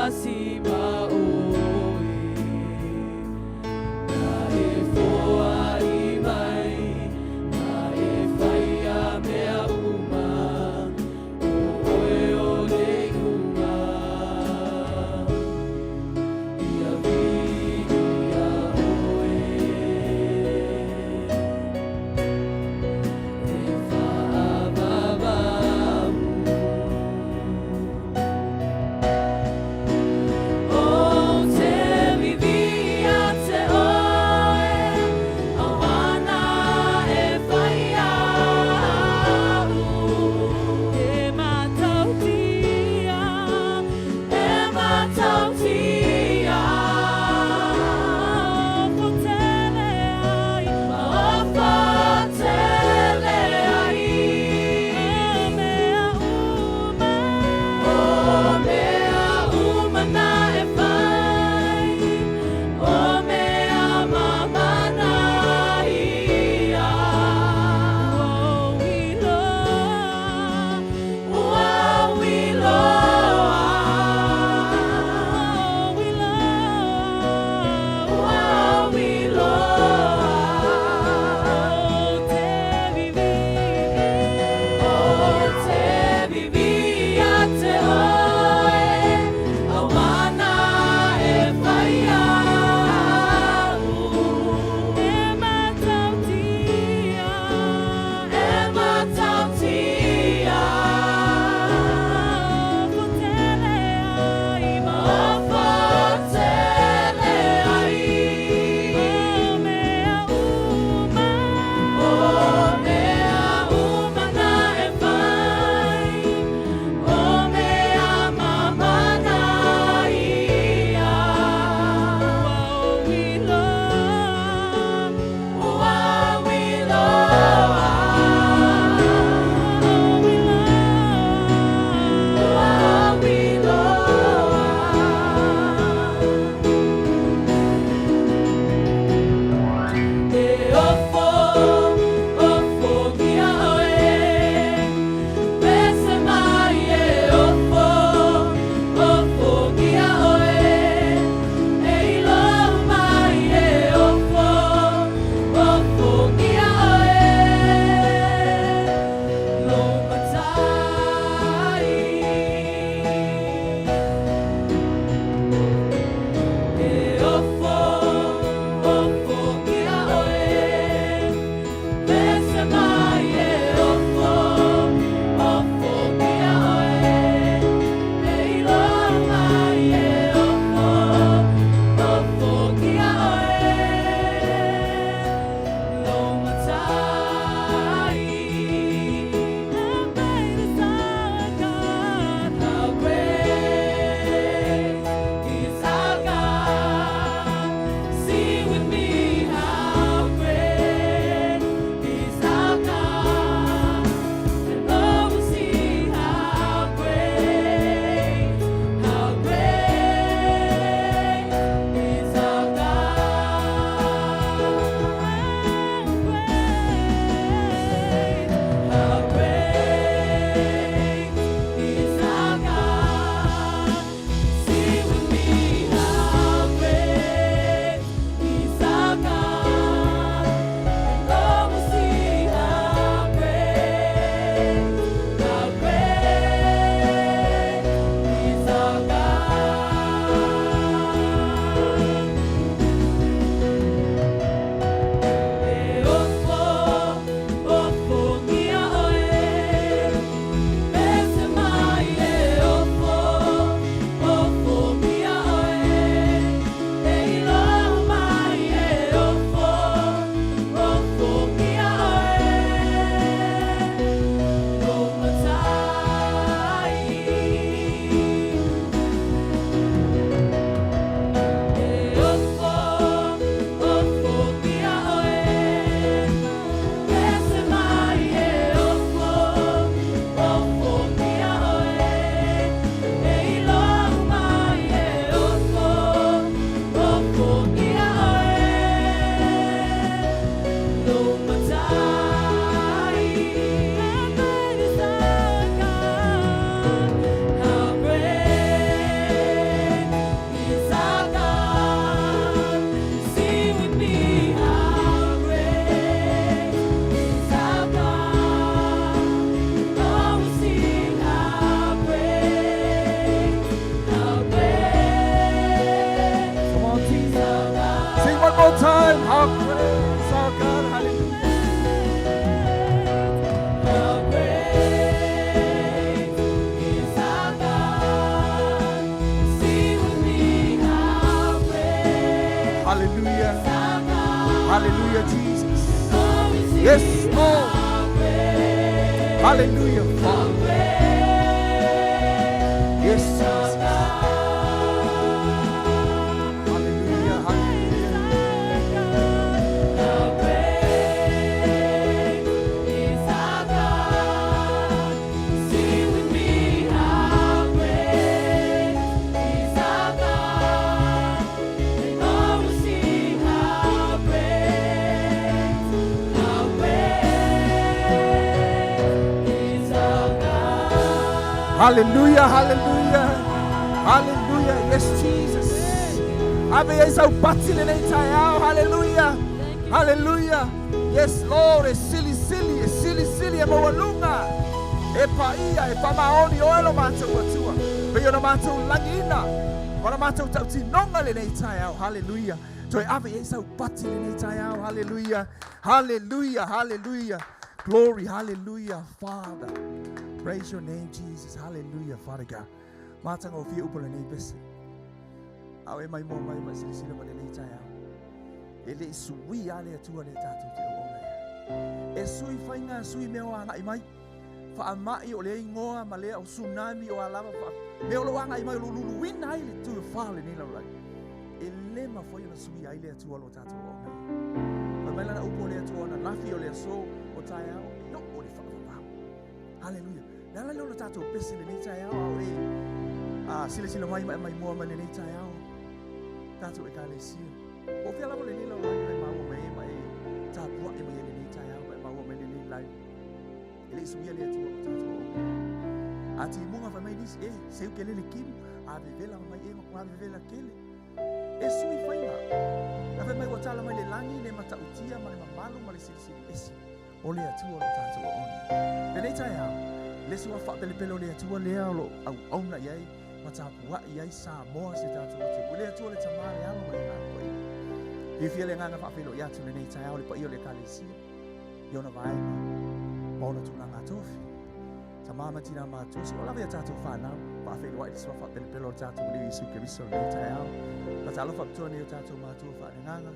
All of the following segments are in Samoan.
faatasi ma oe. Na e foai mai, na e faia mea uma, o oe o le iuga. Ia viia oe. E faavavau. Hallelujah, Jesus. Yes, Lord. Hallelujah, Father. Yes, Jesus. Hallelujah, hallelujah. How great is our God. Sing with me, how great is our God. And all will see how great is our God. Hallelujah, hallelujah. Hallelujah. Yes, Jesus. Ave ai sau pati lenei taeao. Hallelujah. Hallelujah. Yes, Lord. E silisili, e silisili e maualuga. E paia, e faamaoni oe lo matou Atua. Pei ona matou lagiina. Ona matou tautinoga lenei taeao. Hallelujah. Toe ave i ai sau pati lenei taeao. Hallelujah. Hallelujah. Hallelujah. Glory. Hallelujah. Father. Praise your name, Jesus. Hallelujah, Father God. Matagofie upu o lenei pese. A o e maimoa mai ma e silasila mai lenei taeao. E le i suia lava le Atua lea tatou te auauna i ai. E sui faiga, sui mea o agai mai. Faamai o lea igoa ma lea o tsunami o a lava fa mea o lo o agai mai o lo o luluina ai le tuafa o lenei lalolagi. E le mafai ona suia ai le Atua o lo o tatou auauna i ai. Fai mai lana upu o le Atua o ananafi o le aso o taeao e oo i le faavavau. Haleluia. Le ala lea o le tatou pese i lenei taeao a o e a silasila mai ma e maimoa mai lenei taeao tatou ekalesia. Po o fea lava lenei lalolagi o e maua mai ai ma e tapuai mai ai lenei taeao ma e maua mai lenei live. E le i suia le Atua o tatou auauna. A timuga fai mai nisi, e, seu kele le kimu, a vevela mai e, ma vevela kele. E sui faiga. Na fai mai ua tala mai le lagi le matautia ma le mamalu ma le silisili ese o le Atua o lo tatou auauna. Lenei taeao, le isi ua faapelepele o le Atua lea o lo o auauna i ai ma tapuai ai Samoa si o tatou atunuu. Le Atua le Tama, le Alo ma le Agaga Paia. Fiafia le agaga faafeiloai atu lenei taeao le paia o le Ekalesia i ona vaega ma ona tulaga tofi. Tama ma tina matutua, seia oo lava i a tatou fanau, faafeiloai le suafa faapelepele o le tatou Alii Iesu Keriso i lenei taeao. Faatalofa faapitoa nei o tatou matua faaleagaga,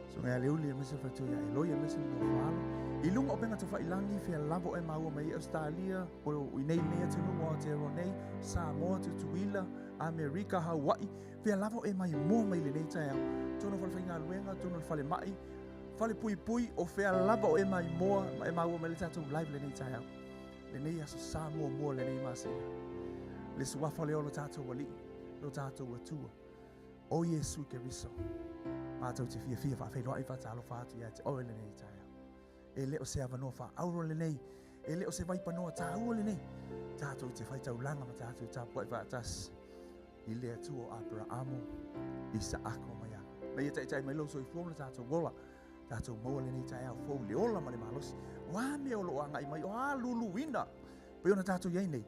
Susuga ia Leuli aemaise le faletua ia Eloi aemaise le nofo alo. I luga o upega tafailagi, fea lava o e maua mai ai Ausetalia, o i nei nei atunuu o Aotearoa nei, Samoa, Tutuila, Amerika, Hawaii, fea lava o e maimoa mai lenei taeao. Totonu o falefaigaluega, totonu o le falemai, falepuipui, o fea lava o e maimoa ma e maua mai le tatou live lenei taeao. Lenei aso sa muamua lenei masina. Le suafa lea o lo tatou Alii, lo tatou Atua, o Iesu Keriso. Matou te fiafia faafeiloai faatalofa atu ia te oe lenei taeao. E le o se avanoa faaauro lenei, e le o se vaipanoa taua lenei. Tatou te faitaulaga ma tatou tapuai faatasi i le Atua o Aperaamo, Isaako ma Iakopo. Ma ia taitai mai lou soifua ma le tatou ola, tatou maua lenei taeao fou i le ola ma le malosi. O a mea o lo o agai mai, o a luluina pei ona tatou i ai nei,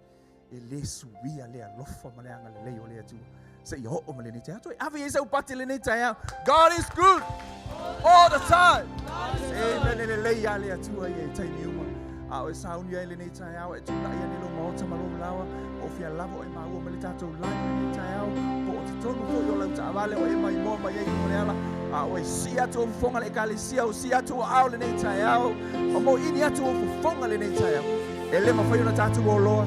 e le suia le alofa ma le agalelei o le Atua seia oo mai lenei taeao. Toe ave i ai sau pati lenei taeao. God is good all the time. Amen. E lelei lava le Atua ia i taimi uma. A o e sauni ai lenei taeao, e tulai ane lou maota ma lou laoa, po o fea lava o e maua mai le tatou live lenei taeao, po o totonu foi o lau taavale o e maimoa mai ai i luga o le ala, a o e sii atu ou fofoga le ekalesia, o sii atu ou aao lenei taeao, ma moini atu ou fofoga lenei taeao. E le mafai ona tatou oloa.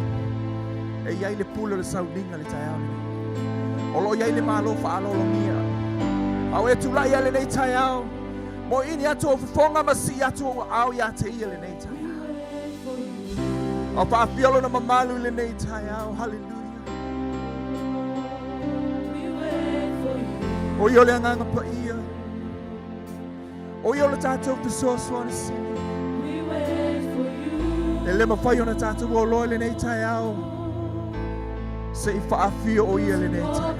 E i ai le pule o le sauniga i le taeao lenei. O lo o i ai le Malo faaaloalogia. A o e tulai ai lenei taeao, moini atu ou fofoga ma sii atu ou aao ia te ia lenei taeao. A o paafia lona mamalu i lenei taeao. Haleluia. O ia o le Agaga Paia. O ia o le tatou fesoasoani sili. E le mafai ona tatou oloa i lenei taeao se i faafio o ia lenei taeao.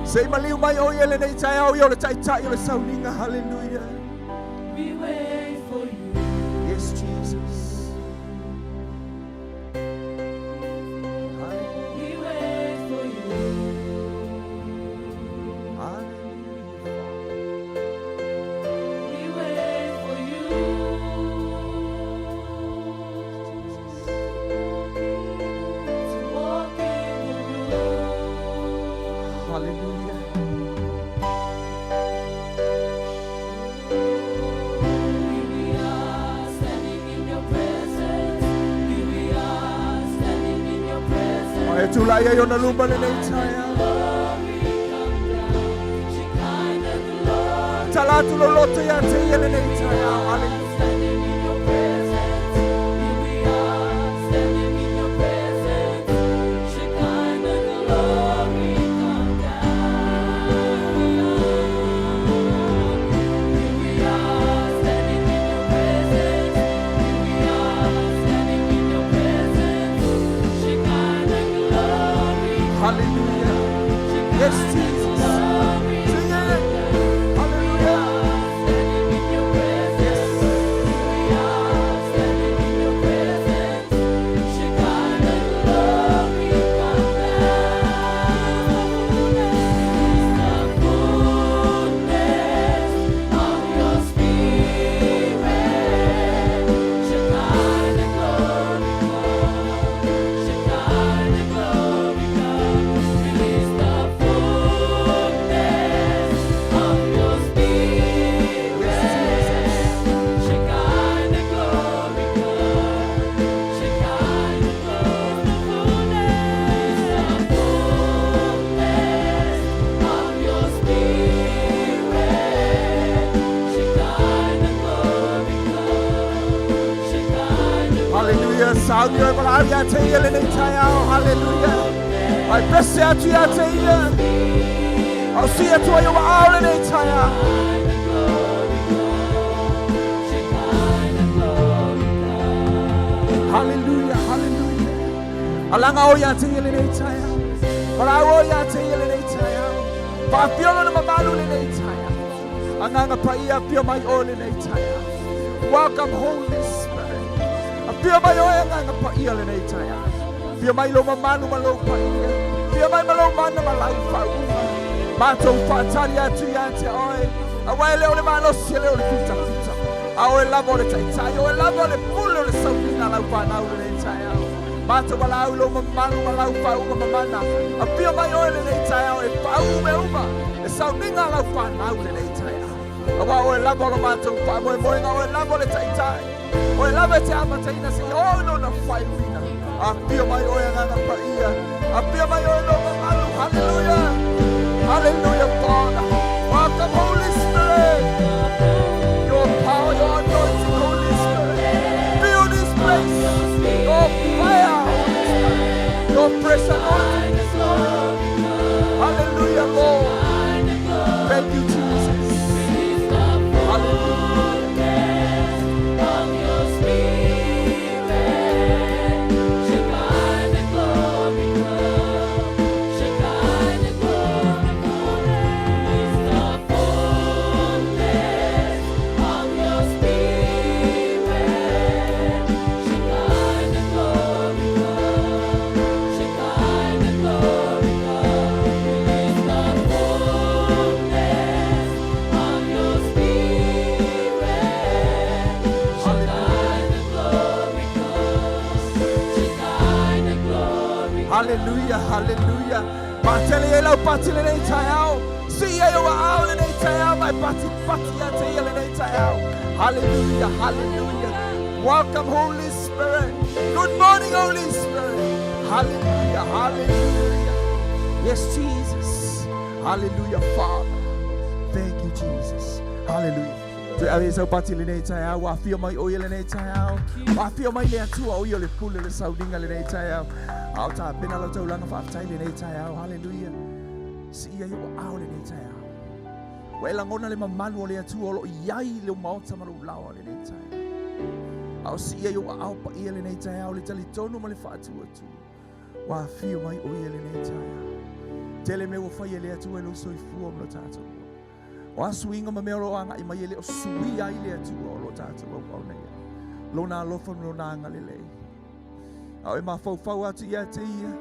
Se i maliu mai o ia lenei taeao, o ia o le taitai o le sauniga. Haleluia. Yes, Jesus. Hallelujah. Tulai ai ona luma lenei taeao. Tala atu lou loto ia te ia lenei taeao. Hallelujah. Hallelujah. Yes, Jesus. Sing it. Hallelujah. Yes. Yes, Jesus. Hallelujah. Sauni oe valaau ia te ia lenei taeao. Hallelujah. Ai pese atu ia te ia. Au si atu ai o aao lenei taeao. Hallelujah. Hallelujah. Alaga oe ia te ia lenei taeao. Valaau oe ia te ia lenei taeao. Faafio lona mamalu lenei taeao. Agaga Paia afio mai oe lenei taeao. Welcome, Holy Spirit. Afio mai oe Agaga Paia lenei taeao. Afio mai lou mamalu ma lou paia. Afio mai ma lou mana ma lau faauuga. Matou faatali atu ia te oe. Aua e le o le malosi e le o le fitafita. A oe lava o le taitai, oe lava o le pule o le sauniga lau fanau lenei taeao. Matou valaau lou mamalu ma lau faauuga mamana. Afio mai oe lenei taeao e faauu mea uma. E sauniga lau fanau lenei taeao. Aua oe lava o lo matou faamoemoega, oe lava o le taitai. Oe lava e te amataina seia oo i lona faaiuina. Afio mai oe Agaga Paia. Afio mai oe lou mamalu. Hallelujah. Hallelujah, Father. Welcome, Holy Spirit. Your power, your anointing, Holy Spirit. Fill this place. Your fire, Holy Spirit. Your fresh anointing. Hallelujah, Lord. Thank you, Jesus. Hallelujah. Hallelujah, hallelujah. Patele e lau pati lenei taeao. Si ia o aao lenei taeao. Mai pati pati ia te ia lenei taeao. Hallelujah, hallelujah. Welcome, Holy Spirit. Good morning, Holy Spirit. Hallelujah, hallelujah. Yes, Jesus. Hallelujah, Father. Thank you, Jesus. Hallelujah. Toe ave sau pati lenei taeao, ua afio mai o ia lenei taeao. Ua afio mai le Atua o ia o le pule o le sauniga lenei taeao. A o tapena lau taulaga faafetai lenei taeao. Hallelujah. Siia i ou aao lenei taeao. Ua e lagona le mamalu o le Atua o loo i ai i lou maota ma lou laoa lenei taeao. A o siia i ou aao paia lenei taeao le talitonu ma le faatuatua. Ua afio mai o ia lenei taeao. Tele mea ua fai e le Atua i lou soifua ma lo tatou. O a suiga ma mea o lo o agai mai e le o suia ai le Atua o lo tatou auauna ia. Lona alofa ma lona agalelei. A o e mafaufau atu ia te ia.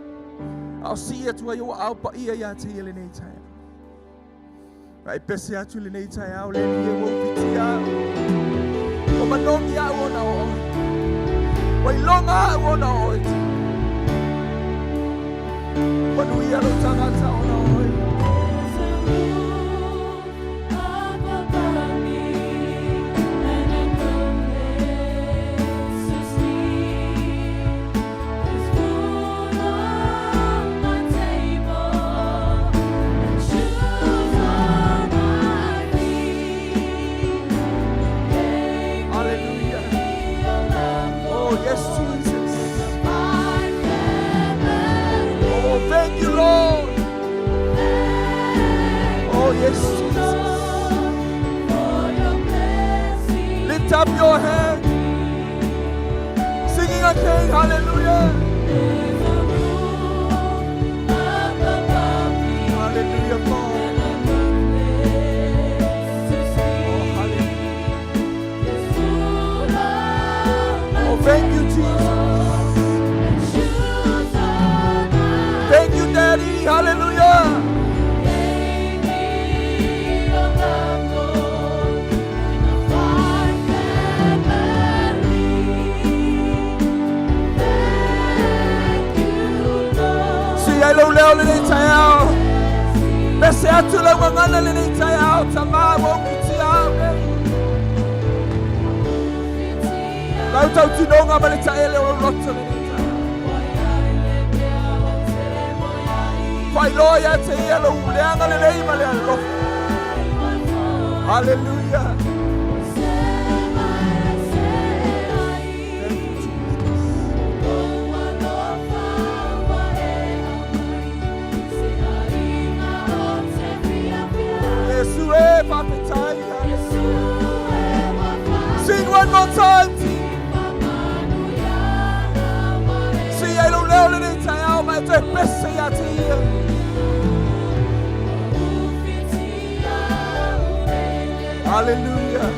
A o sii atu ai ou aao paia ia te ia lenei taeao. Ai pese atu lenei taeao le Alii e ua ou fitia au. Ua manogi au ona o oe. Ua iloga au ona o oe. Manuia lou tagata ona o oe. There's a roof up above me and a good place to sleep. There's food on leo lenei taeao. Pese atu lau gagana lenei taeao, Tamā ua ufitia au nei. Lau tautinoga ma le taele o lou loto lenei taeao. Faailoa ia te ia lou le agalelei ma le alofa. Hallelujah. Thank you, Jesus. Iesu e faafetai. Sing one more time. Sii ai lou leo lenei taeao ma e toe pese ia te ia. Hallelujah.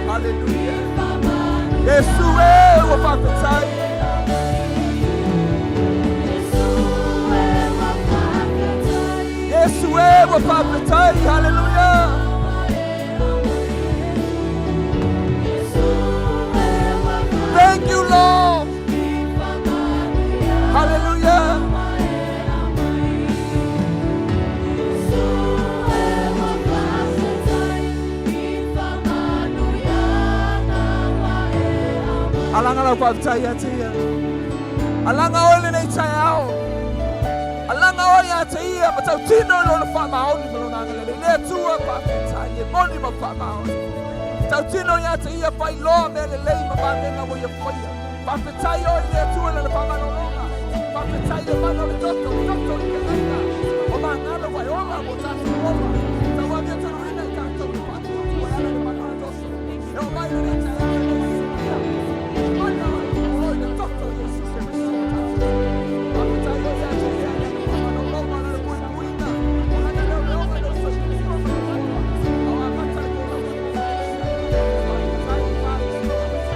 Hallelujah. Iesu e ua faafetai. Iesu e ua faafetai. Hallelujah. Thank you, Lord. Hallelujah. Alaga lau faafetai ia te ia. Alaga oe lenei taeao. Alaga oe ia te ia ma tautino i lona faamaoni ma lona agalelei. Le Atua faafetai e moni ma faamaoni. Tautino ia te ia faailoa mea lelei ma vavega ua ia faia. Faafetai oe i le Atua i lana faamalologa. Faafetai le mana o le toto, le toto o le feagaiga. O magalo ua e ola mo tatou ola. Tauavia tonuina i tatou le faatuatua e ala i le mana o le toto. E oo mai lenei taeao i le silafia. Mana o i le toto o Iesu Keriso o tatou. Faafetai oe ia te ia i lana faamalologa, lana puipuiga, o lana leoleoga i lou soifua ma lou ola. A o amata le folauga i le Faafetai, faafetai.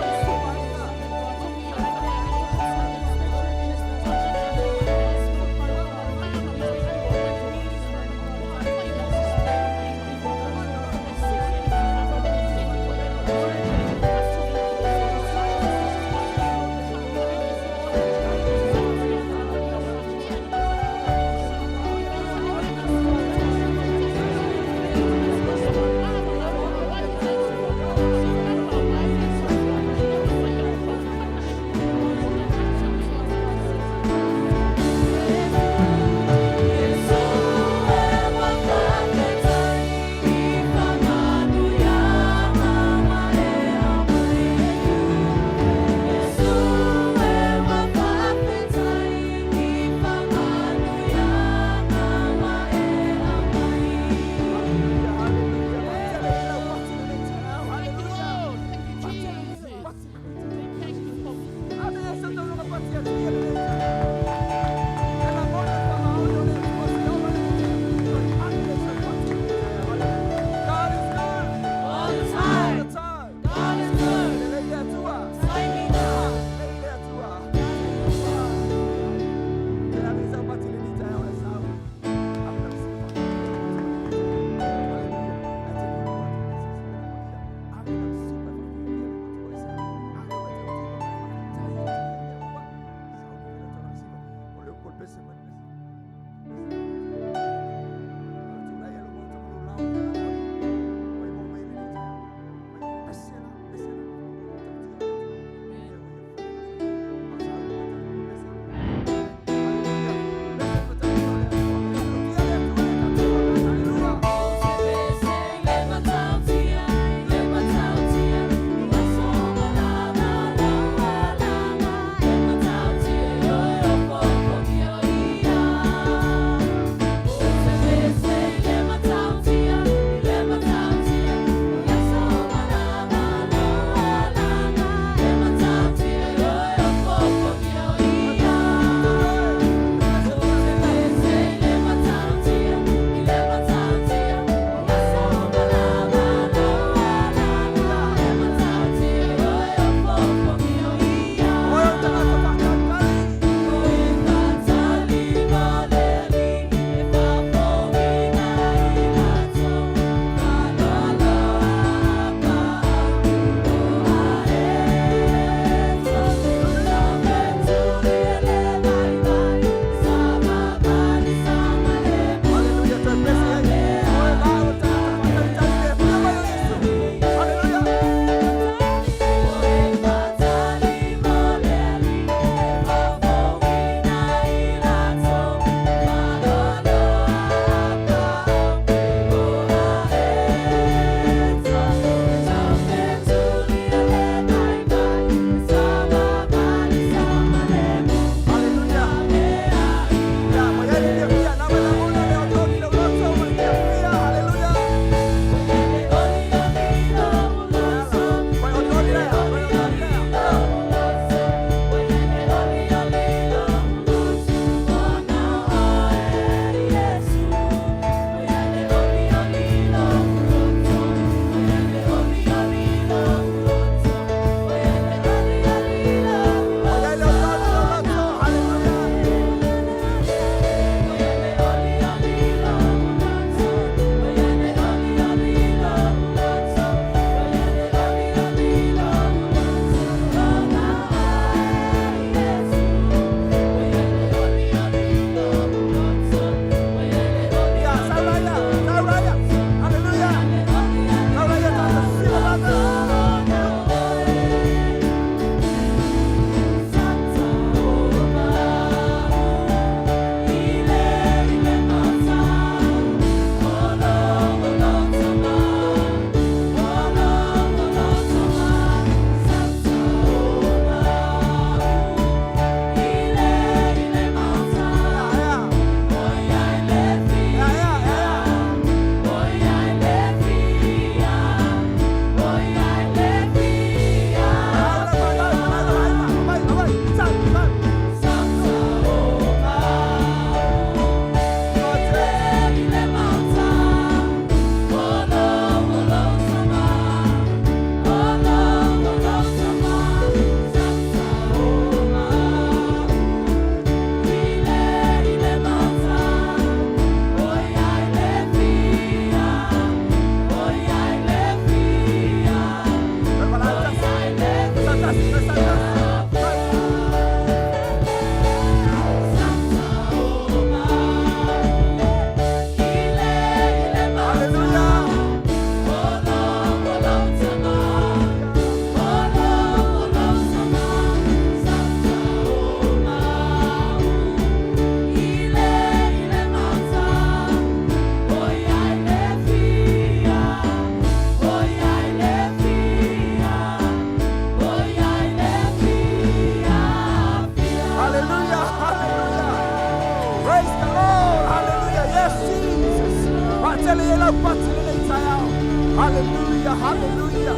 Hallelujah, hallelujah.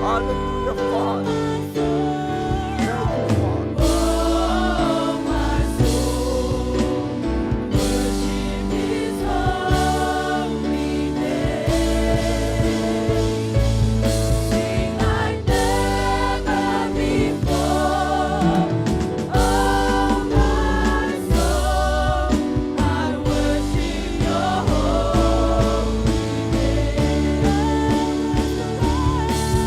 Hallelujah, Father. Thank you, Father. Oh, my soul, worship His holy name. Sing like never before. Oh, my soul, I worship Your holy name.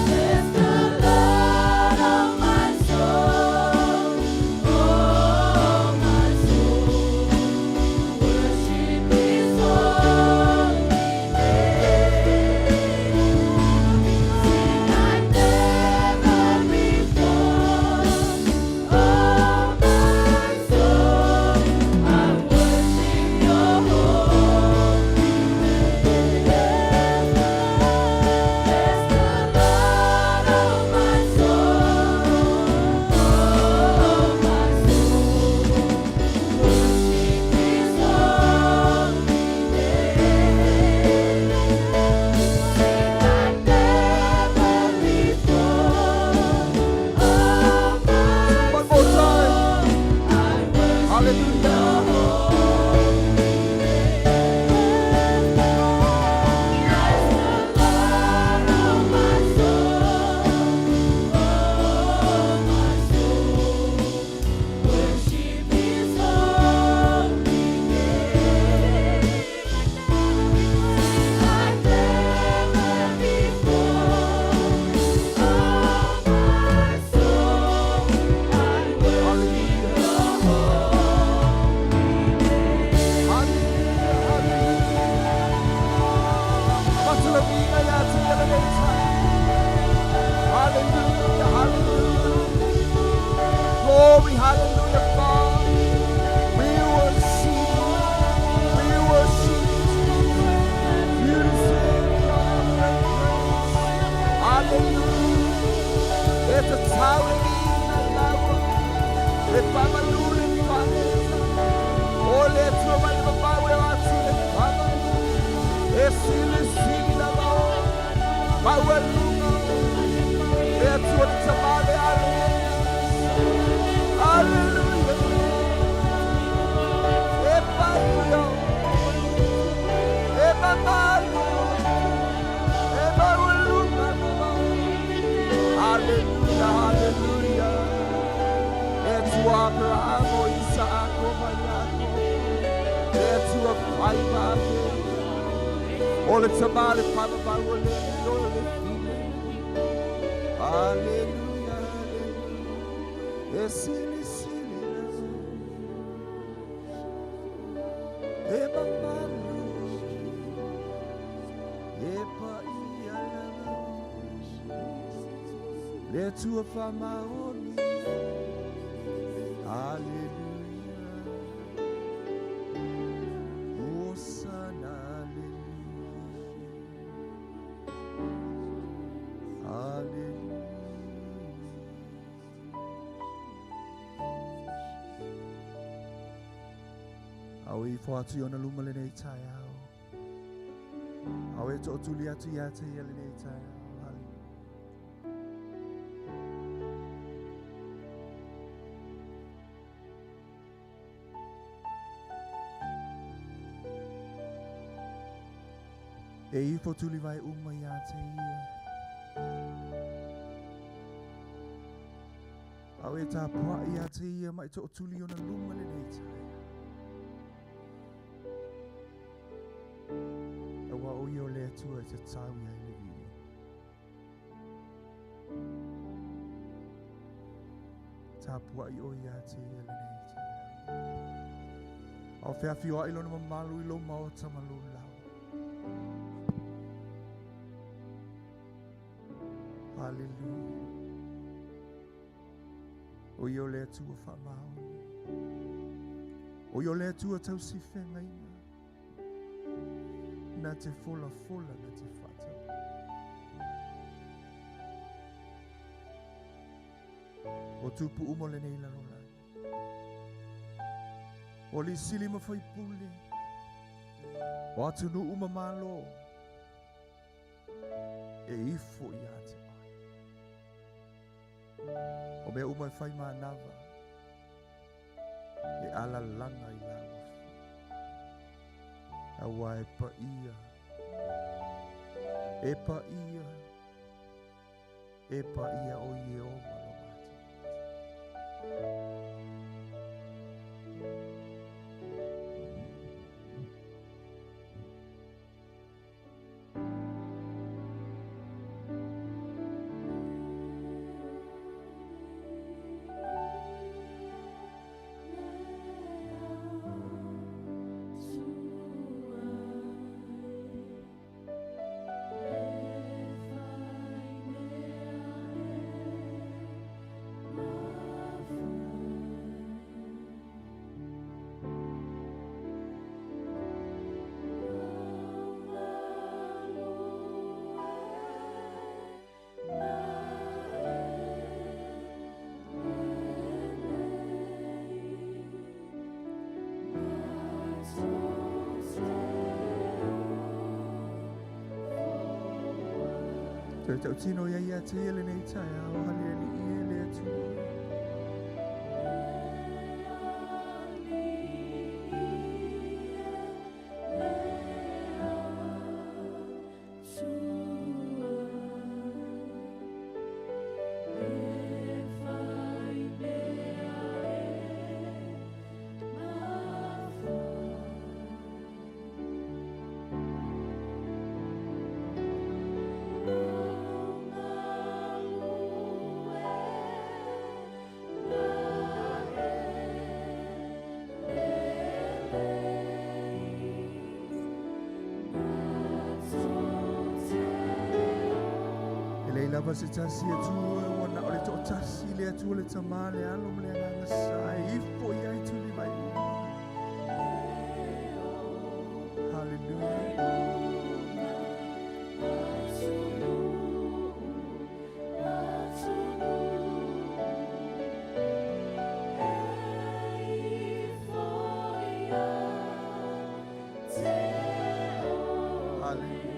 Bless the Lord, oh my soul. Oh, my soul, worship His holy name. Sing like never before. Oh, my soul, I worship Your holy name. Bless the Lord, oh my soul. Oh, my soul, worship His holy name. Sing like never before. Oh, my One more time. soul, I worship Hallelujah. Your holy name. Bless the Lord, oh my soul. Oh, my soul, worship His holy name. Sing like never before. Oh, my soul, I worship Your holy name. Hallelujah, hallelujah. Matulavinga ya tiyeleleta. Hallelujah, hallelujah. Glory, hallelujah, Father. We worship you. We worship you. You deserve the honor and praise. Hallelujah. It's a towering lava. E pamalule fale. Ole tua mai papawe atile fama. E sili sili lava. Mawaluga. E tua tamale hallelujah. E paio. E mamalu. E mawaluga. Hallelujah, hallelujah. E tua Abraham, Isaac, ma Iakopo. E tua faiva. Ole tamale fama mawale ole file. Hallelujah, hallelujah. E sili sili lava. E mamalu. E paia lava. Le tua famaoni. Hallelujah. Hosanna, hallelujah. Hallelujah. Au i fo atu i ona luma lenei taeao. Au e to'otuli atu ia te ia lenei taeao. Hallelujah. E ifo tuli vai uma ia te ia. Au e tā pua ia te ia mai to'otuli ona luma lenei taeao. Aua o ia o le Atua e te tau ia i le vili. Tā pua i o ia te ia lenei taeao. Au whiawhio ai lona mamalu i lo maota ma lo lau. Hallelujah. O ia o le Atua whaamaoni. O ia o le Atua tau si whengaina. Na te fola fola na te whata. O tupu umo lenei lalolagi. O li sili ma whaipule. O atunu uma malo. E ifo ia te oe. O mea uma e whai mānawa, e alalanga i lau afi. Aua e pa ia, e pa ia, e pa ia o Ieova lo mātou. Toe tautino ia ia te ele nei tae ao hale ali i ele atua. E lei lava se tasi atua, ua na o le to'atasi le Atua le Tamā le Alo ma le Agaga Sa e ifo i ai tuli mai uma. Hallelujah. Hallelujah.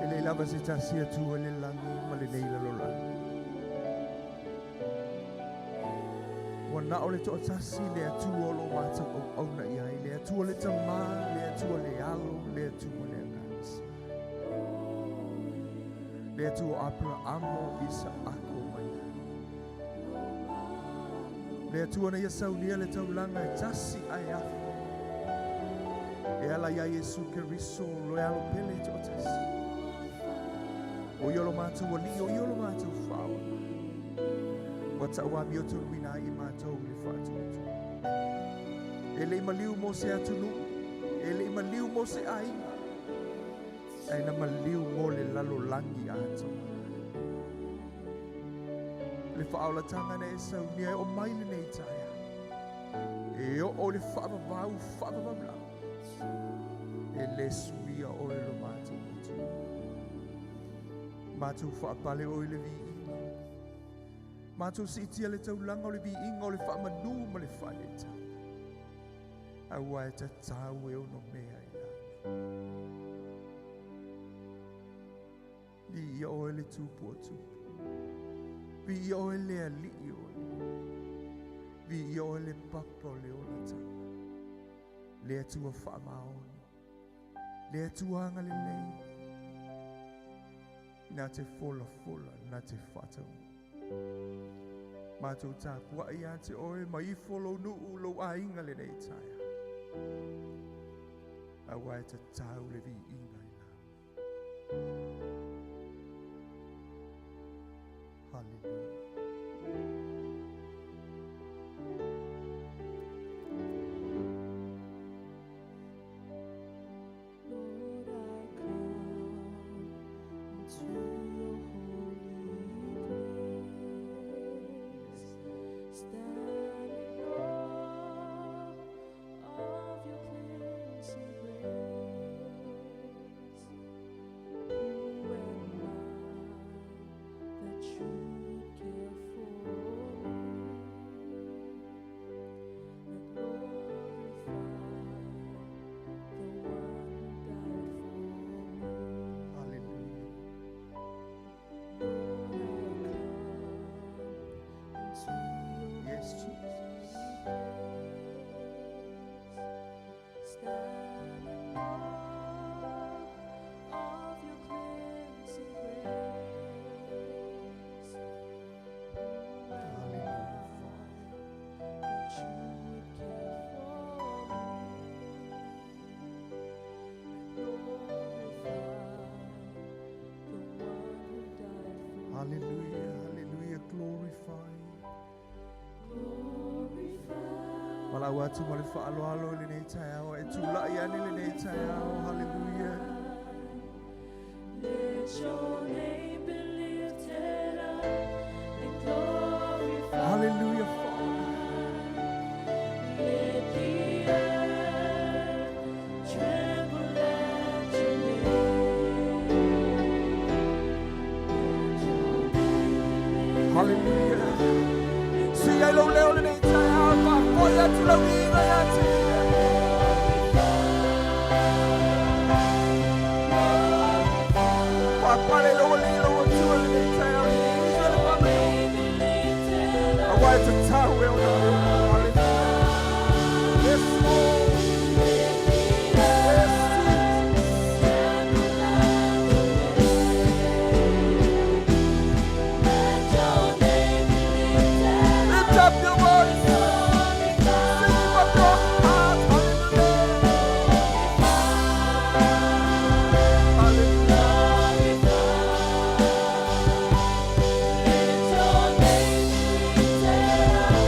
E lei lava se tasi atua le lagi ma le nei lalolagi. Ua na o le to'atasi le Atua o lo mātou auauna i ai, le Atua le Tamā, le Atua le Alo, le Atua le Agaga Sa. Le Atua o Aperahamo, Isaako ma Iakopo. Le Atua na ia saunia le taulaga e tasi ae afe. E ala ia Iesu Keriso lo e alo pele to'atasi. O ia lo mātou ali, o ia lo mātou whaola. Ua ta'uamio toluina ai i mātou le whaatuatua. E lei maliu mo se atunu, e lei maliu mo se aiga, ae na maliu mo le lalolagi atoa. Le whaolatanga na e saunia e o mai le nei taea. E o o le whaavavau, whaavavau lava. E le suia oe lo mātou atua. Mātou whaapale oe le viiga. Mātou siitia le taulanga o le viiga o le whaamanu ma le whaeleta. Aua e tatau e ono mea i lalo. Viia oe le tupu o tupu. Viia oe le alii oe. Viia oe le papa o le olatanga. Le Atua whaamaoni. Le Atua angalelei. Nā te fola fola, nā te whatau. Mātou tāpua ia te oe, ma ifo lo nuu lo ainga le nei taia. Aua e tatau le viiga i lau. Hallelujah. Lord. Hallelujah, hallelujah, glorify. Valaau atu ma le faaaloalo i lenei taeao e tula'i ane lenei taeao. Hallelujah. Let your name be lifted up and glorified. Hallelujah, Father. Let the earth tremble at your name. Let your name Hallelujah. Sii ai lou leo lenei taeao, faafoi atu lau viiga ia te ia. Faapale lou alii lou Atua lenei taeao. Viia le faamanu. be lifted up. Auā e tatau e ona mea. Hallelujah. Yes, Lord. Yes, Jesus. Let your name be lifted Lift up your voice. Sing from your heart. Hallelujah. Hallelujah. Let your name be lifted up.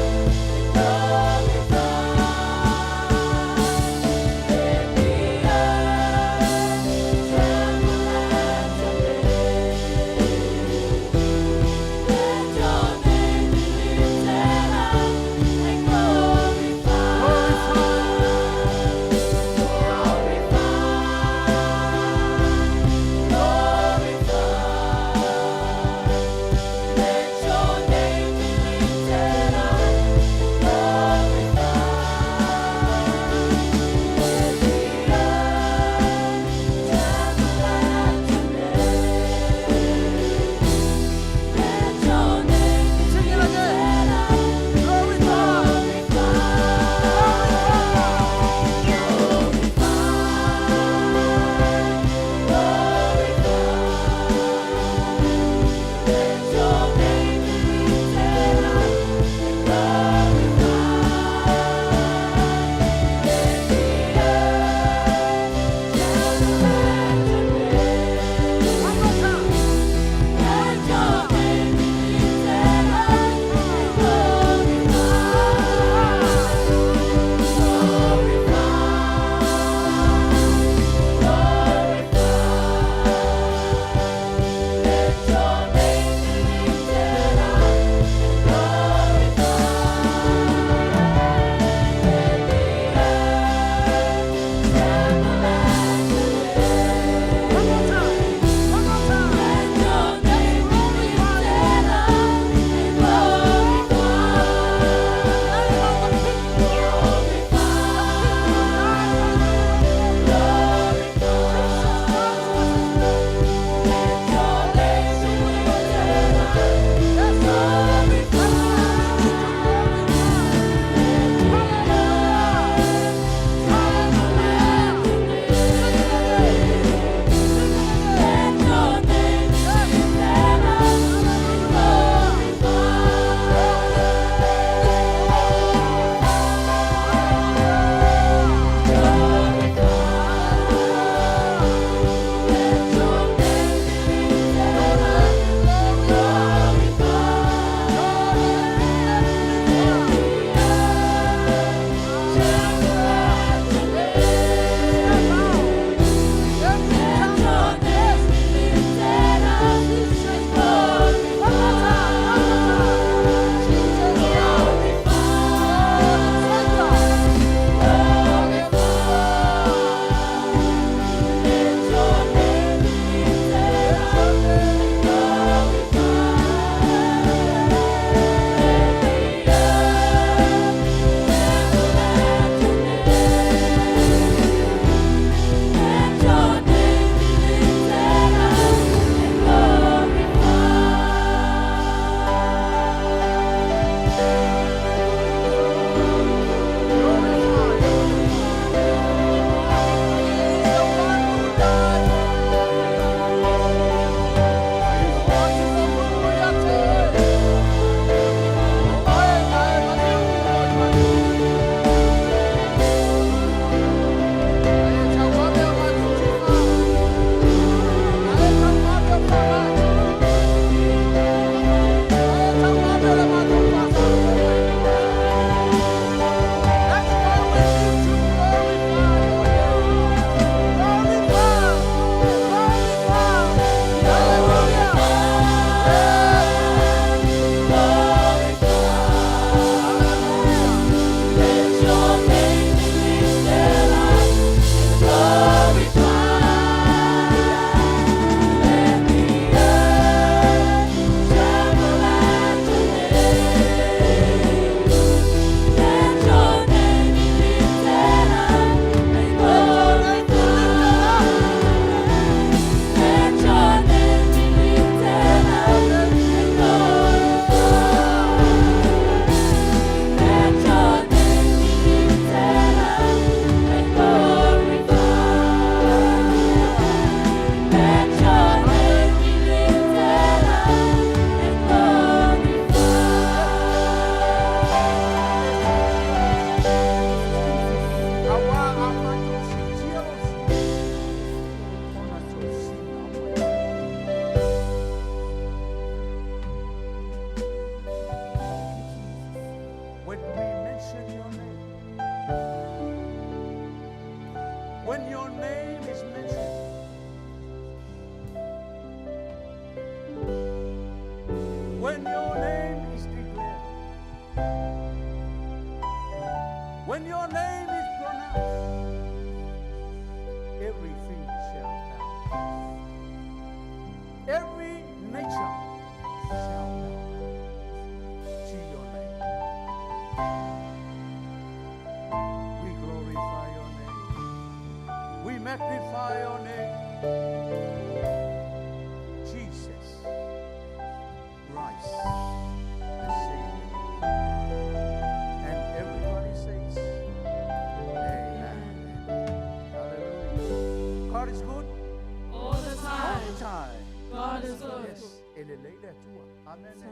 All the All the time. time. God is good. Yes, e lelei le Atua. Amene.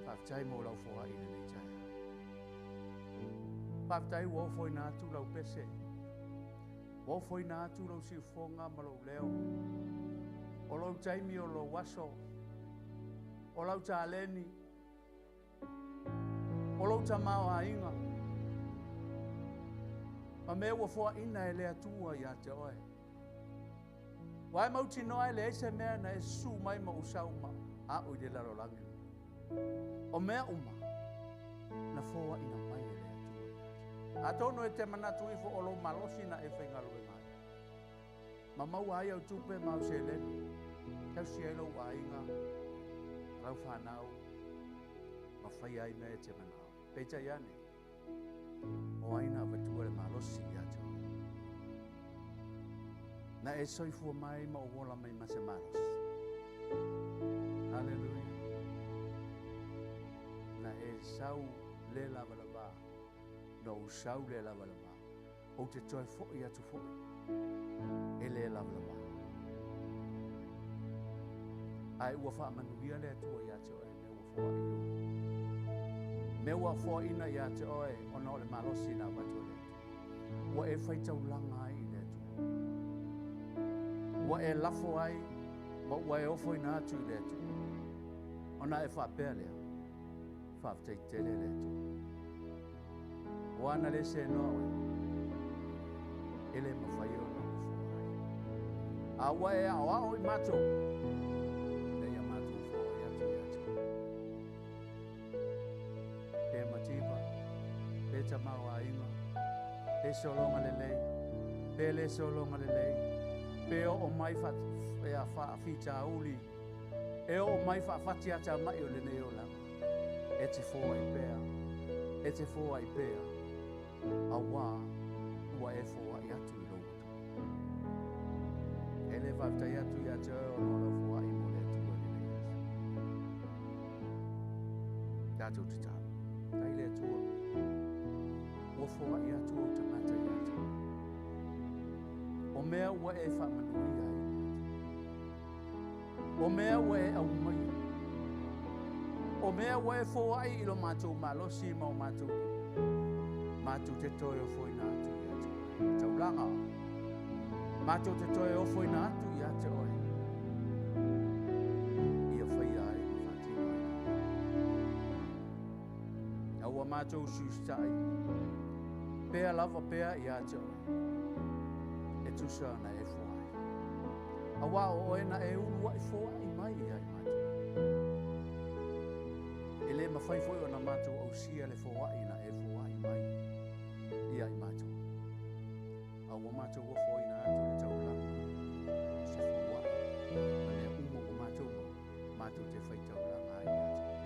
Faafetai mo lau foai i lenei taeao. Faafetai ua ofoina atu lau pese. Ua ofoina atu lou siufofoga ma lou leo. O lou taimi o lou aso. O lau taleni. O lou tamaoaiga. Ma mea ua foaina e le Atua ia te oe. Ua e mautinoa e leai se mea na e susu mai ma ou sau ma a'u i le lalolagi lenei. O mea uma na foaina mai e le Atua ia te oe. Atonu e te manatu ifo o lou malosi na e faigaluega ai. Ma maua ai au tupe ma au seleni. Tausi ai lou aiga, lau fanau, ma faia ai mea e te manao. Peitai ane, o ai na avatua le malosi ia te oe? Na e soifua mai ma ou ola mai ma se malosi. Haleluia. Na e sau le lavalava, na ou sau le lavalava. Ou te toe foi atu foi, e le lavalava. Ae ua faamanuia le Atua ia te oe mea ua foai i ou. Mea ua foaina ia te oe ona o le malosi na avatu e le Atua. Ua e faitaulaga ai i le Atua. Ua e lafo ai ma ua e ofoina atu i le Atua. Ona e faapea lea, faafetai tele le Atua. Ua ana le senoa oe, e le mafai ona ou foai. A ua e aoao i matou, ina ia matou foai atu ia te oe. Pe mativa, pe tamaoaiga, pe sologa lelei, pe le sologa lelei, pe oo mai faafitauli, e oo mai faafatiatamai o lenei olaga. E te foai pea, e te foai pea, auā ua e foai atu i lou Atua. E le faafetai atu ia te oe ona o lau foai mo le Atua i lenei aso. Tatou tatalo. Tai le Atua, ua foai atu ou tagata ia te oe. O mea ua e faamanuia ai matou. O mea ua e aumaia. O mea ua e foai i lo matou malosi ma o matou lima. Matou te toe ofoina atu ia te oe. Taulaga. Matou te toe ofoina atu ia te oe. Ia faia ai ma faatino ai lau. A ua matou usiusitai. Pea lava pea ia te oe. E tusa na e foai. Auā o oe na e uluai foai mai ia i matou. E le mafai foi ona matou ausia le foai na e foai mai ia i matou. A ua matou ofoina atu le taulaga o se foai. Ma mea uma ua matou maua, matou te faitaulaga ai ia te oe.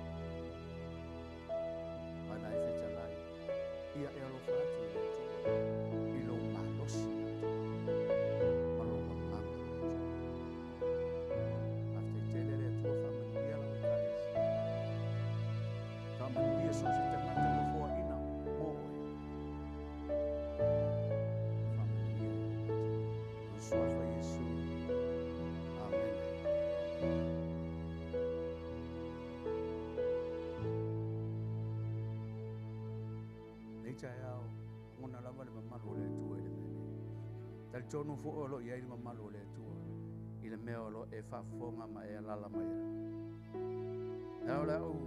Ana e fetalai, ia e alofa atu i le Atua, i lou malosi atu, ma lou agaga atu. Faafetai tele le Atua faamanuia lau Ekalesia. Faamanuia so o se tagata ua foaina mo oe. Faamanuia ia i matou. O le suafa Iesu. Amene. Nei taeao, lagona lava le mamalu o le Atua i le mea nei. Talitonu foi o lo o i ai le mamalu o le Atua i le mea o lo o e faafofoga ma e alaala mai ai. Ae o le a ou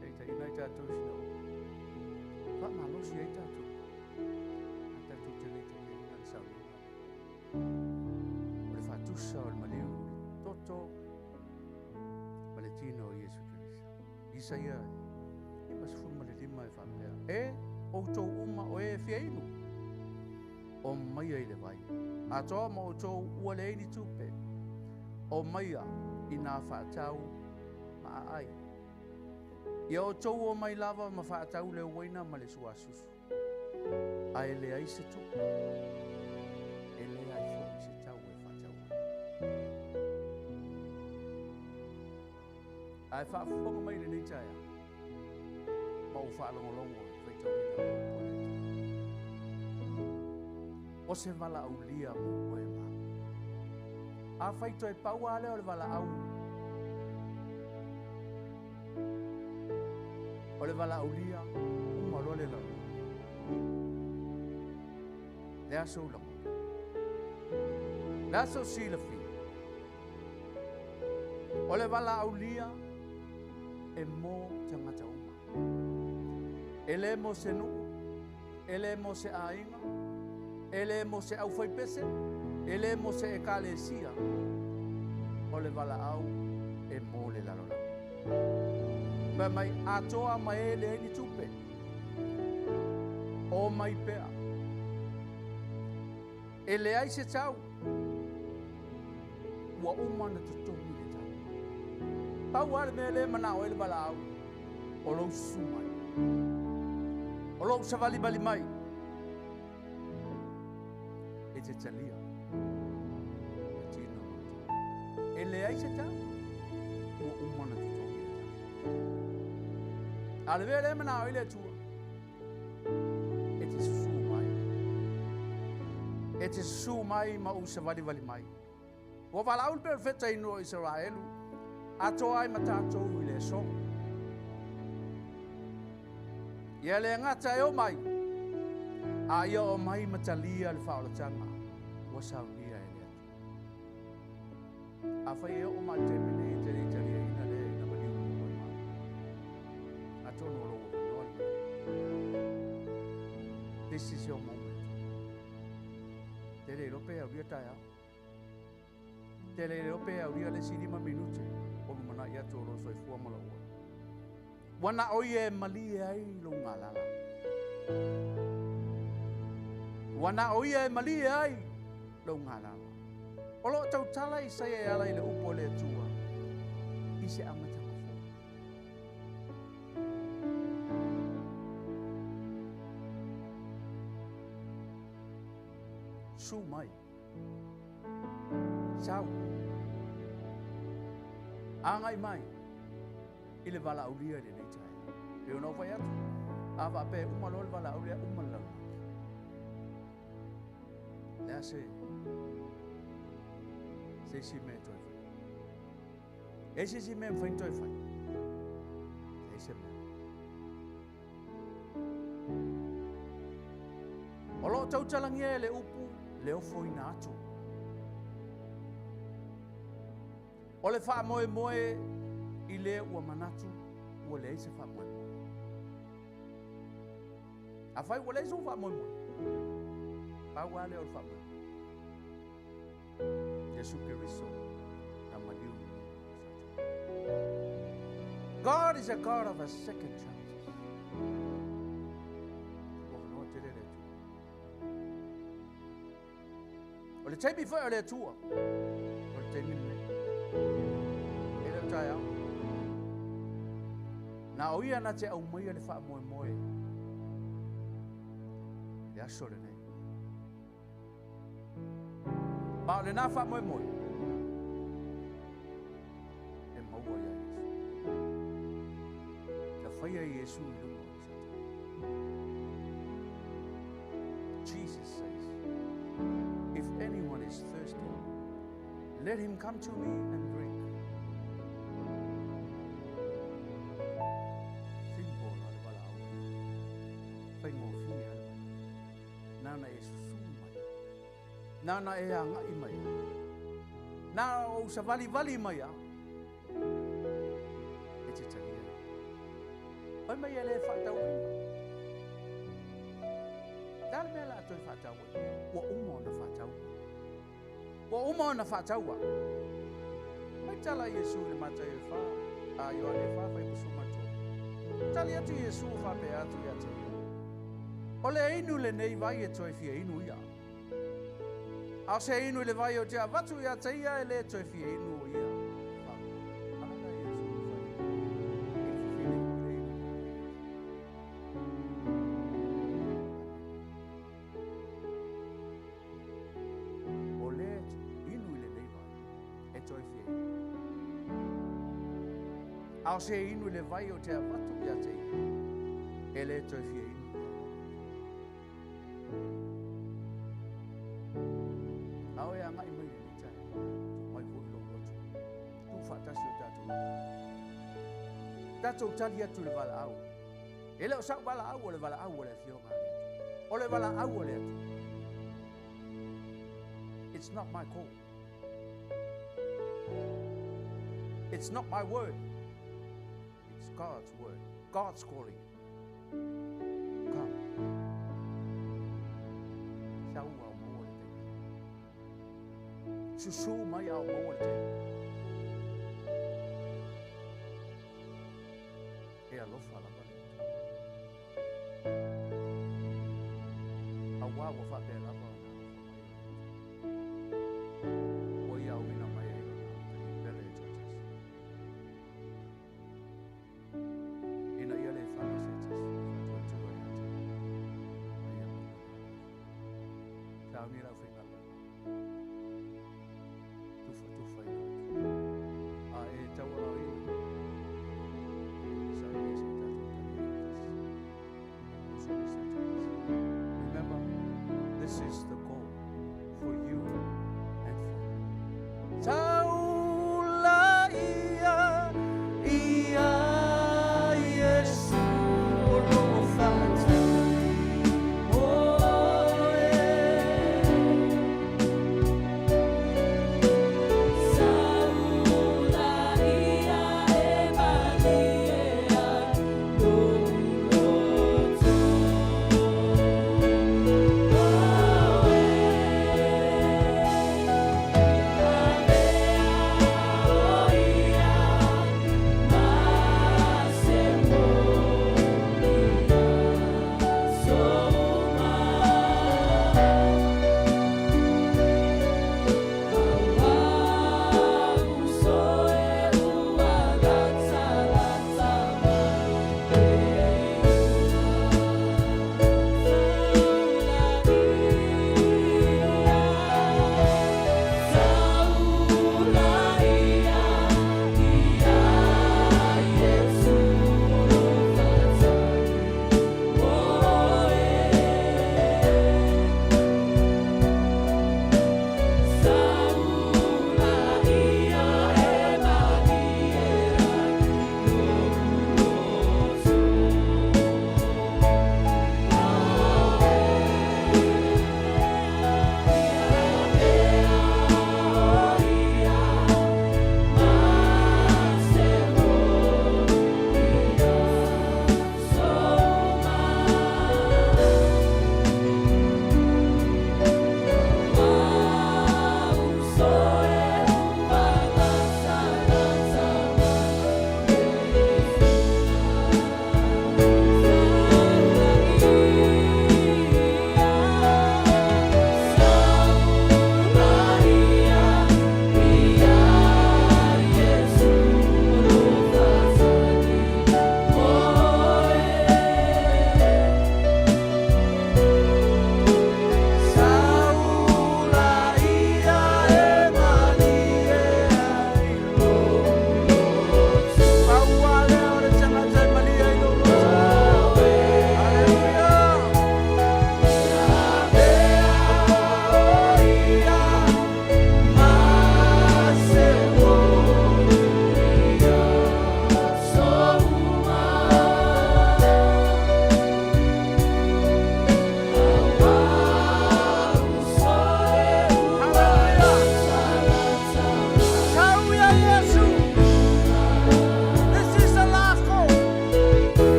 taitaiina ai tatou i sina upu. Faamalosi ai tatou. A tatou te le taitaiina le saunoaga. O le faatusa o le maliu, le toto ma le tino o Iesu Keriso. Isaia 55 e faapea, E outou uma o e fia inu, o maia i le vai. Atoa ma outou ua leai ni tupe, o maia i nā faatau ma aai. Ia outou o mai lava ma faatau le uaina ma le suasusu. Ae leai se tupe, e leai foi se tau e faatau ai. Ae faafofoga mai lenei taeao, ma ou faalogologo i le faitauina o le upu a le Atua. O se valaaulia mo oe ma au. A fai toe paua lea o le valaau. O le valaaulia, uma loa le lalolagi. Le aso o lagona. Le aso silafia. O le valaaulia e mo tagata uma. E le mo se nuu, e le mo se aiga, e le mo se aufaipese, e le mo se ekalesia. O le valaau e mo le lalolagi. Fai mai atoa ma e leai ni tupe. O mai pea. E leai se tau. Ua uma na totogi le tau. Pau lava le mea lea e manao ai le valaau. O lou susu mai. O lou savalivali mai. E te talia. E tino ma tau. E leai se tau. Ua uma na totogi le tau. A le mea lea e manao ai le Atua. E te susu mai. E te susu mai ma ou savalivali mai. Ua valaau le perofeta i nuu o Isaraelu. Atoa ai ma tatou i le aso. Ia le gata e o mai. A ia o mai ma talia le faaolataga. Ua saunia e le Atua. Afai e oo mai le taimi nei e te le i taliaina lea ina maliu muamua i malo. Atonu o lou avanoa lenei. This is your moment. Te le iloa pe aulia taeao. Te le iloa pe aulia le isi 5 minute o lumanai atu o lou soifua ma lou ola. Ua na o ia e malie ai lou galala. Ua na o ia e malie ai lou galala. O loo tautala Isaia e ala i le upu a le Atua i se amataga fou. Su mai. Sau. Agai mai i le valaaulia i lenei taeao. Pe ona ou fai atu, a faapea uma loa le valaaulia, uma le lalolagi. Le a se se isi mea e toe fai. E se isi mea e mafai ona toe fai. Leai se mea. O loo tautalagia e le upu le ofoina atu. O le faamoemoe i le ua manatu ua leai se faamoemoe. Afai ua leai sou faamoemoe, pau lava lea o le faamoemoe. Iesu Keriso na maliu i luga o le Satani. God is a God of a second chances. Ua avanoa tele le Atua. O le taimi foi o le Atua, o le taimi lenei. E le o taeao. Na o ia na te aumaia le faamoemoe le aso lenei. Ma o lena faamoemoe e maua ia Iesu. Na faia Iesu i luga o le Satani. Jesus says, if anyone is thirsty, let him come to me and drink. Simple la le valaau. Faigofie le valaau. Nana e susu mai. Nana e agai mai. Na o savalivali mai a. E te talia. Fai mai e le faatauina. Le a le mea la a toe faatau ai? Ua uma ona faataua. Ua uma ona faataua. Mai tala Iesu i le Mataio e fa, a Ioane e fa, fai pusu matou. Tali atu Iesu o faapea atu ia te ia. O le inu lenei vai e toe fia inu ia. A o se inu i le vai o te avatu ia te ia e le toe fia inu o ia. Alala Iesu i fai. I le fefili mo le inu mo le Iesu. O le inu i lenei vai e toe fia inu. A o se inu i le vai o te avatu ia te ia e le toe fia inu ia. A o e agai mai lenei taeao, tu mai Tatou tali atu i le valaau. E le o sa'u valaau, o le valaau o le Afioga a le Atua. O le valaau o le Atua. It's not my call. It's not my word. It's God's word. God's calling. Come. Sau a o maua le taimi. Susu mai a o maua le taimi. E alofa lava le Atua. Auā ua faapea lava ona alofa mai o le Atua. Ua ia auina mai ai lona Alataia pele e toatasi. Ina ia le fala se tasi faatuatua ia te ia, a ia maua le ola. Sauni le aufaigaluega. Tufatufaina atu. A e taualaoina. Sauni se i tatou talia faatasi. Uso se tasi. Remember, this is the call for you and for me. Saula ia ia Iesu o lo o fa'atau oe. Saula ia e malie ai lou loto. Oe. Amen.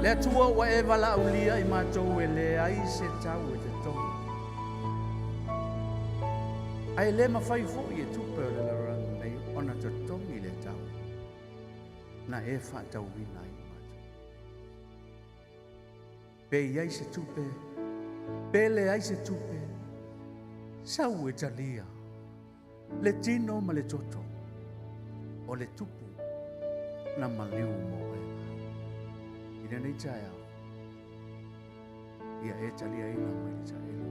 Le Atua ua e valaaulia i matou e leai se tau e totogi. Ae le mafai foi e tupe o le lalolagi nei ona totogi le tau na e faatauina ai matou. Pe i ai se tupe, pe leai se tupe, sau e talia le tino ma le toto o le tupu na maliu mo oe. I lenei taeao, ia e taliaina mai le taelo.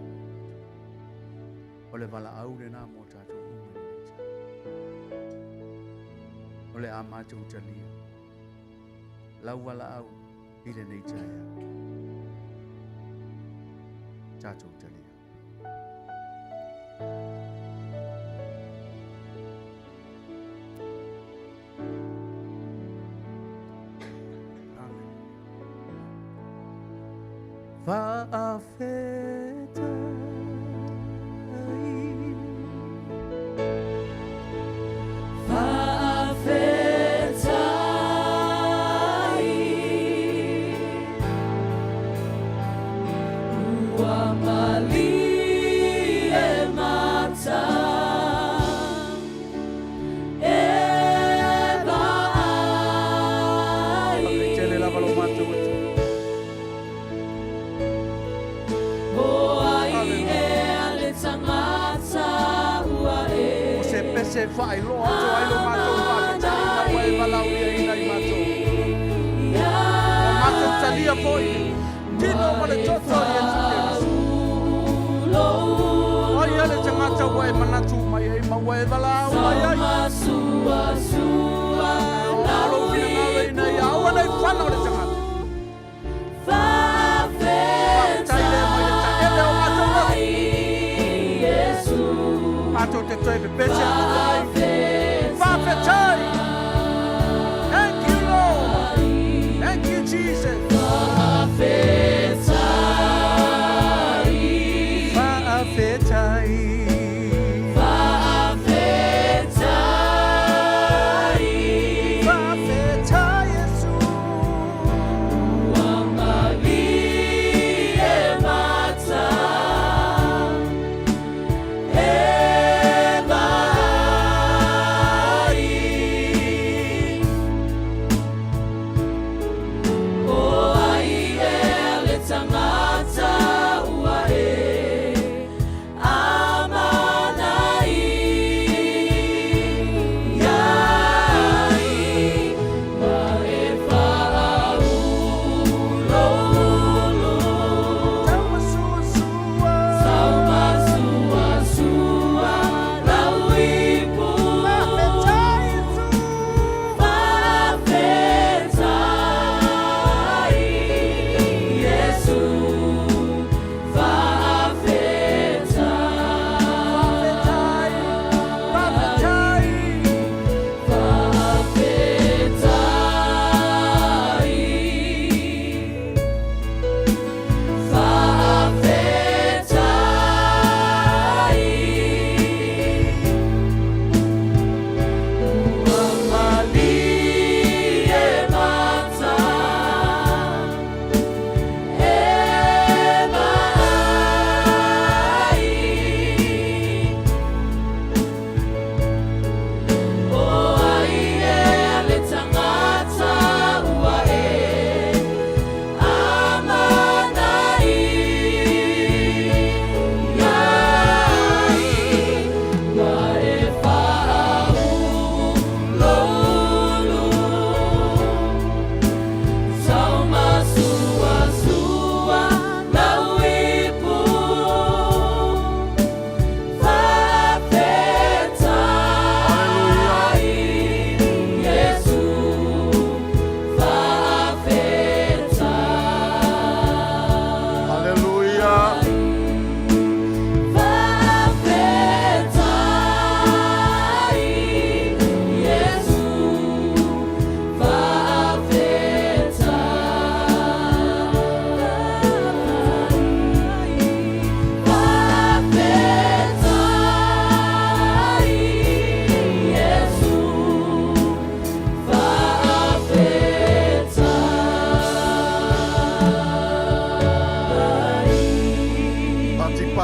O le valaau lena mo tatou uma i lenei taeao. O le a matou talia lau valaau i lenei taeao. Tatou talia. Amen. Faafetai. Faafetai, ua malie mata e vaai. Faafetai lava lo matou Atua. O ai ea le tagata ua e O se pese faailoa atu ai lo matou faafetai ina ua e valaauliaina i matou. O matou talia foi tino ma le toto o Iesu Keriso. O ai le tagata ua e manatu mai ai ma ua e valaau mai ai. O lou finagalo ina ia aua nei fana o le tagata. Faafetai lea mai le taele o matou loto. Matou te toe pepese atu ai. Faafetai. Thank you, Lord. Thank you, Jesus. Faafetai. Faafetai, Yesu. Ua malie mata e vaai.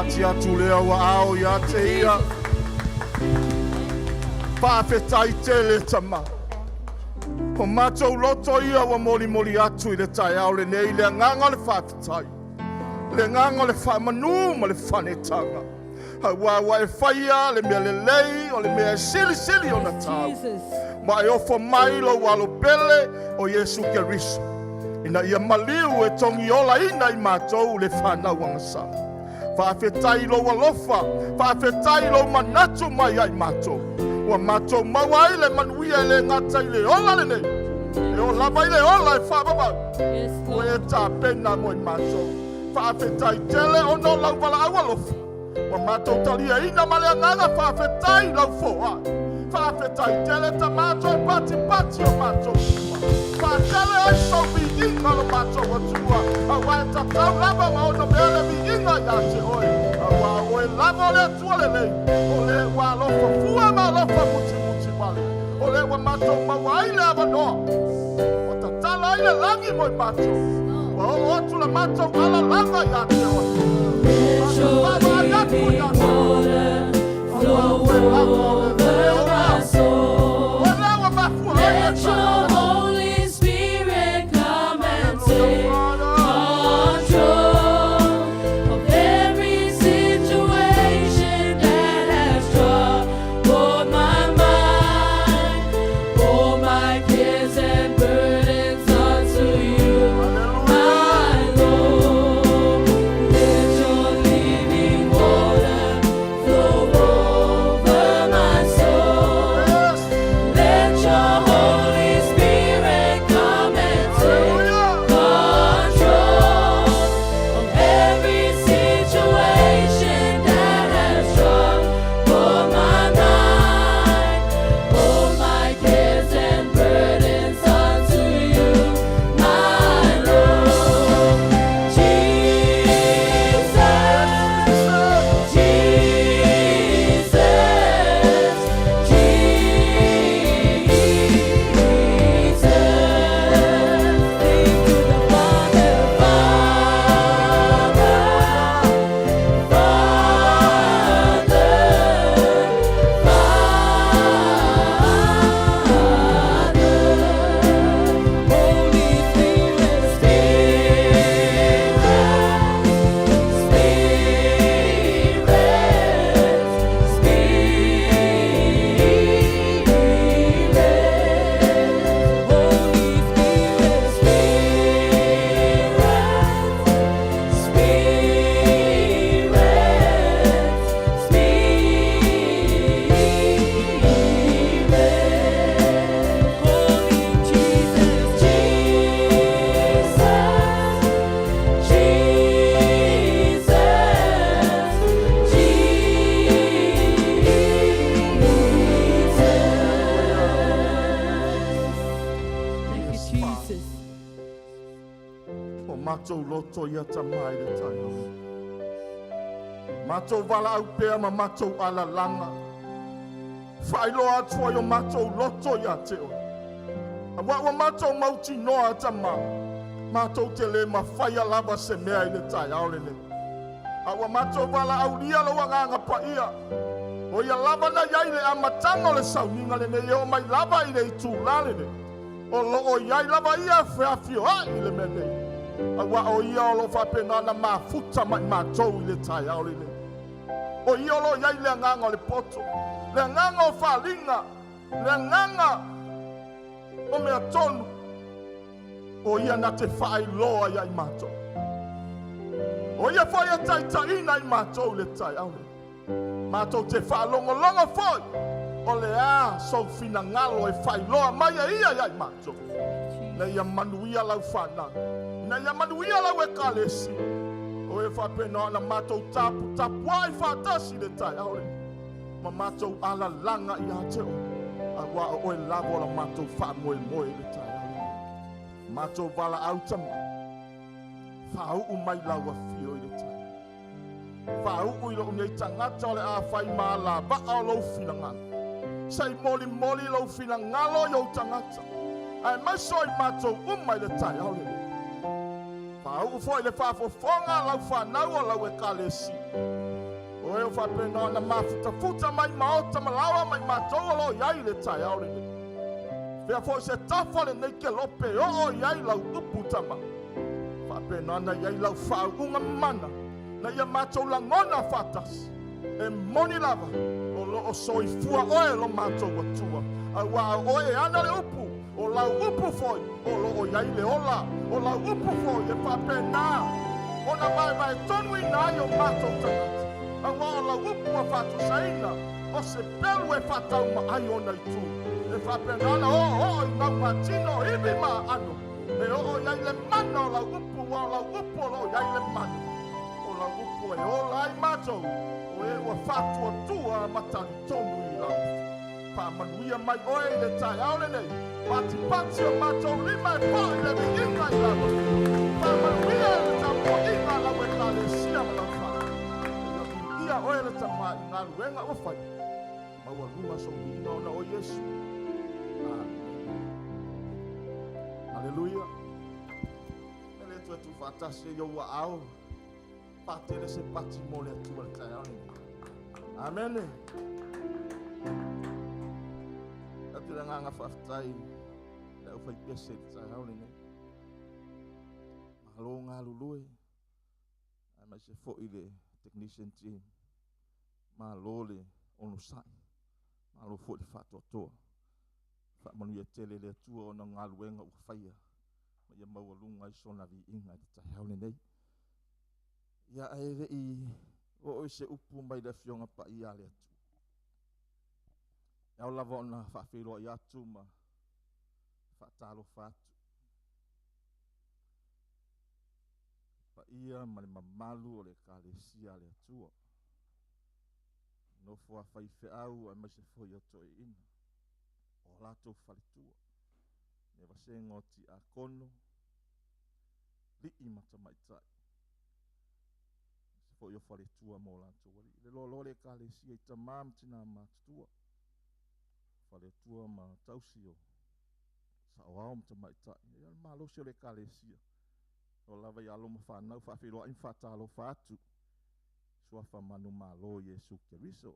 Pati atu lea ua ao ia te ia. Faafetai tele tama. O matou loto ia ua molimoli atu i le taeao lenei le agaga o le faafetai. Le agaga o le faamanu ma le fanetaga. Aua ua e faia le mea lelei o le mea e silisili ona tau. Ma e ofo mai lou alo pele o Iesu Keriso. Ina ia maliu e togiola ina i matou le whanau agasala. Faafetai lou alofa, faafetai lou manatu mai ai matou. Ua matou maua ai le manuia e le gata i le ola lenei. E o lava i le ola e whaavavau. Ua e tapena mo i matou. Faafetai tele ona o lau valaau alofa. Ua matou talia ina ma le agaga faafetai lau foai. Faafetai tele ta matou e patipati o matou lima. Faatele ai sau viiga lo matou Atua. Aua e tatau lava ma ona mea le viiga ia te oe. Aua o oe lava o le Atua lelei. O le ua alofa fua ma alofa mutimuti wale. O le ua matou maua ai le avanoa. Ua tatala ai le lagi mo i matou. Ua oo atu la matou alalaga ia te oe. Let your living water flow over my soul. O le ua mafua ai le Let your taeao. Holy Spirit come and take control of every situation that has troubled my mind. All my cares and burdens unto you, my Lord. Let your living water flow over my soul. Yes. Let your Holy Spirit come and take control of every situation that has troubled my mind. All my cares and burdens unto you, my Lord. Jesus, Jesus, Jesus. Sing to the Father, Father, Father, Father. Holy Spirit, Spirit, Spirit, Spirit, Holy Spirit, Spirit, Spirit, Holy Jesus, Jesus. Jesus, Jesus. Thank you, Jesus. O matou loto ia tamai le taeao. Matou valaau pea ma matou alalaga. Faailoa atu ai o matou loto ia te oe. Aua ua matou mautinoa tama. Matou te le mafaia lava se mea i le taeao lenei. A ua matou valaaulia lou agaga paia. O ia lava na iai le amataga o le sauniga lenei e oo mai lava i le itulā lenei. O loo iai lava ia feafioai i le mea nei. Aua o ia o lo faapena na mafuta mai matou i le taeao lenei. O ia o lo iai le agaga o le poto, le agaga o faaliga, le agaga o mea tonu. O ia na te faailoa ia i matou. O ia foi e taitaiina i matou le taeao lenei. Matou te faalogologo foi o le a sou finagalo e faailoa mai e ia ia i matou. Na ia manuia lau whanau. Na ia manuia lau ekalesi. O e faapena ona matou tapu tapu ai faatasi le taeao lenei. Ma matou alalaga ia te oe. Aua o oe lava o la matou faamoemoe i le taeao lenei. Matou valaau tama. Faauu mai lau afio i le taeao. Faauu i lou nei tagata o le a fai ma lavaa o lou finagalo. Sei molimoli lou finagalo i ou tagata. Ae mai so i matou uma i le taeao lenei. Faauu foi le faafofoga lau whanau o lau ekalesi. O e o whapena na mafutafuta mai maota malawa mai matou o lo iai le taeao lenei. Fea foi se tafa lenei ke lope o o iai lau upu tama. Whapena na iai lau whaunga mana. Na ia mātou langona whatasi. E moni lava. O lo o soifua oe lo mātou atua. A ua oe e ana le upu. O lau upu foi. O lo o iai le ola. O lau upu foi e whapena. O na mai mai tonu i nā i o mātou tangata. A ua o lau upu a whatusaina. O se pelu e whatau ma ai ona i tū. E whapena na o o i ngau matino iwi ma ano. E o o iai le mana o lau upu wa o lau upu o lo iai le mana. O lau upu e ola ai mātou. O e ua whatua tua matari tonu i lau. Wha mai oe i le taeao lenei. Pati pati o mātou lima e pā i le viinga i lau. Wha manuia le tapua inga lau e ka le sia ma lau wha. Ia oe le tama i ngā luenga o whai. Maua lunga so viinga ona o Yesu. Amen. Hallelujah. Ele tu e tu whatasi e ua au. Pātere se pati mō le atua le taeao lenei. Amen. Atu le nganga whaaftai le au whai pese le taeao lenei. Malo ngā lulue. Ai mai se foi le technician team. Malo le ono sai. Malo foi le whaatoatoa. Whaamanuia tele le atua o na ngā luenga ua whaia. Ma ia maua lunga i sona vi inga i le taeao lenei. Ia ae i o se upu mai le afioga pa ia le atu. Au lava ona whaawhiroa i atu ma whaatalofa atu. Pa ia ma le mamalu o le kalesia le atua. Nofo a whai wheau a mai se foi o toe ina. O lātou faletua. Me vasenga o ti a kono. Li'i matamaitai. Se foi o faletua mō lātou wali. Le loa le kalesia i tamā ma tina mātutua. Faletua ma tausi o sa o ao matamaitai. Ia le malosi o le kalesia. O lava i alo ma whanau whaawhiroa i whaatalo whaatu. Suafa manu malo Yesu Keriso.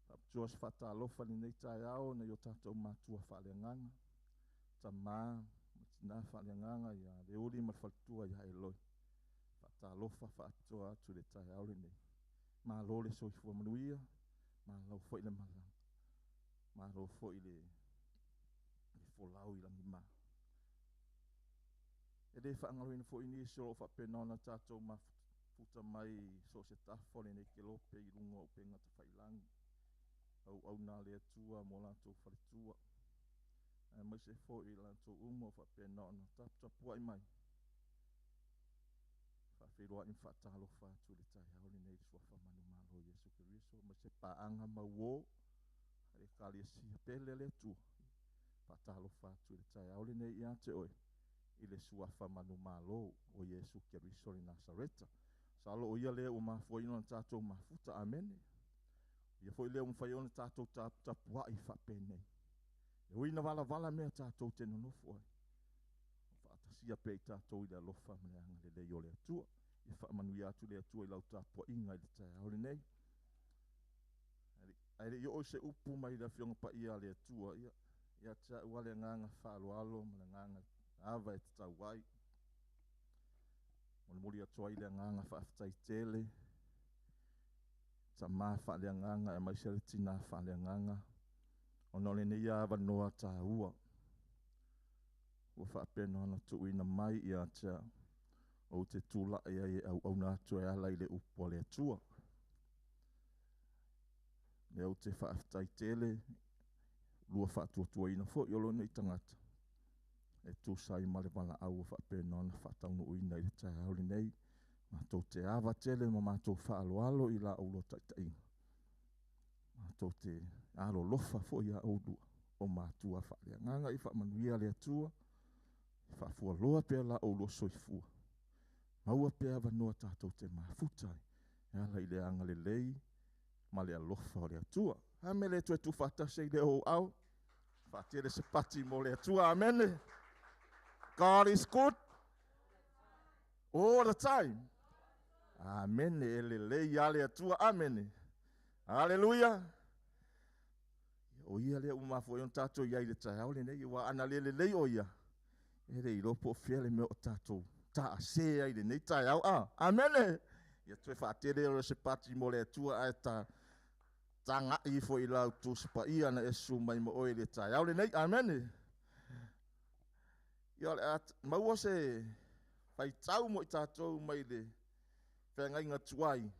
Whaaptua se whaatalofa ni nei taeao na i o tātou mātua whaaleanganga. Tamā, matina whaaleanganga ia le uri ma le faletua ia Eloi. Whaatalofa whaatoa atu le taeao lenei. Malo le soifua manuia, malo foi le malanga. Malo foi le folau i langi mā. E le whaangaloina foi nisi o whapena ona tātou mafuta mai so se tafo le nei ke lope i lunga o penga te whailangi. Au au nā le atua mō lātou faletua. Ai mai se foi i lātou umo whapena ona taputapua i mai. Whaawhiroa i whaatalofa atu le taeao lenei suafa manu malo Yesu Keriso. Mai se paanga mau le kalesia pele le atua. Whaatalofa atu le taeao lenei ia te oe. I le suafa manu malo o Yesu Keriso le Nazareta. Salo o ia lea o mafua ino na tātou mafuta. Amene. Ia foi lea o mwhai ona tātou taputapua i whapenei. E ui na wala wala mea tātou te nonofo ai. Whaatasia pe i tātou i le alofa ma le anga le lei o le atua. Ia whaamanuia atu le atua i lau tāpua inga i le taeao lenei. Ai le i o se upu mai le afioga pa ia le atua. Ia, ia tia ua le nganga whaaloalo ma le nganga ava e te tau ai. Molimoli atu ai le nganga whaaftai tele. Ta mā wha le nganga e mai se le tina wha le nganga. Ona o le nei ava noa tā ua. Ua whaapena ana tuuina mai ia tia o te tūla ia e au au nā atu e ala i le upu a le atua. Le au te whaaftai tele, lua whaatuatuaina foi o lo nei tangata. E tūsai ma le wala au o whaapena ana whaataunuuina i le taeao lenei. Mātou te awa tele ma mātou whaaloalo i la au lo taitainga. Mātou te alo lofa foi a au lua o mātua whaaleanganga i whaamanuia le atua. Whaafua loa pea la au lua soifua. Maua pea wanoa tātou te mafuta ai. E ala i le anga le lei ma le alofa o le atua. Ame le tue tu whatase i le o au. Whatere se pati mo le atua. Amen. God is good all the time. Amene, e lelei lava le Atua. Amene. Aleluia. O ia lea ua mafua ai ona tatou i ai i le taeao lenei, aua ana le lelei o ia, e le iloa po o fea le mea o tatou taase ai i lenei taeao. A, amene. Ia toe faatele o se pati mo le Atua ae ta tagai ifo i lau Tusi Paia na e susu mai ma oe i le taeao lenei. Amene. Ia o le a maua se faitau mo i tatou mai le feagaiga tuai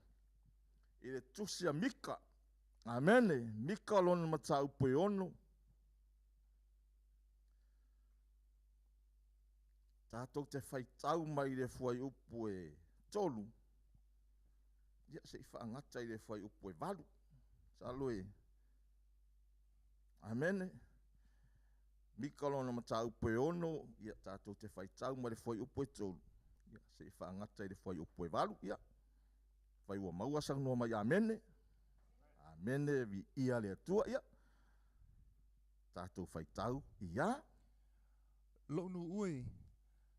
i le tusi a Mika. Amene. Mika lona mataupu e 6. Tatou te faitau mai le fuaiupu e 3. Ia se i faagata i le fuaiupu e 8. Salo e. Amene. Mika lona mataupu e 6, ia tatou te faitau mai le fuaiupu e 3, ia se i faagata i le fuaiupu e 8. Ia, fai ua maua saunoa mai amene. Amene, viia le Atua. Ia, tatou faitau ia. Lou nuu e,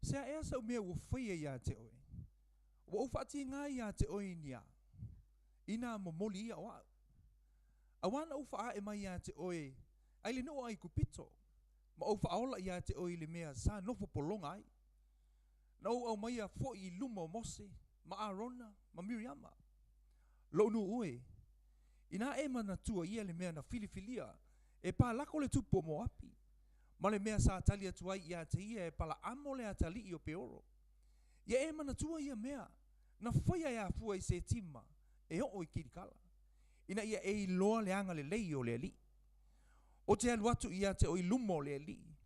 se a ea sau mea ua faia ia te oe? Ua ou faatiga ia te oe i ni a? Inā momoli ia o au. Auā na ou faaee mai ia te oe ai le nuu o Aikupito, ma ou faaola ia te oe i le mea sa nofo pologa ai. Na ou aumaia foi i luma o Mose, ma Arona, ma Miriama. Lou nuu e, inā e manatua ia le mea na filifilia e Palako le tupu o Moapi, ma le mea sa tali atu ai ia te ia e Palaamo le atalii o Peoro. Ia e manatua ia mea na faia e afua i Setima e oo i Kilikala, ina ia e iloa le agalelei o le Alii. Ou te alu atu ia te oe i luma o le Alii,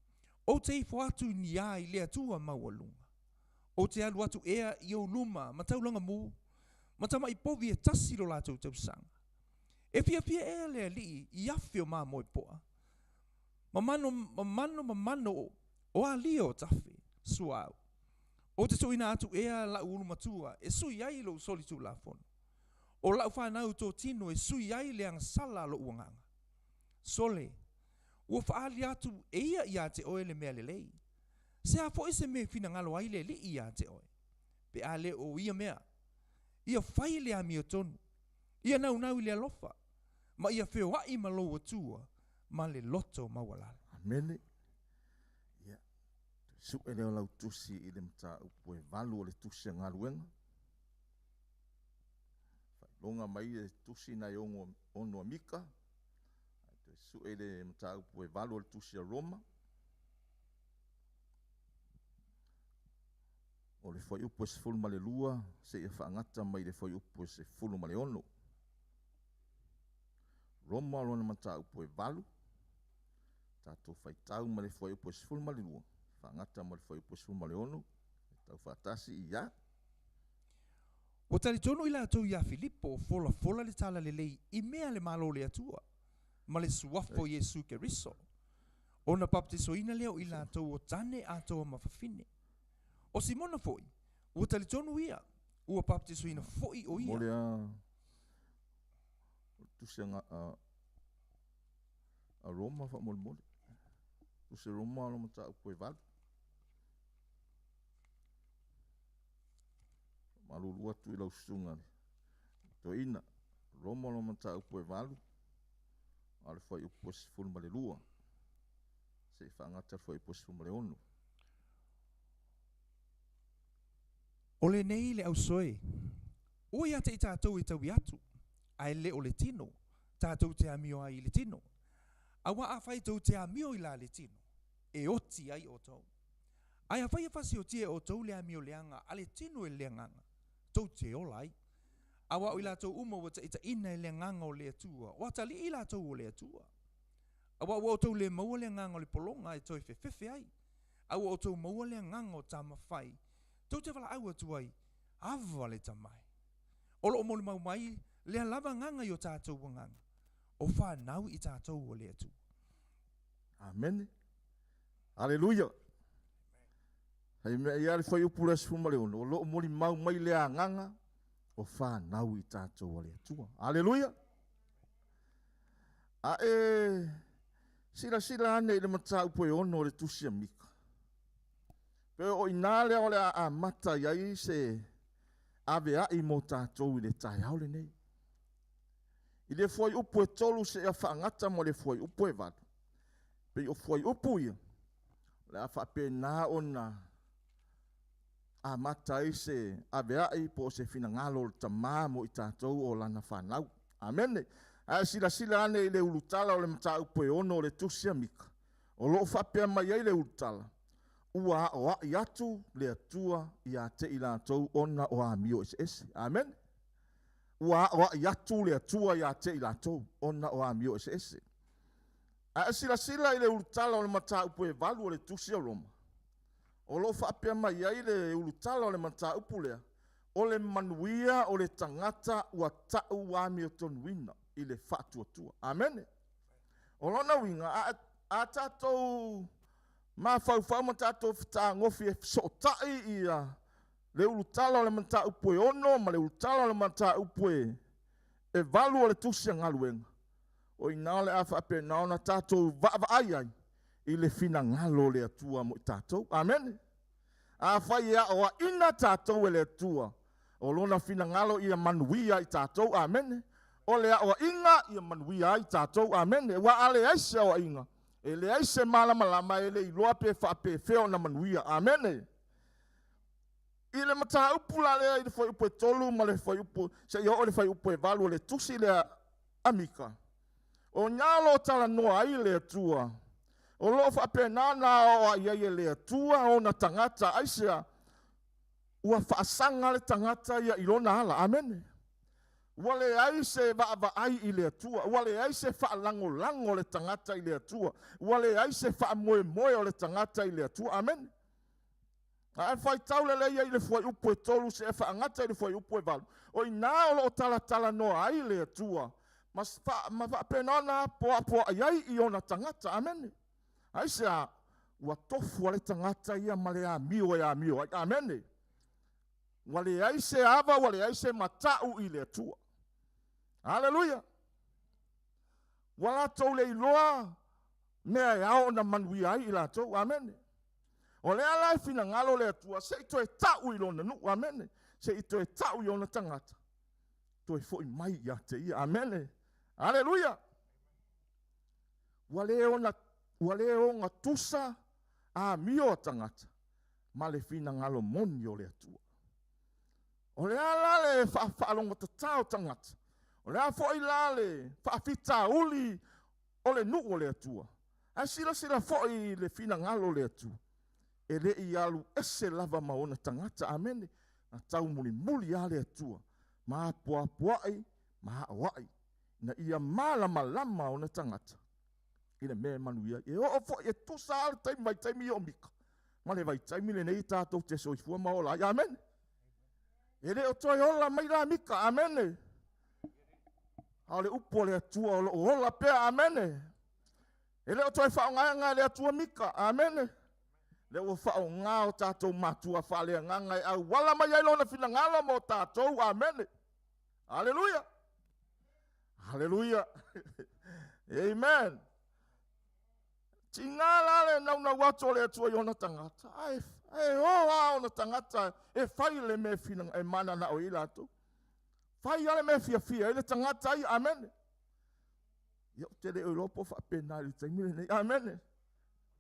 ou te ifo atu i ni a i le Atua maualuga. Ou te alu atu ea i ou luma ma taulaga mu, ma tama'i povi e 1 lo latou tausaga. E fiafia ea le Alii i afe o mamoe poa, ma mano ma mano ma mano o alia o tafe, suauu. Ou te tuuina atu ea lau ulumatua e sui ai lou solitulafono, o lau fanau totino e sui ai le agasala a lou agaga. Sole, ua faaali atu e ia ia te oe le mea lelei. Se a foi se mea e finagalo ai le Alii ia te oe, pe a le o ia mea, ia fai le amiotonu, ia naunau i le alofa, ma ia feoai ma lou Atua ma le loto maualalo. Amene. Ia, su'e lea o lau tusi i le mataupu e 8 o le tusi a galuega. Faailoga mai le tusi nai ono a Mika. Ae toe su'e i le mataupu e 8 o le tusi a Roma. O le fuaiupu e 12 seia faagata mai le fuaiupu e 16. Roma lona mataupu e 8. Tatou faitau ma le fuaiupu e 12, faagata ma le fuaiupu e 16, tau faatasi ia. Ua talitonu i latou iā Filipo o folafola le tala lelei i mea le Malo o le Atua, ma le suafa o Iesu Keriso. Ona papatisoina lea o i latou o tane atoa ma fafine. O Simona foi, ua talitonu ia, ua papatisoina foi o Mo ia. le a o le tusi a Roma faamolemole. Tusi a Roma lona mataupu e 8. Malulu atu i lau susuga le toeaina. Roma lona mataupu e 8, a o le fuaiupu e 12. Se i faagata le fuaiupu e 16. O lenei le ausoe, ua ia te i tatou e taui atu, ae le o le tino, tatou te amio ai i le tino. Auā afai tou te amio i la le tino, e oti ai outou. Ae afai e fasiotia e outou le amioleaga a le tino e le agaga, tou te ola ai. Auā o i latou uma ua taitaiina e le agaga o le Atua, o atalii latou o le Atua. Auā ua outou le maua le agaga o le pologa e toe fefefe ai, a ua outou maua le agaga o tama fai, tou te valaau atu ai, Ava le Tama e. O loo molimau mai lea lava agaga i o tatou agaga, o fanau i tatou o le Atua. Amene. Aleluia. Hei mea ia le fuaiupu le 16, o loo molimau mai le agaga o fanau i tatou o le Atua. Aleluia. A e silasila ane i le mataupu e 6 o le tusi a Mika. Pe o i nā lea o le a amata i ai se avea'i mo tatou i le taeao lenei. I le fuaiupu e 3 seia faagata ma le fuaiupu e 8, pei o fuaiupu ia, o le a faapena ona amata ai se avea'i po o se finagalo o le Tamā mo i tatou o lana fanau. Amene. Ae silasila ane i le ulutala o le mataupu e 6 o le Tusi a Mika, o loo faapea mai ai le ulutala, ua aoai atu le Atua ia te i latou ona o amio eseese. Amene. Ua aoai atu le Atua ia te i latou ona o amio eseese. Ae silasila i le ulutala o le mataupu e 8 o le Tusi a Roma, o loo faapea mai ai le ulutala o le mataupu lea, o le manuia o le tagata ua ta'u amiotonuina i le faatuatua. Amene. O lona uiga, a tatou mafaufau ma tatou fetagofi e fesootai ia le ulutala o le mataupu e 6 ma le ulutala o le mataupu e 8 o le Tusi a Galuega, o ina o le a faapena ona tatou vaavaai ai i le finagalo o le Atua mo i tatou. Amene. Afai e aoaina tatou e le Atua, o lona finagalo ia manuia i tatou. Amene. O le aoaiga ia manuia ai tatou. Amene. Ua a leai se aoaiga, e leai se malamalama e le iloa pe faapefea ona manuia. Amene. I le mataupu la lea i le fuaiupu e 3 ma le fuaiupu seia oo i le fuaiupu e 8 o le Tusi lea a Mika, o ina o loo talanoa ai le Atua, o loo faapena ona aoai ai e le Atua ona tagata. Aisea? Ua faasaga le tagata ia i lona ala. Amene. Ua leai se vaavaai i le Atua, ua leai se faalagolago o le tagata i le Atua, ua leai se faamoemoe o le tagata i le Atua. Amene. Ae faitau lelei ai i le fuaiupu e 3 seia faagata i le fuaiupu e 8, o ina o loo talatalanoa ai le Atua ma faapena ona apoapoai ai i ona tagata. Amene. Aisea? Ua tofu a le tagata ia ma le amio e amio ai. Amene. Ua leai se ava, ua leai se mata'u i le Atua. Aleluia. Ua latou le iloa mea e ao ona manuia ai i latou. Amene. O lea la e finagalo le Atua se i toe ta'u i lona nuu. Amene. Se i toe ta'u i ona tagata, toe fo'i mai ia te ia. Amene. Aleluia. Ua le ona tusa amio a tagata ma le finagalo moni o le Atua. O lea la le faalogotata o tagata, o lea foi la le faafitauli o le nuu o le Atua. Ae silasila foi i le finagalo o le Atua, e le i alu ese lava ma ona tagata. Amene. Na taumulimuli lava le Atua ma apoapoai ma aoai ina ia malamalama ona tagata i le mea e manuia ai. E oo foi e tusa lava le taimi vaitaimi o Mika ma le vaitaimi lenei tatou te soifua ma ola ai. Amene. E le o toe ola mai la Mika. Amene. A o le upu o le Atua o loo ola pea. Amene. E le o toe faaaogaina e le Atua Mika. Amene. Le ua faaaoga o tatou matua faaleagaga e auala mai ai lona finagalo mo tatou. Amene. Aleluia. Aleluia. Amen. Tiga la le naunau atu o le Atua i ona tagata, ae o a ona tagata e fai le mea e mananao i latou. Fai a le mea fiafia ai le tagata ia. Amene. Ia ou te le o iloa po o faapena i le taimi lenei. Amene.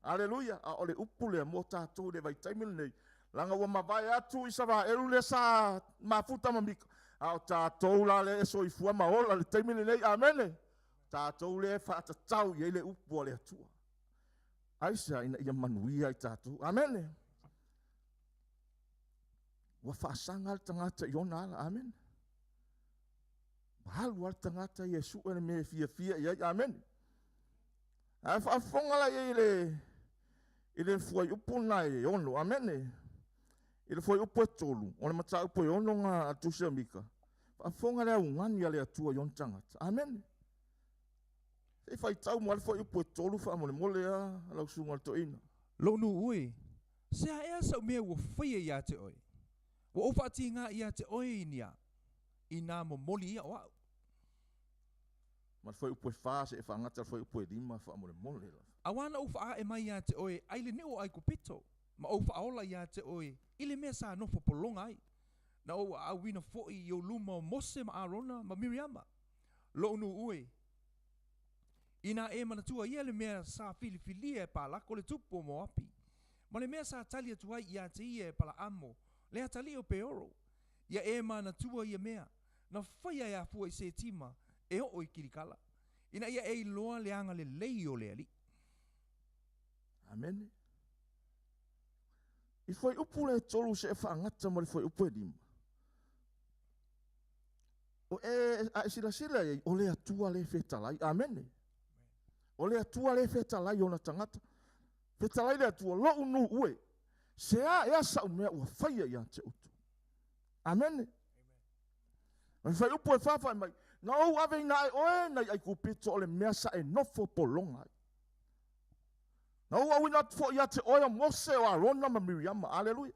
Aleluia. A o le upu lea mo tatou i le vaitaimi lenei, laga ua mavae atu i Savaelu lea sa mafuta ma Mika, a o tatou la lea e soifua ma ola i le taimi lenei. Amene. Tatou lea e faatatau i ai le upu a le Atua. Aisea? Ina ia manuia i tatou. Amene. Ua faasaga le tagata i ona ala. Amene. Ua alu lava le tagata ia e sue le mea e fiafia i ai. Amene. Ae faafofoga la i ai i le fuaiupu na e 6. Amene. I le fuaiupu e 3 o le mataupu e 6 na Tusi a Mika, faafofoga le augani a le Atua i ona tagata. Amene. Se i faitau mo le fuaiupu e 3 faamolemole a lau susuga i le toeaina. Lou nuu e, se a ea sau mea ua faia ia te oe? Ua ou faatiga ia te oe i nia, i nā momoli ia o au. Ma le fuaiupu e 4 se e faagata le fuaiupu e 5 faamolemole lava. Auā na ou faaee mai ia te oe ai le nuu o Aikupito, ma ou faaola ia te oe i le mea sa nofo pologa ai. Na ou aauina foʻi i ou luma o Mose ma Arona ma Miriama, loʻu nuu e. Inā e manatua ia le mea sa filifilia e Palako le tupu o Moapi, ma le mea sa tali atu ai iā te ia e Palaamo, le atalii o Peoro, ia e manatua ia mea, na faia e afua i Setima e oo i Kilikala, ina ia e iloa le agalelei o le Alii. Amene. I fuaiupu lea e tolu seia faagata ma le fuaiupu e lima, o e a e silasila i ai, o le Atua lea e fetalai. Amene. O le Atua lea e fetalai i ona tagata. Fetalai le Atua, lou nuu e, se a ea sau mea ua faia ia te outou. Amene. Ma le fuaiupu e fa fai mai, na ou aveina ai oe nai Aikupito o le mea sa e nofo pologa ai. Na ou auina atu foi ia te oe o Mose, o Arona ma Miriama. Aleluia.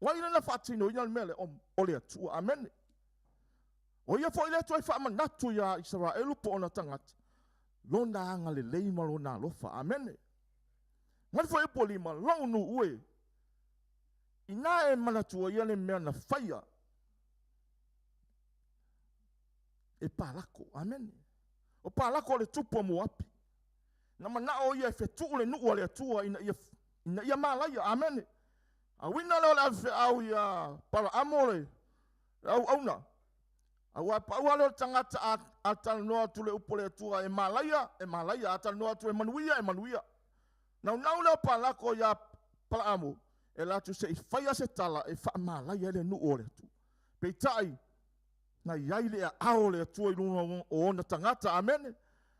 O ai lea na faatinoina le mea lea? O le Atua. Amene. O ia foi lea toe faamanatu iā Isaraelu po o ona tagata, lona agalelei ma lona alofa. Amene. Mai le fuaiupu 5, lou nuu e, inā e manatua ia le mea na faia e Palako. Amene. O Palako o le tupu o Moapi. Na manao ia e fetuu le nuu a le Atua ina ia, ina ia malaia. Amene. Auina lea o le avefeau ia Palaamo le, le auauna. Aua e pau lava lea o le tagata a, a talanoa atu le upu a le Atua e malaia, e malaia. A talanoa atu e manuia, e manuia. Naunau lea o Palako ia Palaamo e alu atu se i faia se tala e faamalaia ai le nuu o le Atua. Peitai, na i ai le aao o le Atua i luga o ona tagata. Amene.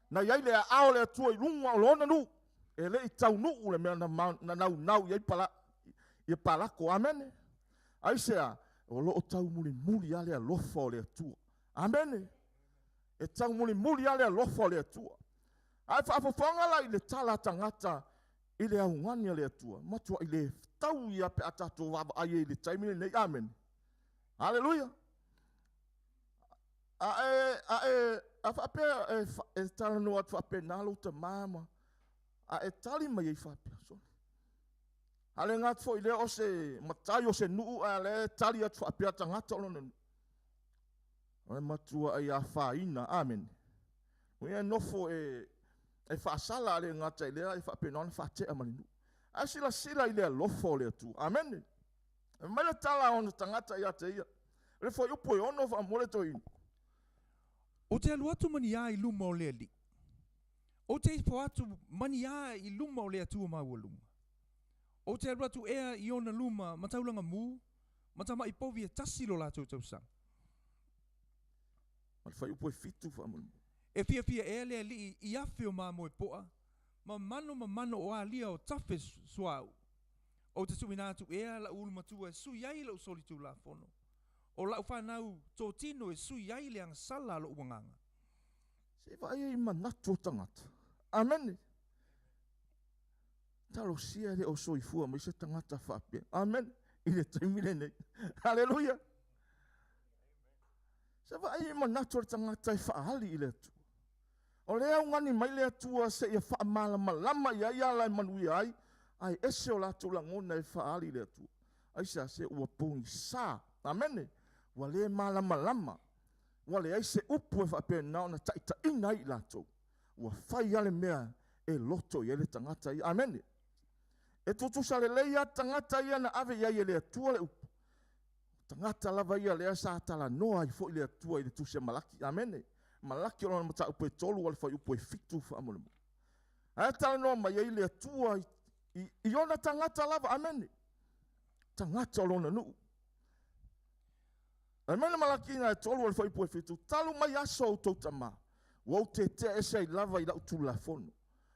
Na i ai le aao o le Atua i luga o lona nuu. E le i taunuu le mea na, na naunau i ai pala, ia Palako. Amene. Aisea? O lo o taumulimuli lava le alofa o le Atua. Amene. E taumulimuli lava le alofa o le Atua. Ae faafofoga la i le tala a tagata i le augani a le Atua, matuai le tau ia pe a tatou vaavaai ai i le taimi lenei. Amene. Aleluia. A e, a e, a faapea e, e talanoa atu faapena lou tamā ma, a e tali mai ai faapea, sole. A le gata foi lea o se matai o se nuu ae lea e tali atu faapea tagata o lona nuu. O le matua ai afaina, amene. O ia e nofo e, e faasala a le gata i lea e faapena ona faatea ma le nuu. Ae silasila i le alofa o le Atua, amene. E mai le tala a ona tagata ia te ia. O le fuaiupu e 6 faamolemole toeaina. Ou te alu atu ma ni a i luma o le Alii. Ou te ifo atu ma ni a i luma o le Atua maualuga. Ou te alu atu ea i ona luma ma taulaga mū, ma tamaʻi povi e tasi lo latou tausaga. Ma le fuaiupu e 7 faamolemole. E fiafia ea le Alii i afe o mamoe poa, ma mano ma mano o alia o tafe suauu. Ou te tuuina atu ea lau ulu matua e sui ai lou solitulafono, o lau fanau totino e sui ai le agasala a lou agaga. Se i vaai ai i manatu o tagata. Amene. Talosia e le o soifua mai se tagata faapea. Amene. I le taimi lenei. Haleluia. Se vaai i manatu o le tagata e faaali i le Atua. O lea e augani mai le Atua seia faamalamalama i ai ala e manuia ai, ae ese o latou lagona e faaali i le Atua. Aisea? Se ua pogisa. Amene. Ua le malamalama. Ua leai se upu e faapena ona taitaiina ai i latou. Ua fai lava le mea e loto i ai le tagata ia. Amene. E tutusa lelei lava tagata ia na ave i ai e le Atua le upu. Tagata lava ia lea sa talanoa ai foi le Atua i le Tusi a Malaki. Amene. Malaki o lona mataupu e 3 a le fuaiupu e 7 faamolemole. Ae talanoa mai ai le Atua i, i, i ona tagata lava. Amene. Tagata o lona nuu. Fai mai le Malaki ina e 3 a le fuaiupu e 7, talu mai aso a outou tamā, ua ou tetea ese ai lava i lau tulafono,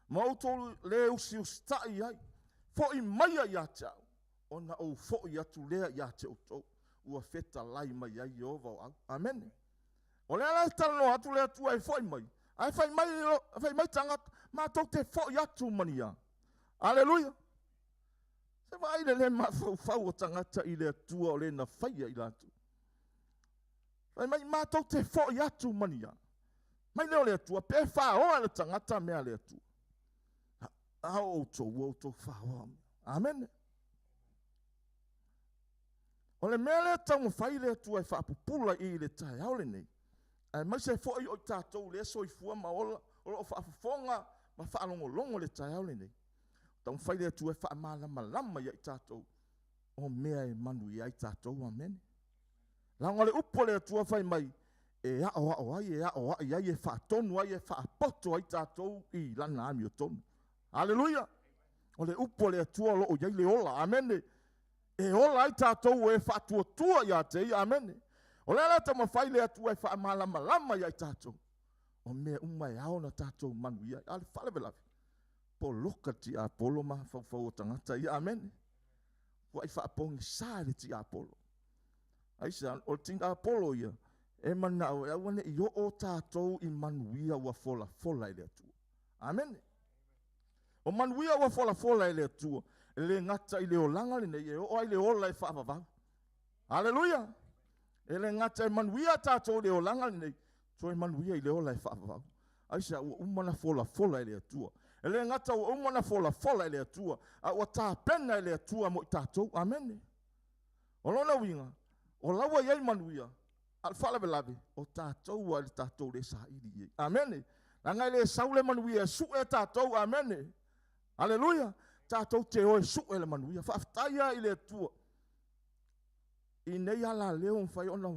ma outou le usiusitai ai, foʻi maia ia te au, ona ou foʻi atu lea ia te outou, ua fetalai mai ai Ieova o au. Amene. O lea la e talanoa atu le Atua e foʻi mai, ae fai mai, fai mai tagata, matou te foʻi atu ma ni a. Aleluia. Se vaai le le mafaufau o tagata i le Atua o le na faia i latou. Fai mai, matou te foʻi atu ma ni a. Mai lea o le Atua, pe faoa le tagata mea a le Atua. A o outou, ua outou faoa. Amene. O le mea lea taumafai le Atua e faapupula i le taeao lenei, aemaise foi o i tatou lea soifua ma ola, o lo o faafofoga ma faalogologo le taeao lenei. Taumafai le Atua e faamalamalama ia i tatou o mea e manuia ai tatou. Amene. Leaga o le upu a le Atua fai mai, e aoao ai, e aoai ai, e faatonu ai, e faapoto ai tatou i lana amiotonu. Aleluia! O le upu a le Atua o lo o i ai le ola. Amene. E ola ai tatou e faatuatua ia te ia. Amene. O le ala taumafai le Atua e faamalamalama ia i tatou o mea uma e ao ona tatou manuia ai. A o le faalavelave, poloka le tiapolo ma faufau o tagata ia. Amene. Ua i faapogisa le tiapolo. Aisea? O le tiapolo ia e manao e aua ne i oo tatou i manuia ua folafola e le Atua. Amene. O manuia ua folafola e le Atua, e le gata i le olaga lenei, e oo ai le ola e faavavau. Aleluia! E le gata e manuia tatou i le olaga lenei, toe manuia i le ola e faavavau. Aisea? Ua uma na folafola e le Atua. E le gata ua uma na folafola e le Atua, a ua tapena e le Atua mo i tatou. Amene. O lona uiga, o la ua i ai manuia, a o le faalavelave, o tatou a le tatou le saili i ai. Amene. Leaga e le sau le manuia e sue tatou. Amene. Aleluia. Tatou te o e sue le manuia. Faafetai lava i le Atua i nei alaleo mafai ona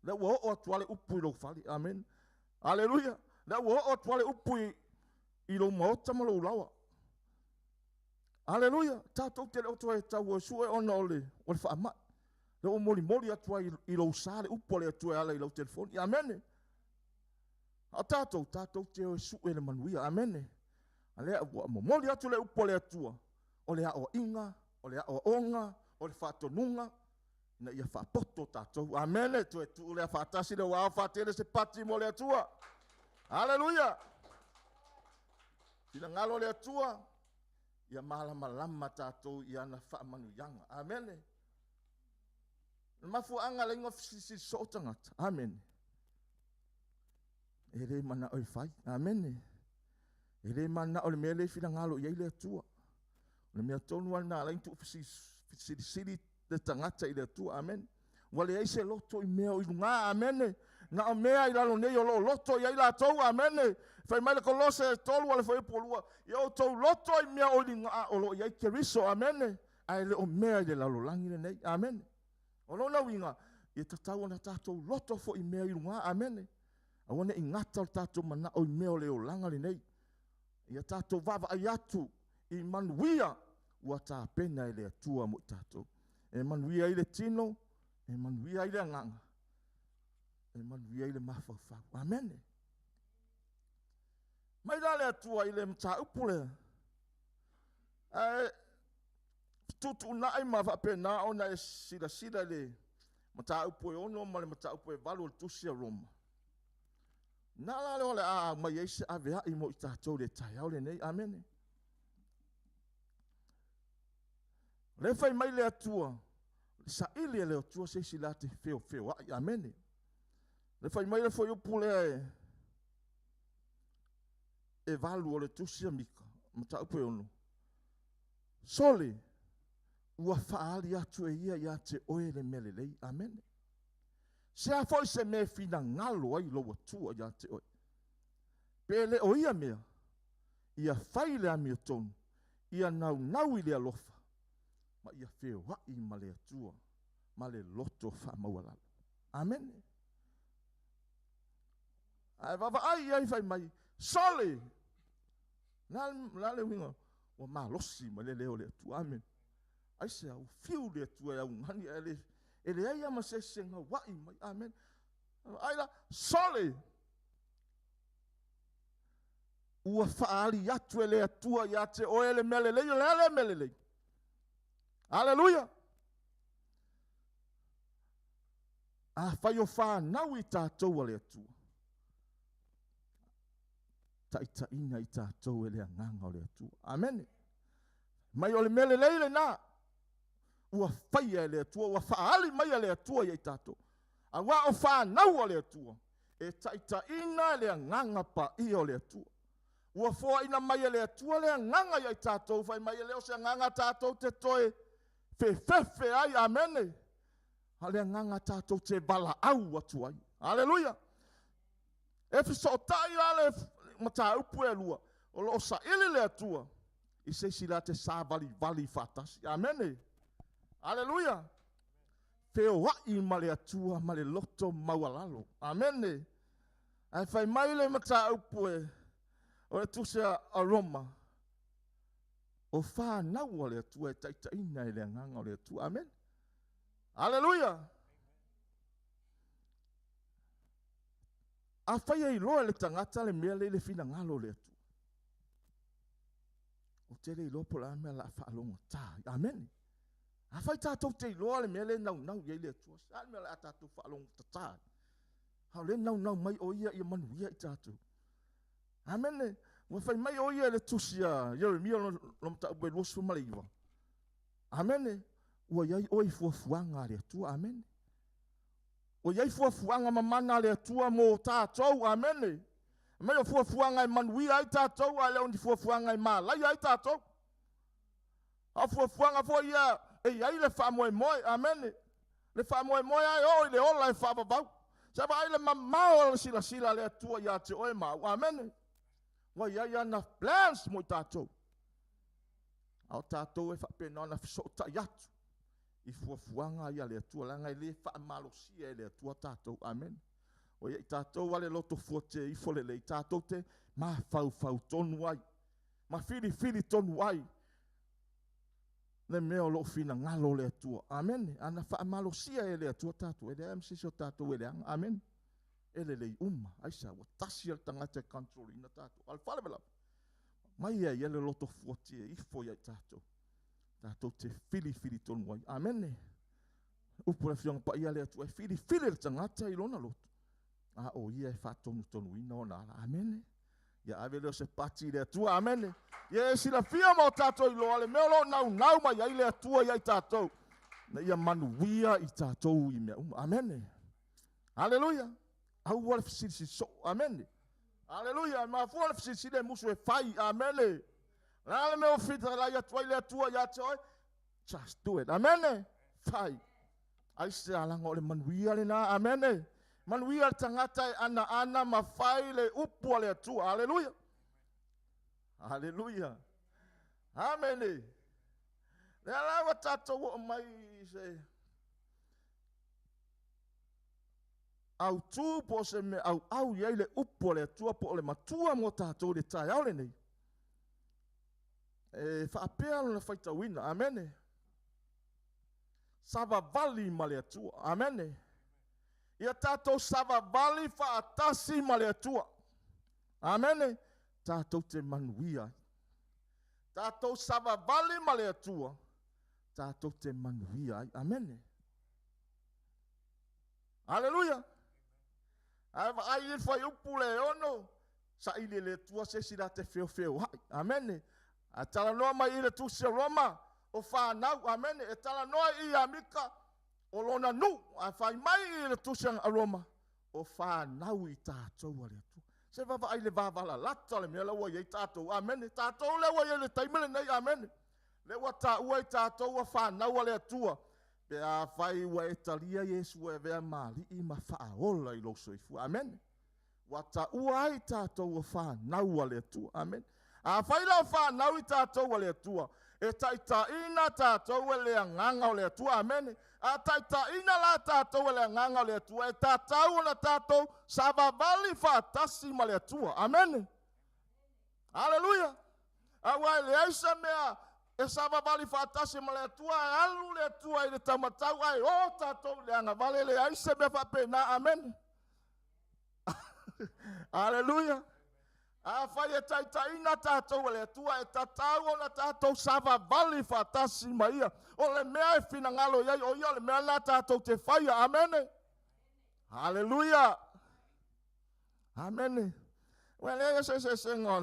lea ua oo atu lava le upu i lou fale. Amene. Aleluia. Lea ua oo atu lava le upu i lou maota ma lou laoa. Aleluia. Tatou te le o toe tau o e sue ona o le faamai. Lea ua molimoli atu ai i lou sa le upu a le Atua e ala i lau telefoni. Amene. A o tatou, tatou te o e sue le manuia. Amene. A lea ua momoli atu le upu a le Atua, o le aoaiga, o le aoaoga, o le faatonuga, ina ia faapoto tatou. Amene. Toe tuu lea faatasi le ua ao faatele se pati mo le Atua. Aleluia. Finagalo le Atua, ia malamalama tatou i ana faamanuiaga. Amene. Le mafuaaga le ingoa fesilisili soo tagata. Amene. E le manao e fai. Amene. E le manao le mea le finagalo i ai le Atua. O le mea tonu lava lena ala ai tuu fesilisili le tagata i le Atua. Amene. Ua leai se loto i mea o i luga. Amene. Na o mea i lalo nei o lo o loto i ai latou. Amene. Fai mai le Kolose 3 a le fuaiupu 2, ia outou loto i mea o i luga o lo o i ai Keriso. Amene. Ae le o mea i le lalolagi lenei. Amene. O lona uiga, ia tatau ona tatou loto foi i mea i luga. Amene. Aua ne i gata o le tatou manao i mea o le olaga lenei. Ia tatou vaavaai atu i manuia ua tapena e le Atua mo i tatou. E manuia ai le tino, e manuia ai le agaga, e manuia ai le mafaufau. Amene. Mai la le Atua i le mataupu lea, ae fetuutuunai ma faapena ona e silasila i le mataupu e 6 ma le mataupu e 8 o le tusi a Roma. Na la lea o le a mai ai se aveai mo i tatou le taeao lenei. Amene. O lea fai mai le Atua, le saili e le Atua se isi la te feofeoai. Amene. Le fai mai le fuaiupu lea e 8 o le tusi a Mika, mataupu e 6. Sole, ua faaali atu e ia ia te oe le mea lelei. Amene. Se a foi se mea e finagalo ai lou Atua ia te oe. Pe le o ia mea, ia fai le amiotonu, ia naunau i le alofa, ma ia feoai ma le Atua, ma le loto faamaualalo. Amene. Ae vaavaai i ai fai mai, sole! La le uiga, ua malosi ma le leo o le Atua. Amene. Aisea, ua fiu le Atua e augani, ae e leai lava ma se isi e gauai mai. Amene. Ai la, sole! Ua faaali atu e le Atua ia te oe le mea lelei, o le a le mea lelei? Aleluia! Afai o fanau i tatou a le Atua, taitaiina i tatou e le agaga o le Atua. Amene. Mai o le mea lelei lena, ua faia e le Atua, ua faaali mai e le Atua ia i tatou. Aua o fanau a le Atua, e taitaiina e le agaga paia o le Atua. Ua foaina mai e le Atua le agaga ia i tatou, fai mai e le o se agaga tatou te toe fefefe ai. Amene. A o le agaga tatou te valaau atu ai. Aleluia! E fesootai la le mataupu e lua, o lo o saili le Atua i se isi la te savalivali faatasi. Amene! Aleluia! Feoai ma le Atua ma le loto maualalo. Amene! Ae fai mai le mataupu e o le tusi a Roma, o fanau a le Atua e taitaiina e le agaga o le Atua. Amene! Aleluia! Afai e iloa e le tagata le mea lea i le finagalo o le Atua, ou te le iloa po o le a le mea o le a faalogogata ai. Amene. Afai tatou te iloa le mea lea e naunau i ai le Atua, se a le mea o le a tatou faalogogata ai? A o lea e naunau mai o ia ia manuia i tatou. Amene. Ua fai mai o ia i le tusi a Ieremia lona mataupu e 29. Amene. Ua i ai oe i fuafuaga a le Atua. Amene. Ua i ai fuafuaga mamana a le Atua mo tatou. Amene. Mai o fuafuaga e manuia ai tatou, ae le o ni fuafuaga e malaia ai tatou. A o fuafuaga foi ia e i ai le faamoemoe. Amene. Le faamoemoe lava e oo i le ola e faavavau. Se vaai le mamao o le silasila a le Atua ia te oe ma au. Amene. Ua i ai ana plans mo i tatou. A o tatou e faapena ona fesootai atu i fuafuaga ia a le Atua, leaga e le faamalosia e le Atua tatou. Amene. Ua i ai tatou a le loto fuate ifo lelei, tatou te mafaufau tonu ai, ma filifili tonu ai le mea o lo o finagalo le Atua. Amene. Ana faamalosia e le Atua tatou, e leai ma se isi o tatou e leaga. Amene. E lelei uma. Aisea? Ua tasi le tagata e control ina tatou. A o le faalavelave, mai e ia le loto fuati e ifo ia i tatou, tatou te filifili tonu ai. Amene. Upu le Afioga Paia a le Atua, e filifili le tagata i lona loto, a o ia e faatonutonuina ona ala. Amene. Ia ave lea o se pati i le Atua. Amene. Ia e silafia ma o tatou iloa le mea o lo o naunau mai ai le Atua ia i tatou, na ia manuia i tatou i mea uma. Amene. Aleluia. Aua le fesilisili soo. Amene. Aleluia. E mafua le fesilisili e musu e fai. Amene. Le a le mea ua fetalai atu ai le Atua ia te oe? Just do it. Amene. Fai. Aisea? Leaga o le manuia lena. Amene. Manuia le tagata e anaana ma fai le upu a le Atua. Aleluia. Aleluia. Amene. Lea la ua tatou oo mai i se autū po o se mea auau i ai le upu a le Atua po o le matua mo tatou i le taeao lenei. E faapea lona faitauina. Amene. Savavali ma le Atua. Amene. Ia tatou savavali faatasi ma le Atua. Amene. Tatou te manuia ai. Tatou savavali ma le Atua, tatou te manuia ai. Amene. Aleluia. Ae vaai i le fuaiupu le 6, saili e le Atua se isi la te feofeoai. Amene. Ae talanoa mai i le tusi a Roma, o fanau. Amene. E talanoa i ia Mika, o lona nuu. Ae fai mai i le tusi a Roma, o fanau i tatou a le Atua. Se vaavaai le vavalalata o le mea la ua i ai tatou. Amene. Tatou lea ua i ai le taimi lenei. Amene. Lea ua taua i tatou ua fanau a le Atua. Pe afai ua e talia Iesu e avea ma alii ma faaola i lou soifua. Amene. Ua taua ai tatou ua fanau a le Atua. Amene. Afai la o fanau i tatou a le Atua, e taitaiina tatou e le agaga o le Atua. Amene. A taitaiina la tatou e le agaga o le Atua, e tatau ona tatou savavali faatasi ma le Atua. Amene. Aleluia. Aua e leai se mea e savavali faatasi ma le Atua, e alu le Atua i le taumatau ae o tatou i le agavale, e leai se mea faapena. Amene. Aleluia. Afai e taitaiina tatou e le Atua, e tatau ona tatou savavali faatasi ma ia. O le mea e finagalo i ai o ia, o le mea lena tatou te faia. Amene. Aleluia. Amene. Ua leai se eseesega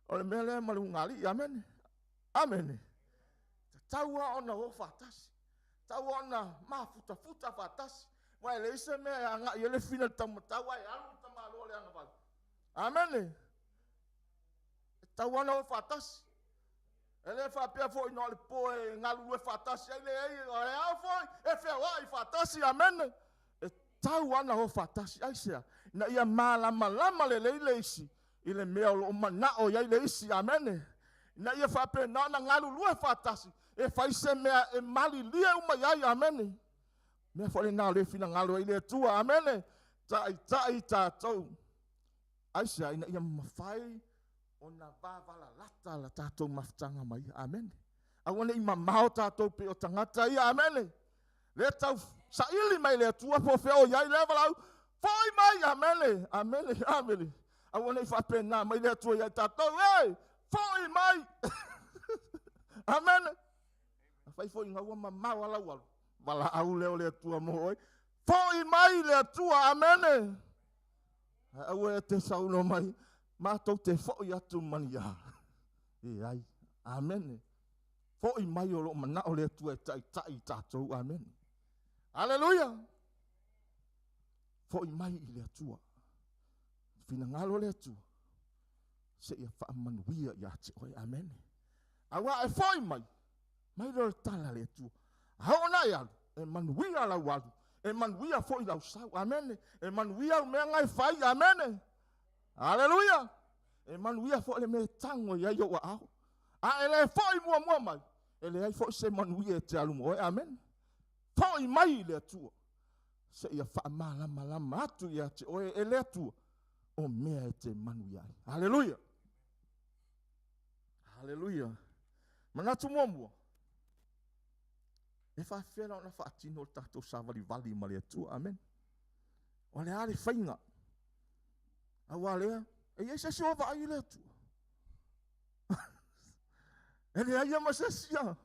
o le mea lea ma le ugali'i. Amene. Amene. Tatau lava ona o faatasi. Tatau ona mafutafuta faatasi. Ua e leai se mea e agai ai le fina i le taumatau ae alu le tamaloa i le agavale. Amene. E tatau ona o faatasi. E le faapea foi na o le po e galulue faatasi ai, leai, o le ao foi e feasoasoai. feaoai faatasi. Amene. E tau ana o faatasi aisea ina ia malamalama lelei le isi i le mea o loo manao i ai le isi. Amene. Ina ia faapena ona galulue faatasi e fai se mea e malilie uma i ai. Amene. Mea foi lena o le finagalo ai le Atua. Amene. Taitai tatou aisea ina ia mafai ona vavalalata la tatou mafutaga mai. Amene. Aua ne i mamao tatou pe o tagata ia. Amene. Le tau saili mai le Atua po fea o iai lea valaau. Foi mai. Amene. Amene. Amene. Aua ne i faapena mai le Atua ia i tatou. Ei, foi mai. Amene. Afai foi ina ua mamao ala ua valaau lea o le Atua mo oe. Foi mai le Atua. Amene. Aua e te saunoa mai, matou te foi atu mania. E ai. Amene. Foi mai o loo manao le Atua e taitai i tatou. Amene. Aleluia. Foi mai i le Atua. Finagalo le Atua seia faamanuia ia te oe. Amene. Aua e foi mai, mai lea o le tala a le Atua. A oo na e alu, e manuia lau alu, e manuia foi lau sau. Amene. E manuia au mea e fai. Amene. Aleluia. E manuia foi le mea e tago i ai ou aao. A e le foi muamua mai, e leai foi se manuia e te alu ma oe. Amene. Foi mai i le Atua seia faamalamalama atu ia te oe e le Atua o mea e te manuia ai. Aleluia. Aleluia. Manatu muamua, e faafefea la ona faatino le tatou savalivali ma le Atua. Amene. O le a le faiga? Aua lea, e i ai se isi o vaai i le Atua. E leai ia ma se isi a.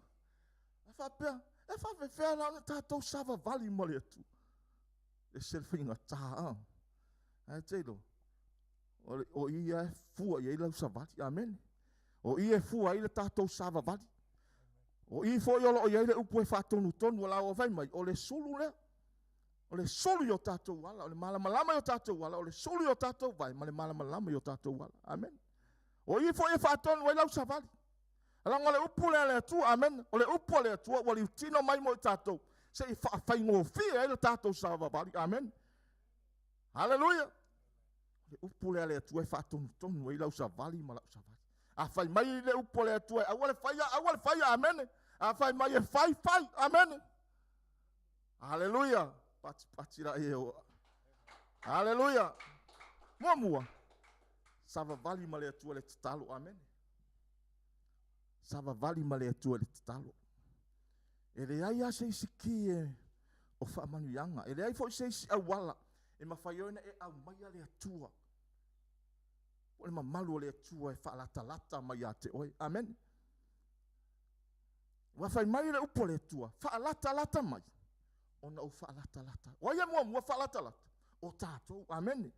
E faapea, e faafefea la ona tatou savavali ma le Atua. E se le faigata a. Ae te iloa, o ia e fua i ai lau savali. Amene. O i e fua ai le tatou savavali. O i foi o loo i ai le upu e faatonutonu o la ua fai mai, o le sulu lea. O le sulu i o tatou ala, o le malamalama i o tatou ala, o le sulu i o tatou vae, ma le malamalama i o tatou ala. Amene. O i foi e faatonu ai lau savali. Leaga o le upu lea a le Atua, amene. O le upu a le Atua ua liutino mai mo i tatou, se i faafaigofie ai le tatou savavali. Amene. Haleluia. O le upu lea a le Atua e faatonutonu ai lau savali ma lau savali. A fai mai le upu a le Atua e aua le faia, aua le faia, amene. A fai mai e fai, fai, amene. Haleluia. Pati pati la e o. Haleluia. Muamua, savavali ma le Atua le tatalo, amene. Savavali ma le Atua le tatalo. E leai lava se isi ki e o faamanuiaga. E leai foi se isi auala e mafai ai ona e aumaia le Atua. O le mamalu o le Atua e faalatalata mai ia te oe. Amene. Ua fai mai le upu a le Atua, faalatalata mai, ona ou faalatalata. O ai e muamua faalatalata? O tatou. Amene.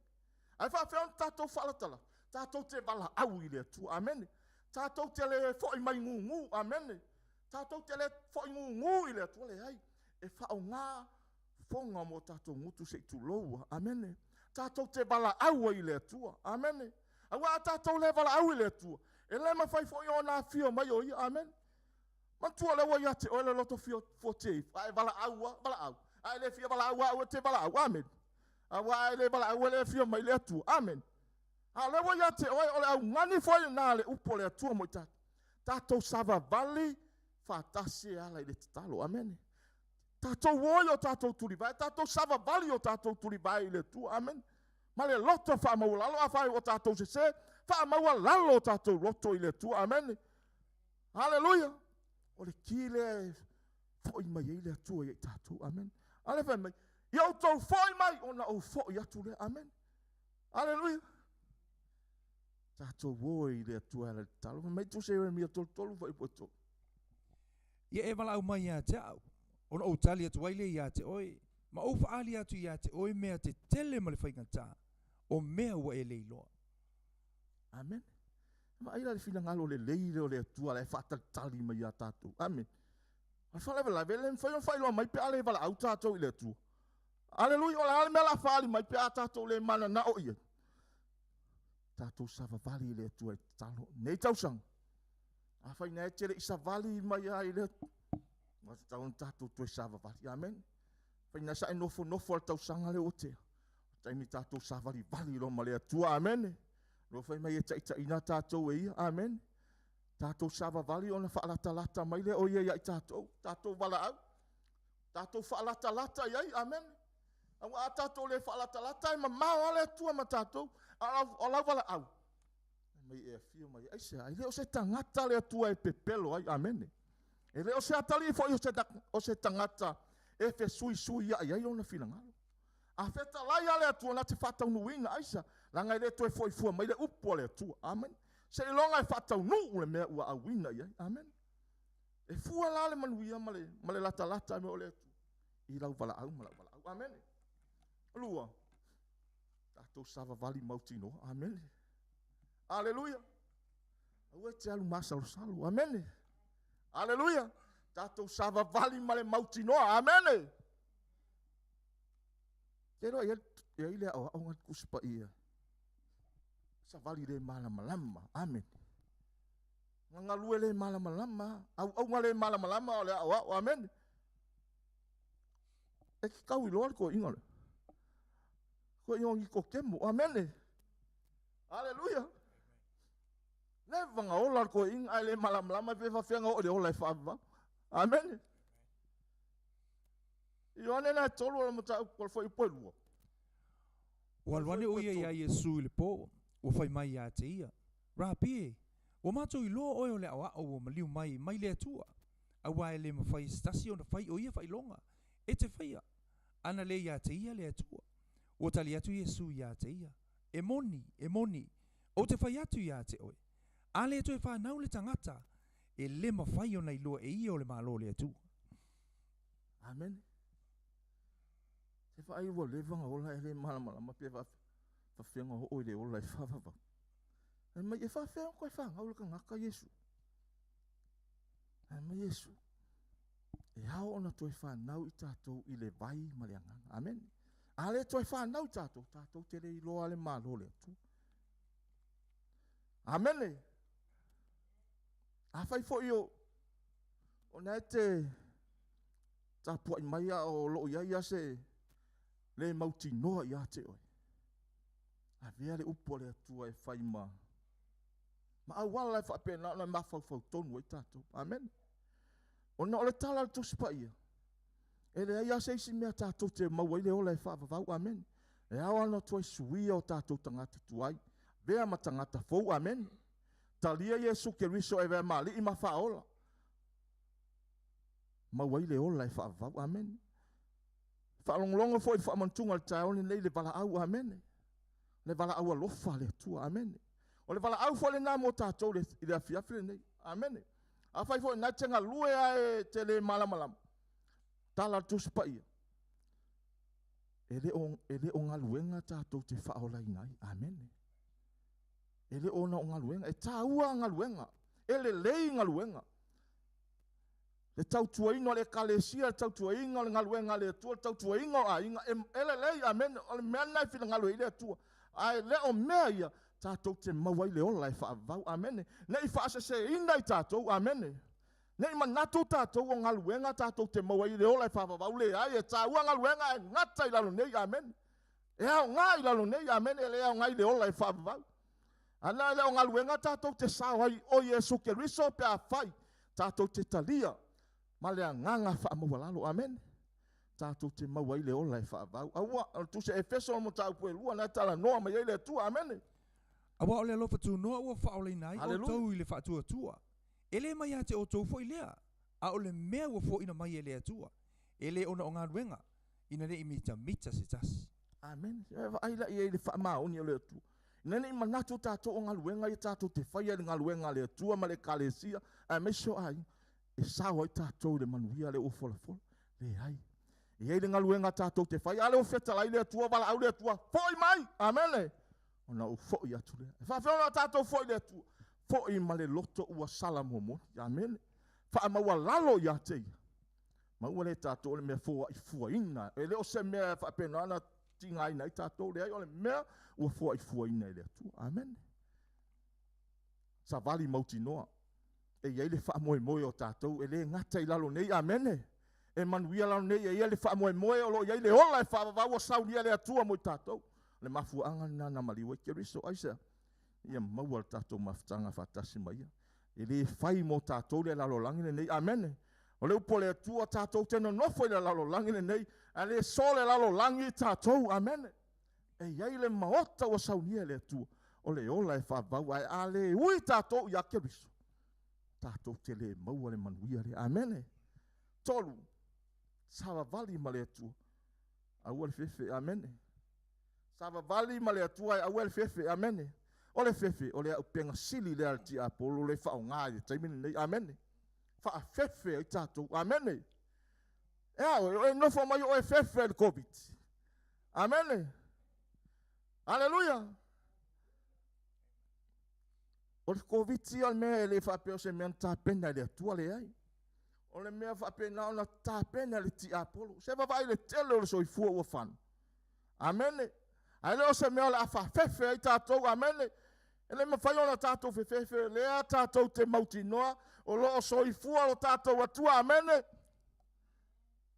Ae faafefea ona tatou faalatalata? Tatou te valaau i le Atua. Amene. Tatou te le foi mai gugu. Amene. Tatou te le foi gugu i le Atua, leai. E faaaoga foga mo tatou gutu se i tuloua. Amene. Tatou te valaau ai i le Atua. Amene. Aua a tatou le valaau i le Atua, e le mafai foi ona afio mai o Ia. Amene. Manatua o lea ua ia te oe le loto fuatia ifo, a e valaau a, valaau. A e le fia valaau a, aua e te valaau. Amene. Aua a e le valaau e le afio mai le Atua. Amene. A o lea ua ia te oe, o le augani foi lena a le upu a le Atua mo i tatou. Tatou savavali faatasi e ala i le tatalo. Amene. Tatou o i o tatou tulivae, tatou savavali i o tatou tulivae i le Atua. Amene. Ma le loto faamaualalo, afai ua tatou sese, faamaualalo o tatou loto i le Atua. Amene. Haleluia. O le ki lea e foi mai ai le Atua ia i tatou. Amene. A lea fai mai, ia outou foi mai ona ou foi atu lea. Amene. Haleluia. Tatou o i le Atua e ala i le tatalo. Fai mai Tusi Ieremia 33 fuaiupu e 3. Ia e valaau mai ia te au, ona ou tali atu ai lea ia te oe, ma ou faaali atu ia te oe mea tetele ma le faigata, o mea ua e le iloa. Amene. Vaai la le finagalo lelei lea o le Atua la e faatalitali mai ia tatou. Amene. O le faalavelave, e le mafai ona faailoa mai pe a le valaau tatou i le Atua. Aleluia, o le a le mea o le a faaali mai pe a tatou le mananao i ai. Tatou savavali i le Atua i tatalo. Nei tausaga. Afai na e te le i savali mai ai i le Atua, ua tatau ona tatou toe savavali. Amene. Faina sa e nofonofo a le tausaga le ua tea. Taimi tātou savalivali loa ma le Atua. Amene. Lo fai mai e taitaiina tātou e ia. Amene. Tātou savavali ona faalatalata mai lea o ia ia i tātou. Tātou valaau. Tātou faalatalata i ai. Amene. Aua a tātou le faalatalata e mamao a le Atua ma tātou. A o lau valaau. Mai e afio mai aisea. E le o se tagata le Atua e pepelo ai. Amene. E le o se atalii foi o se tagata e fesuisui ai ai lona finagalo. A fetalai a le Atua na te faataunuuina aisa, laga e le toe foi fua mai le upu a le Atua. Amen. Seiloga e faataunuu le mea ua auina i ai. Amen. E fua la le manuia ma le latalata me o le Atua i lau valaau ma lau valaau. Amen. Lua, tātou savavali mautinoa. Amen. Aleluia. Aua e te alu masalosalo. Amen. Aleluia. Tātou savavali ma le mautinoa. Amen. Te roa ia ia le ao ao ngat kuspa ia. Savali le malamalama. Amen. Ngalue le malamalama. Au au ngale malamalama o le ao ao. Amen. E ki kau i loa le ko inga le. Ko inga ngi ko kemo. Amen. Aleluia. Le vanga ola le ko inga ai le malamalama pe fa fianga o le ola e fa. Amen. Ioane na tolu o le mataupu o le fuaiupu e lua. Ua alu ane o ia iā Iesu i le pō, ua fai mai iā te ia, Rapi e, ua matou iloa oe o le aoao ua maliu mai mai le Atua, auā e le mafai e se tasi ona fai o ia faailoga e te faia, ana le iā te ia le Atua. Ua tali atu Iesu iā te ia, E moni, e moni, ou te fai atu iā te oe, a le toe whanau le tagata, e le mafai ona iloa e ia o le Malo o le Atua. Amen. Se whaai ua leva nga ola e le malamalama pe whawhenga ho oi le ola e whawawau. E mai e whawhenga koe whangau le kangaka Yesu. E mai Yesu. E ao ona toe whanau i tātou i le vai ma le anganga. Amen. A le toe whanau i tātou, tātou te le iloa le malo le Atua. Amen. A whai foi o o nā te tapuai mai a o loo ia ia se le mautinoa ia te oe. A vea le upu a le Atua e whai ma ma auala e whaapena ona e mafaufau tonu ai tātou. Amen. Ona o le tala le Tusi Paia. E le ai a se isi mea tātou te maua i le ola e whaavavau. Amen. E ao ana toe suia o tātou tangata tuai. Vea ma tangata fou. Amen. Talia Iesu Keriso e vea maali'i ma faaola. Maua ai le ola e faavavau. Amen. Faalogologo foi i le faamanatuga o le taeao lenei le valaau. Amen. Le valaau alofa a le Atua. Amen. O le valaau foi lenā mo tātou i le afiafi lenei. Amen. Afai foi na te galue ae te le malamalama. Tala le Tusi Paia. E le o galuega tātou te faaolaina ai. Amen. E le o ona o galuega. E tāua galuega. E lelei galuega. Le tautuaina o le ekalesia, le tautuaina o le galuega a le Atua, le tautuaina o aiga, e lelei, amen. O le mea lena e finagalo ai le Atua. Ae le o mea ia, tātou te maua ai le ola e faavavau, amen. Nei faaseseina i tātou, amen. Nei manatu tātou o galuega tātou te maua ai le ola e faavavau, leai, e tāua galuega e gata i lalo nei, amen. E aoga i lalo nei, amen, e le aoga i le ola e faavavau. Ana e le o galuega tātou te sao ai o Iesu Keriso pe afai tātou te talia ma le agaga faamaualalo. Amen. Tātou te maua ai le ola e faavau. Aua, o le Tusi a Efeso o le mataupu e lua, na e talanoa mai ai le Atua. Amen. Auā o le alofa tunoa ua faaolaina ai outou i le faatuatua. E le mai ia te outou foi lea, a o le mea ua foaina mai e le Atua, e le ona o galuega, ina ne i mitamita se tasi. Amen. E vaai la i ai le faamaoni o le Atua. Ina ne i manatu tātou o galuega ia tātou te faia i le galuega a le Atua ma le ekalesia, aemaise o aiga, e sao ai tātou i le manuia le ua folafola. Leai. E i ai le galuega tātou te fai, a le ua fetalai le Atua, valaau le Atua, foi mai! Amen. Ona ou foi atu lea. E faafefea ona tātou foi le Atua? Foi ma le loto ua sala momoli. Amen. Faamaualalo ia te ia. Maua le tātou o le mea foaifuaina. E le o se mea faapena ona tigaina ai tātou, leai, o le mea ua foaifuaina e le Atua. Amen. Savali mautinoa. E i ai le faamoemoe o tātou, e le gata i lalo nei. Amen. E manuia lalo nei e ia le faamoemoe o loo i ai le ola e faavavau ua saunia e le Atua mo i tatou. O le mafuaaga lena na maliu ai Keriso. Aisea? Ia maua le tatou mafutaga faatasi ma ia. E le fai mo tatou le lalolagi lenei. Amene. O le upu a le Atua, tatou te nonofo i le lalolagi lenei, ae le so le lalolagi i tatou. Amene. E i ai le maota ua saunia e le Atua, o le ola e faavavau, ae a le ui tatou ia Keriso, tatou te le maua le manuia lea. Amene. 3, savavali ma le Atua, aua le fefe. Amene. Savavali ma le Atua e aua le fefe. Amene. O le fefe, o le aupega sili lea a le tiapolo le faaaoga i le taimi lenei. Amene. Faafefe ai tatou. Amene. E a oe, e nofo mai oe fefe i le Covid. Amene. Aleluia. O le Covid o le mea e le faapea o se mea na tapena e le Atua, leai. O le mea faapena ona tapena e le tiapolo. Se vaavaai i le tele o le soifua ua fano. Amene. Ae le o se mea o le a faafefe ai tatou. Amene. E le mafai ona tatou fefefe, lea tatou te mautinoa o lo o soifua lo tatou Atua. Amene.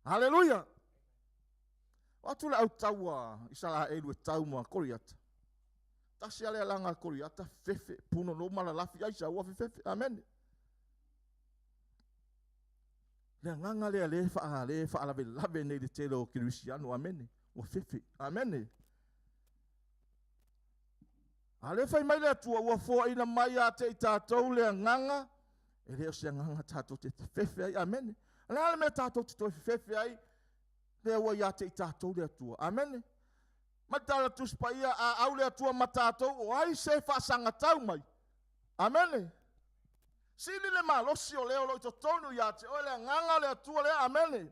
Aleluia. O atu le autaua Isaraelu e tau ma Koriata. Tasi ale alaga a Koriata, fefe, puno no malalafi ai sa ua fefefe. Amene. Le agaga lea le le faalavelave nei le tele o Kerisiano. Amene. Ua fefe. Amene. A le fai mai le Atua ua foaina mai ia te i tatou le agaga, e le o se agaga tatou te fefe ai. Amene. O le a le mea tatou te toe fefefe ai, lea ua ia te i tatou le Atua. Amene. Mai tala Tusi Paia, a au le Atua ma tatou, o ai se faasagatau mai. Amene. Sili le malosi o lea o lo o i totonu ia te oe le agaga o le Atua lea. Amene.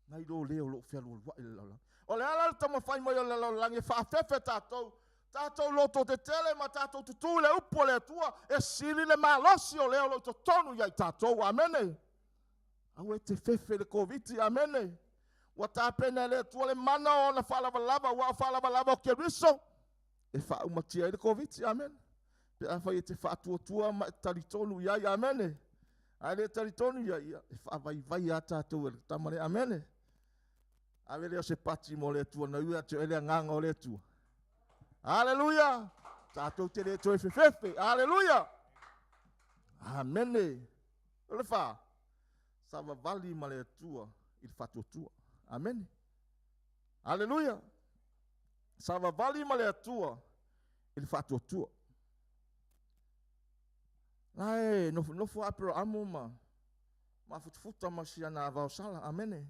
Nai lo lea o lo o fealualuai le lalolagi. O le ala le taumafai mai o le lalolagi e faafefe tatou, tatou loto tetele ma tatou tutū i le upu a le Atua, e sili le malosi o lea o lo o i totonu ia i tatou. Amene. Aua e te fefe i le Koviti. Amene. Ua tapena e le Atua le mana o ona faalavalava, ua o faalavalava o Keriso e faaumatia ai le Koviti. Amene. Pe afai e te faatuatua ma e talitonu i ai. Amene. Ae le talitonu ia ia, e faavaivai a tatou e le tama lea. Amene. Ave lea o se pati mo le Atua, na ui atu e le agaga o le Atua. Aleluia. Tatou te le toe fefefe. Aleluia. Amene. O le 4, savavali ma le Atua i le faatuatua. Amene. Aleluia. Savavali ma le Atua i le faatuatua. La e nofonofo Aperaamu ma mafutafuta ma siana avaosala. Amene.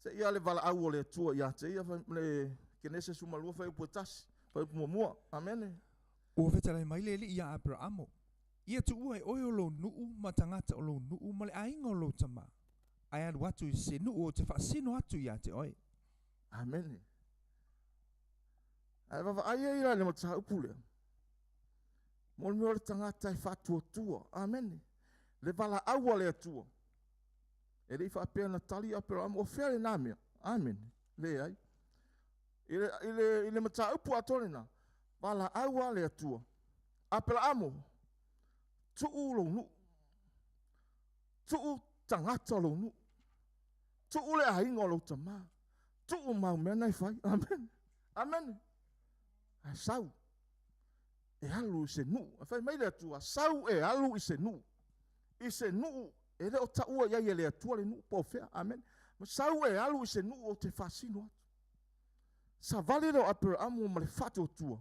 Se ia le valaau o le Atua ia te ia le Kenese 12 fuaiupu 1, fuaiupu 1. Amene. Ua fetalai mai le alii ia Aperaamu, ia tuua e oe o lou nuu ma tagata o lou nuu ma le aiga o lou tamā, ae alu atu i se nuu ou te faasino atu ia te oe. Amene. Ae vaavaai ai la i le mataupu lea. Mo le mea o le tagata e faatuatua. Amene. Le valaau a le Atua. E le i faapea na tali Aperaamu, o fea lena mea? Amene. Leai. I le mataupu atoa lena, valaau a le Atua. Aperaamu, tuu lou nuu. Tuu tagata o lou nuu. Tuu le aiga o lou tamā. Tuu mau mea na e fai. Amene. Amene. Ae sau e alu i se nuu. E fai mai le Atua, sau e alu i se nuu. I se nuu e le o taua i ai e le Atua le nuu po o fea. Amene. Sau e alu i se nuu o te faasino atu. Savali lea o Aperaamu ma le faatuatua.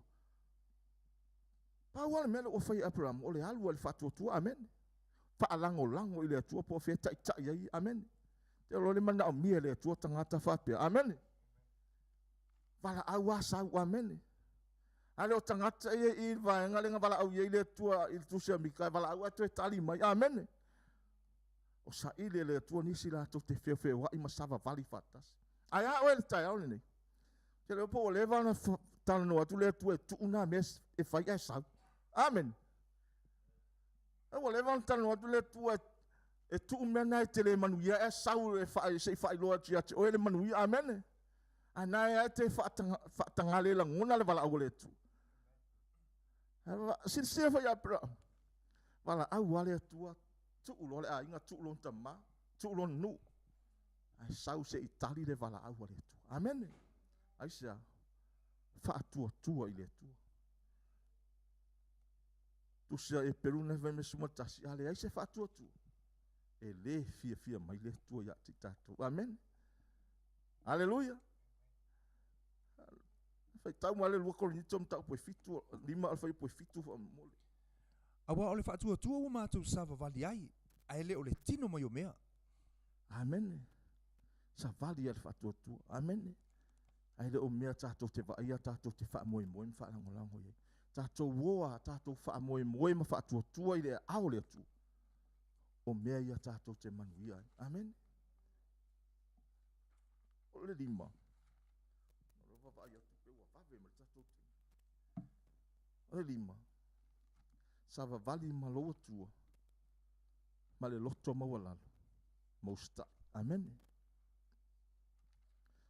Pau lava le mea lea ua fai e Aperaamu, o le alu a le faatuatua. Amene. Faalagolago i le Atua po o fea taitai ai. Amene. Te iloa le manaomia e le Atua tagata faapea. Amene. Valaau a sau. Amene. A le o tagata ia i le vaega lea na valaau i ai le Atua i le tusi a Mika, e valaau ae toe tali mai. Amene. O saili e le Atua nisi latou te feofeoai ma savavali faatasi. Ae a oe le taeao lenei? Te leo po ua leva ona talanoa atu le Atua e tuu nā mea e fai ae sau. Amene. E ua leva ona talanoa atu le Atua e tuu mea na e te le manuia ae sau e se i faailoa atu ia te oe le manuia. Amene. Ae na e ae te faatagale lagona le valaau o le Atua. Silasila foi ia Aperaamu. Valaau a le Atua, tuu loa le aiga, tuu lona tamā, tuu lona nuu. Ae sau seʻi tali le valaau a le Atua. Amene. Aisea? Faatuatua i le Atua. Tusi a Eperu na fai mai 11, a leai se faatuatua, e lē fiafia mai le Atua ia te i tatou. Amene. Aleluia. Faitau ma le 2 Korinito mataupu e 7, 5 o le fuaiupu e 7 faamolemole. Auā o le faatuatua ua matou savavali ai, ae le o le tino mai o mea. Amene. Savali a le faatuatua. Amene. Ae le o mea tatou te vaaia, tatou te faamoemoe ma faalagolago i ai. Tatou o a tatou faamoemoe ma faatuatua i le aao o le Atua. O mea ia tatou te manuia ai. Amene. O le 5. O le vaavaai atu pe ua vave ma le tatou taimi. O le 5. Savavali ma lou Atua ma le loto maualalo ma usitai. Amene.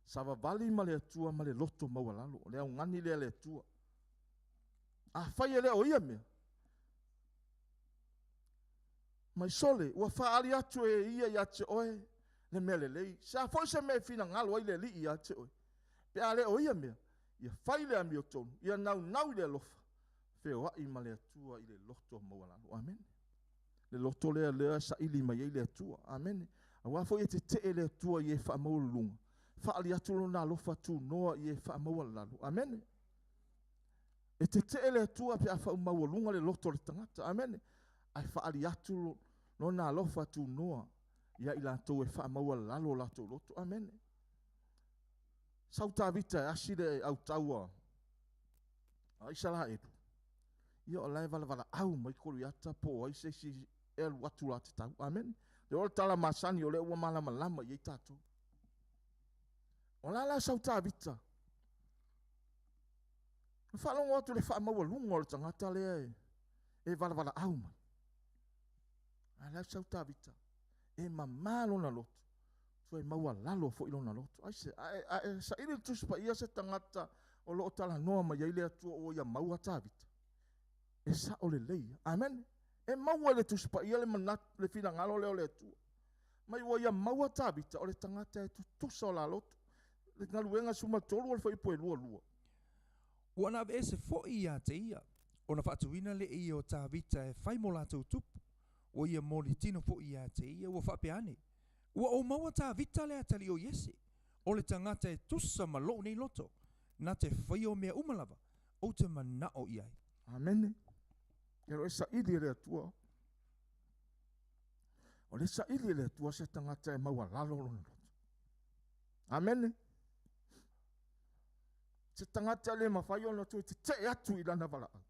Savavali ma le Atua ma le loto maualalo. O le augani lea le Atua. Afai e le o ia mea, mai sole, ua faaali atu e ia ia te oe le mea lelei. Se a foi se mea e finagalo ai le Alii ia te oe. Pe a le o ia mea, ia fai le amiotonu, ia naunau i le alofa, feoai ma le Atua i le loto maualalo. Amene. Le loto lea lea saili mai ai le Atua. Amene. Auā foi e tetee le Atua i e faamaualuluga, faaali atu lona alofa tunoa i e faamaualalo. Amene. E tetee le Atua pe a faamaualuga le loto o le tagata. Amene. Ae faaali atu lona alofa tunoa ia i latou e faamaualalo o latou loto. Amene. Sau Tavita e asi le autaua a Isaraelu. Ia o lae valavala au mai Koliata po o ai se isi e alu atu la te tau. Amene. Le o le tala masani o le ua malamalama i ai tatou. O la la sau Tavita. Faalogo atu le faamaualuga o le tagata lea e valavala au mai. A la sau Tavita. E mamā lona loto. Toe maualalo foi lona loto. Ai se, ae saili le Tusi Paia se tagata o loo talanoa mai ai le Atua ua ia maua Tavita. E sao lelei. Amene. E maua i le Tusi Paia le manatu, le finagalo lea o le Atua. Mai ua ia maua Tavita o le tagata e tutusa o la loto. Le galuega 13 o le fuaiupu e 22. Ua na aveese foi ia te ia, ona faatuina le ia o Tavita e fai mo latou tupu. Ua ia moli tino foi ia te ia, ua faapea ane. Ua ou maua Tavita le atalii o Iese, o le tagata e tusa ma lou nei loto, na te faia o mea uma lava, ou te manao i ai. Amene. E lo e saili e le Atua. O le saili e le Atua se tagata e maualalo lona loto. Amene. Se tagata le mafai ona toe tetee atu i lana valaau.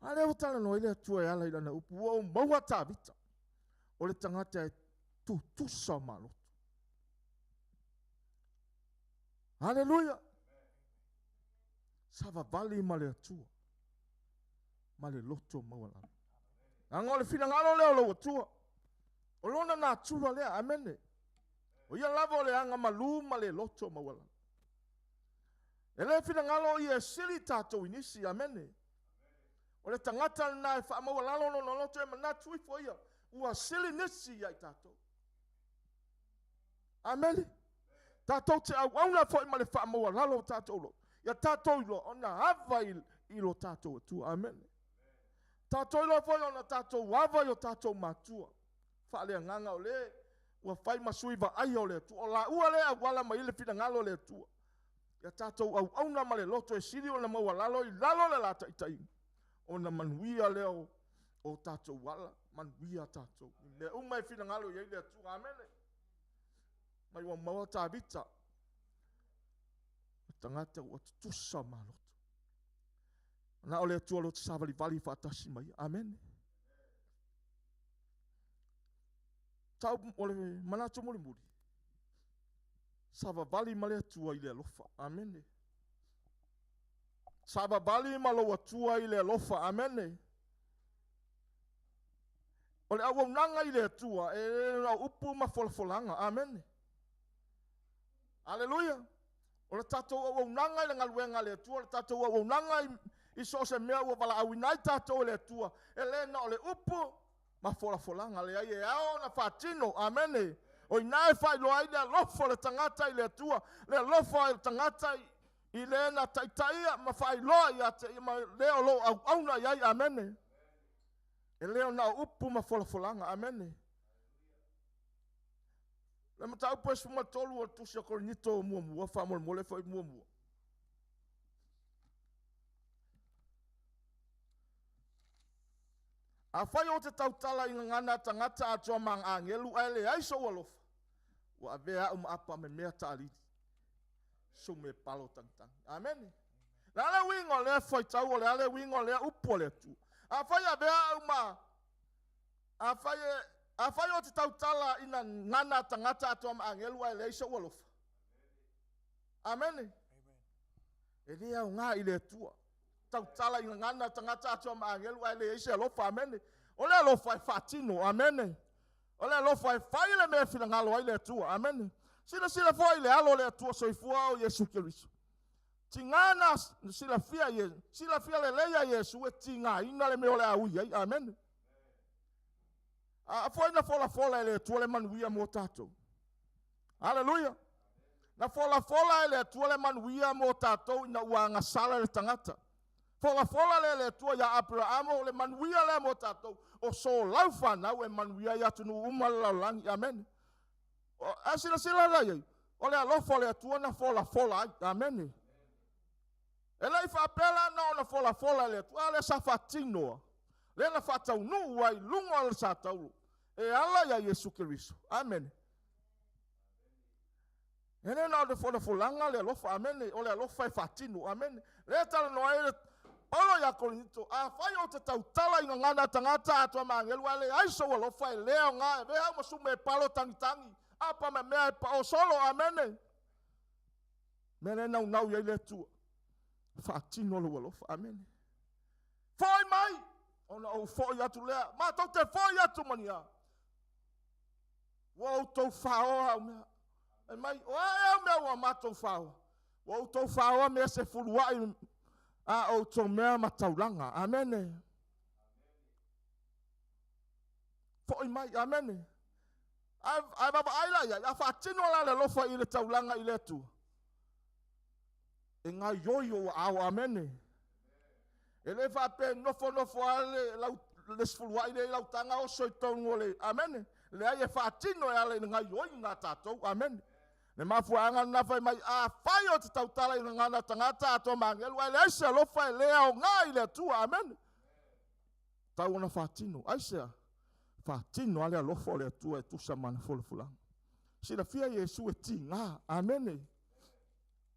A lea ua talanoa i le Atua e ala i lana upu, ua ou maua Tavita. O le tagata e tutusa o maloto. Aleluia. Savavali ma le Atua ma le loto maualalo. Leaga o le finagalo lea o lou Atua. O lona natura lea. Amene. O ia lava o le aga malū ma le loto maualalo. E le finagalo ia e sili tatou i nisi. Amene. O le tagata lena e faamaualalo lona loto e manatu ifo ia ua sili nisi ia i tatou. Amene. Tatou te auauna foi ma le faamaualalo o tatou loto. Ia tatou iloa ona ava i lo tatou Atua. Amene. Tatou iloa foi ona tatou ava i o tatou matua. Faaleagaga o le ua fai ma sui vaaia o le Atua. O la ua le auala mai le finagalo o le Atua. Ia tatou auauna ma le loto e sili ona maualalo i lalo le la taitaiga. Ona manuia lea o tatou ala, manuia tatou. Mea uma e finagalo i ai le Atua. Amene. Mai ua maua Tavita. O tagata ua tutusa o maloto. Na o le Atua lo te savalivali faatasi mai. Amene. Tau o le manatu mulimuli. Savavali ma le Atua i le alofa. Amene. Savavali ma lou Atua i le alofa. Amene. O le auaunaga i le Atua e le na upu ma folafolaga. Amene. Aleluia. O le tatou auaunaga i le galuega a le Atua, o le tatou auaunaga i so o se mea ua valaauina ai tatou e le Atua, e le na o le upu ma folafolaga, leai e ao ona faatino. Amene. O ina e faailoa ai le alofa o le tagata i le Atua, le alofa o le tagata i le na taitaia ma faailoa ia te ia ma le o lo o auauna i ai. Amene. E le o na o upu ma folafolaga. Amene. Le mataupu e 13 o le tusi a Korinito muamua, faamolemole foi muamua. Afai ou te tautala i gagana a tagata atoa ma agelu ae leai sou alofa, ua avea au ma apa me mea taalili, sou me palo tagitagi. Amene. Le a le uiga o lea faitau, o le a le uiga o lea upu a le Atua. Afai avea au ma afai e afai ou te tautala i gagana a tagata atoa ma agelu ae leai sou alofa. Amene. E le aoga i le Atua. Tautala i gagana tagata atoa ma agelu ae leai se alofa. Amene. O le alofa e faatino. Amene. O le alofa e fai le mea finagalo ai le Atua. Amene. Silasila foi i le alo o le Atua soifua o Iesu Keriso. Tiga na silafia ie, silafia lelei a Iesu e tigaina le mea o le a ui ai. Amene. A foi na folafola e le Atua le manuia mo tatou. Haleluia. Na folafola e le Atua le manuia mo tatou ina ua agasala le tagata. Folafola lea e le Atua ia Aperaamo o le manuia lea mo tatou, o solau fanau e manuia ai atunuu uma o le lalolagi. Amene. A silasila la i ai, o le alofa o le Atua na folafola ai. Amene. E le i faapea la na ona folafola e le Atua, a lea sa faatinoa, lea na faataunuu ai i luga o le satauro e ala ia Iesu Keriso. Amene. E le na o le folafolaga le alofa, amene, o le alofa e faatino, amene. Lea talanoa ai le Paulo ia Korinito, afai ou te tautala i gagana a tagata atoa ma agelu, ae leai sou alofa e le aoga, e avea au ma sume e palo tagitagi, apa ma mea e pao solo, amene. Mea lea e naunau i ai le Atua, faatino lou alofa, amene. Foi mai, ona ou foi atu lea, matou te foi atu ma ni a. Ua outou faoa au mea. Fai mai, o a ea au mea ua matou faoa? Ua outou faoa mea sefuluai a outou mea ma taulaga. Amene. Foi mai, amene. Ae vaavaai la i ai, a faatino la le alofa i le taulaga i le Atua, e gaioi ou aao, amene. E le faapea nofonofo lava le, lau, le sefuluai lea i lau taga oso i totonu o le, amene. Leai, e faatino e ala i le gaioiga a tatou, amene. Le mafuaaga lena fai mai, afai ou te tautala i gagana tagata atoa ma agelu, ae leai se alofa e le aoga i le Atua, amene. Tau ona faatino, aisea? Faatino lava le alofa o le Atua e tusa ma ana folafolaga. Silafia Iesu e tiga, amene.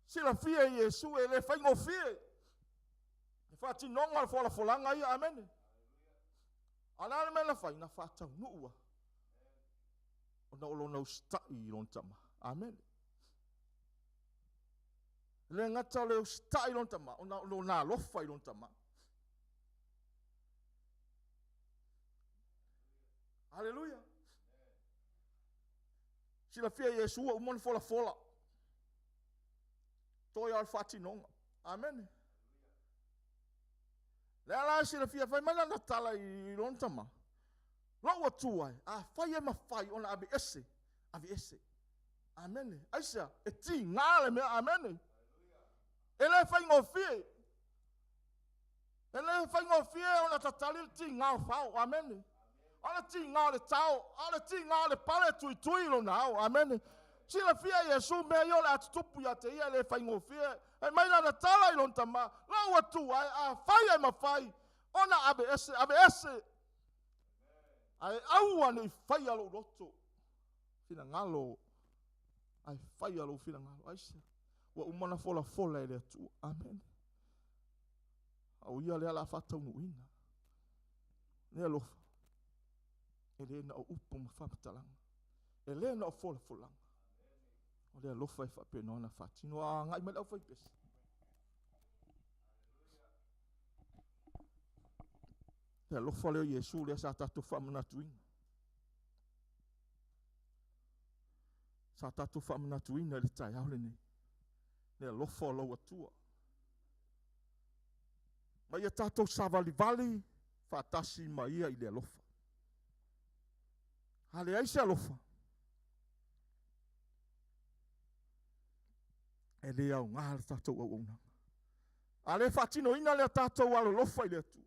Silafia Iesu e le faigofie le faatinoga o le folafolaga ia, amene. A o le a le mea na fai? Na faataunuu lava ona o lona usitai i lona tama. Amene. E le gata o le usitai i lona tama, ona o lona alofa i lona tama. Haleluia. Silafia Iesu ua uma ona folafola. Toe lava o le faatinoga. Amene. Lea la e silafia, fai mai lana tala i lona tama, Lou Atua e, afai e mafai ona aveese, aveese. Amene. Aisea? E tiga le mea. Amene. E le faigofie. E le faigofie ona tatali le tiga o fao. Amene. O le tiga o le tao, a o le tiga o le pale tuitui i lona ao. Amene. Silafia Iesu mea ia o le a tutupu ia te ia, e le faigofie. Fai mai lana tala i lona tama, Lou Atua e, afai e mafai ona aveese, aveese, ae aua ne i faia lou loto finagalo, ae faia lou finagalo. Aisea? Ua uma ona folafola e le Atua. Amene. A o ia lea la faataunuuina. Le alofa, e le na o upu ma faamatalaga, e le na o folafolaga, o le alofa e faapena ona faatino. A agai mai le aufaipese. Le alofa lea o Iesu lea sa tatou faamanatuina. Sa tatou faamanatuina i le taeao lenei. Le alofa o lau Atua. Ma ia tatou savalivali faatasi ma ia i le alofa. A leai se alofa, E le au ngā le tātou au au. A le whaatino ina le tātou alolofa i le atu.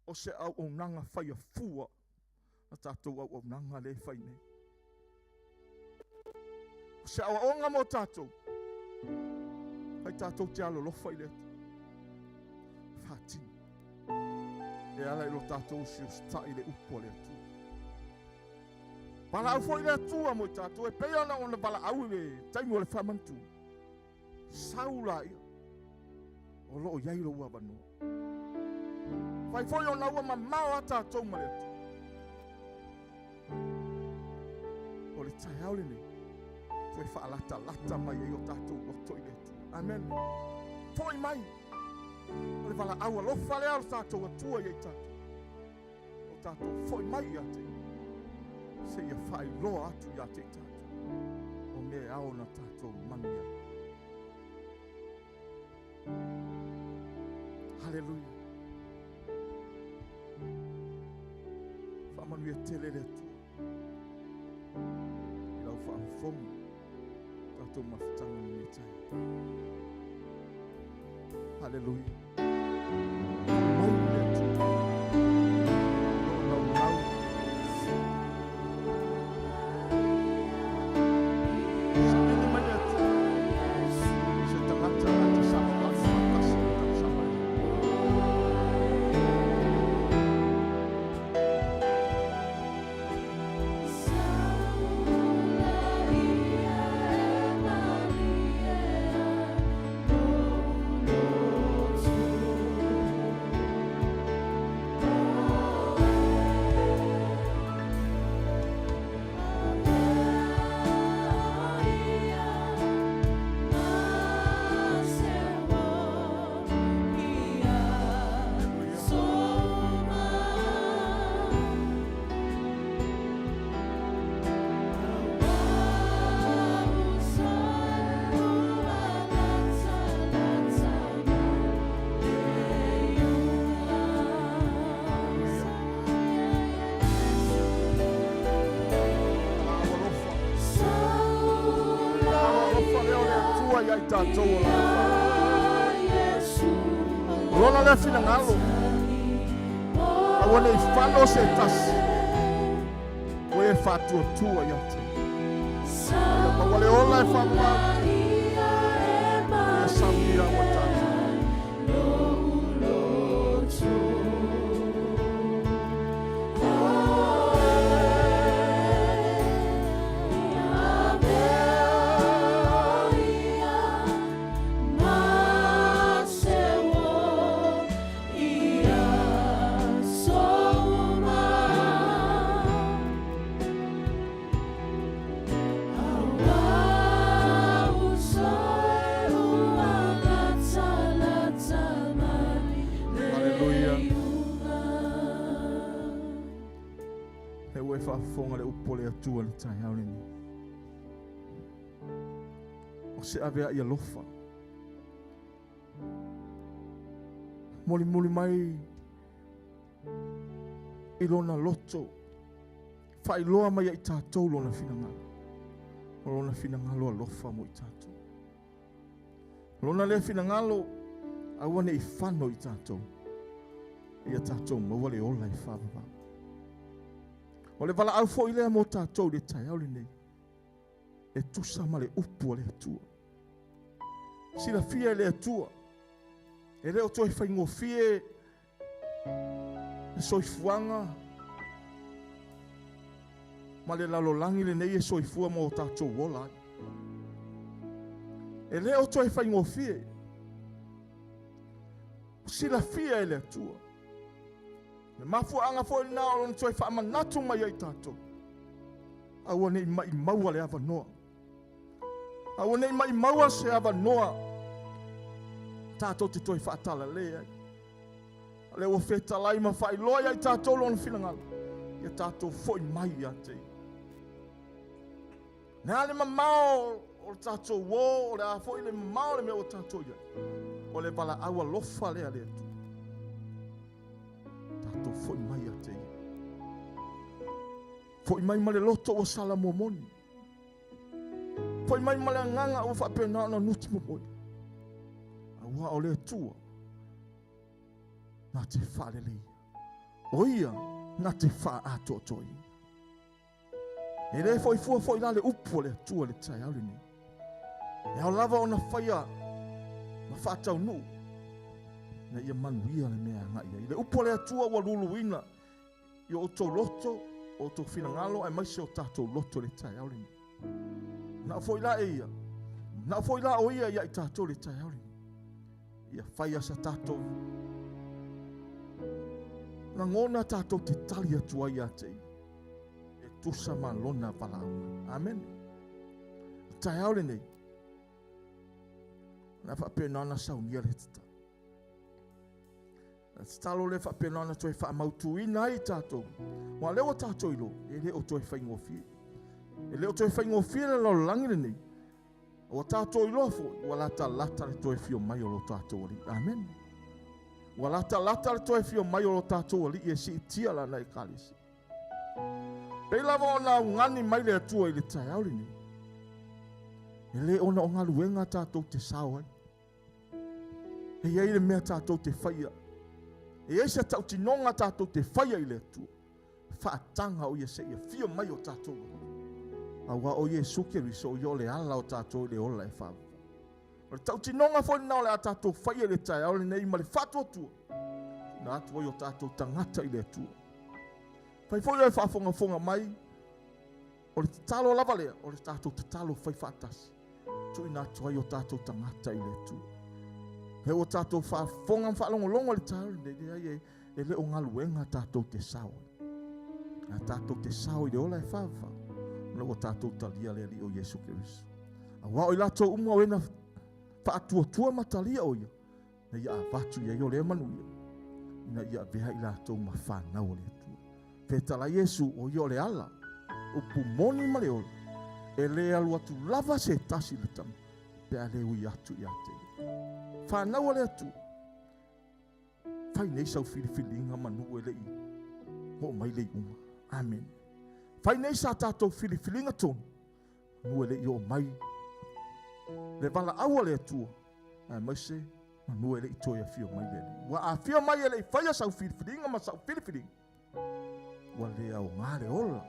O se au au nanga whai a fua. A tātou au au nanga le whai nei. O se au aonga mō tātou. Whai tātou te alolofa i le atu. Whaatino. E ala i lo tātou si o stai le upo le atu. Pala au foi le atua mo tātou. E pei ona ona pala au i le taimu o le whamantu. Saula ia. O loo iai lo ua vanua. Whai foi o na ua mamao a tātou ma le atu. O le tai au le nei. Toe whaalata lata mai e o tātou loto i le atu. Amen. Foi mai. O le wala au alofa le au tātou atua i tātou. O tātou foi mai ia te. Se ia whai loa atu ia te tātou. O mea ao na tātou manu ia. Hallelujah. Whaamanu ia tele le atua. I lau whaamfonga. Tātou mafutanga ni tai. Hallelujah. Mai le atua. Nau nau. Sapini mai le atua. Se tangata ata sama lani whakasi o tau sama. Lona le finangalo. Aua nei fano se tasi. O e whātua ia te. Ia maua le ola e whamua. Ia saunia mo tātou. Hallelujah. E ue whaafonga le upo le atua le tai au lenei. O se ave a ia lofa. Moli moli mai i lona loto. Whailoa mai ai tātou lona finangalo. O lona finangalo alofa mo i tātou. Lona le finangalo aua ne i whano i tātou. Ia tātou maua le ola i whawawa. O le wala au fo i lea mō tātou le tai au le nei. E tusa ma le upu a le atua. Sila fia le atua. E leo toi whaingofie e soifuanga ma le lalolangi le nei e soifua mo tātou ola ai. E leo toi whaingofie. Sila fia e le atua. Le mafuaanga foi nā o lona toi whaamanatu mai ai tātou. Aua nei mai maua le avanoa. Aua nei mai maua se avanoa. Tātou te toi whaatala le ai. Le ua whetalai ma whailoa ai tātou lona finangalo. Ia tātou foi mai ia te. Nea le mamao o le tātou o, o le a foi le mamao le mea o tātou ia. O le wala aua lofa lea le atu. Tātou foi mai ia te. Foi mai ma le loto o sala momoni. Foi mai ma le agaga ua faapena ona nuti momoe. Auā o le Atua na te faaleleia. O ia na te faaatoatoaina. E le foi fua foi la le upu o le Atua i le taeao lenei. E ao lava ona faia ma faataunuu ina ia manuia le mea e agai ai. Le upu a le Atua ua luluina i o outou loto, o outou finagalo aemaise o tatou loto i le taeao lenei. Na foi la e ia, na foi la o ia ia i tatou i le taeao lenei. Ia faia sa tatou lagona tatou te tali atu ai ia te ia e tusa ma lona valaau mai. Amen. O taeao lenei, na faapena ona saunia le tatalo. Le tatalo lea faapena ona toe faamautuina ai tatou. Ua lea ua tatou iloa, e le o toe faigofie. E le o toe faigofie le lalolagi lenei. Ua tatou iloa foi, ua latalata le toe fio mai o lo tatou Alii. Amen. Ua latalata le toe fio mai o lo tatou Alii e siitia lana Ekalesia. Pei lava ona augani mai le Atua i le taeao lenei. E le ona o galuega tatou te sao ai. E i ai le mea tatou te faia. E i ai se tautinoga tatou te faia i le Atua. Faataga o ia seia fia mai o tatou loto. Auā o Iesu Keriso o ia o le ala o tatou i le ola e faavavau. O le tautinoga foi lena o le a tatou faia i le taeao lenei ma le faatuatua. Tuuina atu ai o tatou tagata i le Atua. Fai foi oe faafogafoga mai, o le tatalo lava lea, o le tatou tatalo fai faatasi. Tuuina atu ai o tatou tagata i le Atua. He ua tatou faafofoga ma faalogologo i le taeao lenei, leai e le o galuega tatou te sao ai. A tatou te sao i le ola e faavavau, ona ua tatou talia le Alii o Iesu Keriso. Auā o i latou uma o e na faatuatua ma talia o ia, na ia avatu i ai o lea manuia, ina ia avea i latou ma fanau a le Atua. Fetalai Iesu, o ia o le ala, upu moni ma le ola, e le alu atu lava se tasi i le Tama, pe a le ui atu ia te ia. Fanau a le Atua, fai nei sau filifiliga manu e le i oo mai le iuga. Amen. Fai nei sa tatou filifiliga tonu, manu e le i oo mai le valaau a le Atua, aemaise manu e le i toe afio mai le Alii. Ua afio mai e le i faia sau filifiliga ma sau filifiliga, ua le aoga le ola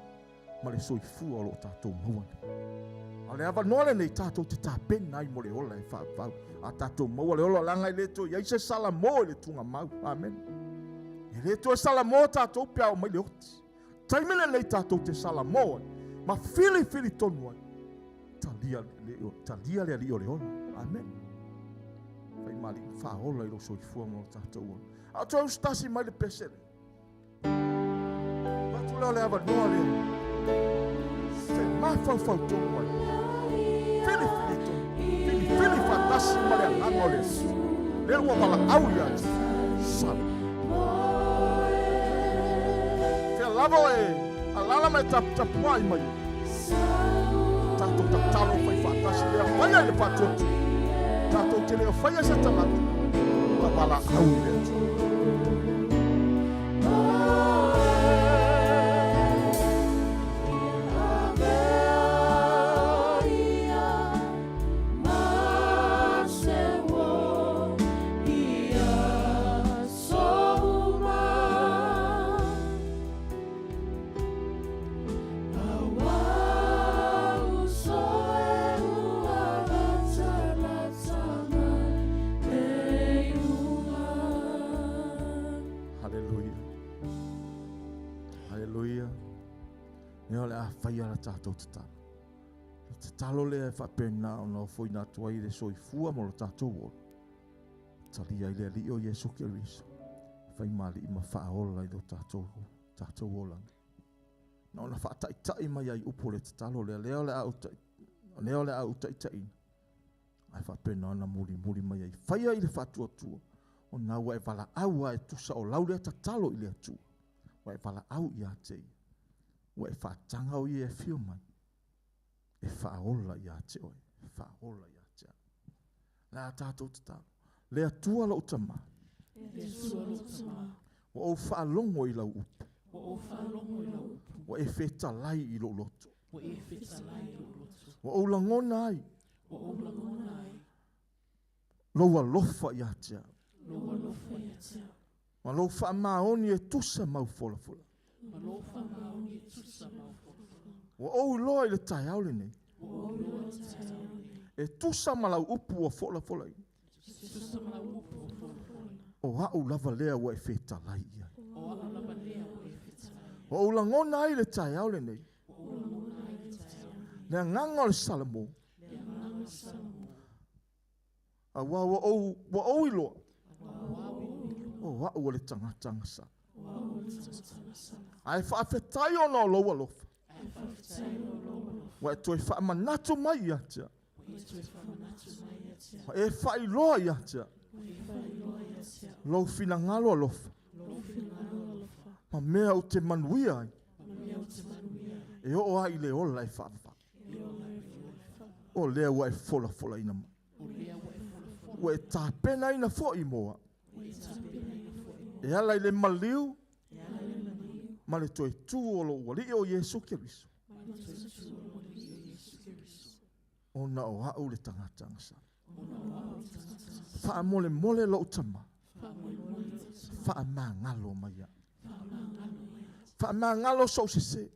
ma le soifua o lo o tatou maua nei. A o le avanoa lenei tatou te tapena ai mo le ola e faavavau. A tatou maua le ola, leaga e le toe i ai se salamo i le tugamau. Amen. E le toe salamo tatou pe a oo mai le oti. Taimi lenei tatou te salamo ai ma filifili tonu ai. Talia le, talia le Alii o le ola. Amen. Fai ma Alii faaola i lou soifua ma lo tatou ola. A o toe usitasi mai le pese lea. Avatu lea o le avanoa lea. Se mafaufau tonu ai. Filifili tonu. Filifili faatasi ma le agaga o le Atua. Lea ua valaau ia te Sala. Fea lava oe alala ma e taputapuai mai. Tatou tatalo fai faatasi lea faia i le faatuatua. Tatou te le o faia se tagata ta valaau i le Atua. Haleluia. Haleluia. Lea o le a faia la tatou tatalo. Le tatalo lea e faapena ona ofoina atu ai le soifua ma lo tatou ola. Talia ai le Alii o Iesu Keriso. Fai ma alii ma faaola i lo tatou, tatou olaga. Na ona faataitai mai ai upu o le tatalo lea, lea o le a ou tai, lea o le a ou taitaiina. Ae faapena ona mulimuli mai ai. Faia i le faatuatua, ona ua e valaau a e tusa o lau lea tatalo i le Atua. Ua e valaau ia te ia. Ua e faataga o ia e afio mai. E faaola ia te oe. E faaola ia te au. Le a tatou tatalo. Le Atua lou Tama. Le Atua lou Tama. Ua ou faalogo i lau upu. Ua ou faalogo i lau upu. Ua e fetalai i lou loto. Ua ou lagona ai. Lou alofa ia te au. Ma lou faamaoni e tusa mau folafola. Ua ou iloa i le taeao lenei. E tusa ma lau upu ua folafola i. O au lava lea ua e fetalai i ai. Ua ou lagona ai le taeao lenei. Le agaga o le Salamo. Aua ua ou, ua ou iloa. O au o le tagata agasala. Ae faafetai ona o lou alofa. Ua e toe faamanatu mai ia te au. Ma e faailoa ia te au. Lou finagalo alofa. Ma mea ou te manuia ai. E oo ai i le ola e faavavau. O lea ua e folafolaina mai. Ua e tapenaina foi mo au. E ala i le maliu ma le toe tu o lou Alii o Iesu Keriso. Ona o au le tagata agasala. Faamolemole lou tama. Faamagalo mai au. Faamagalo sou sese.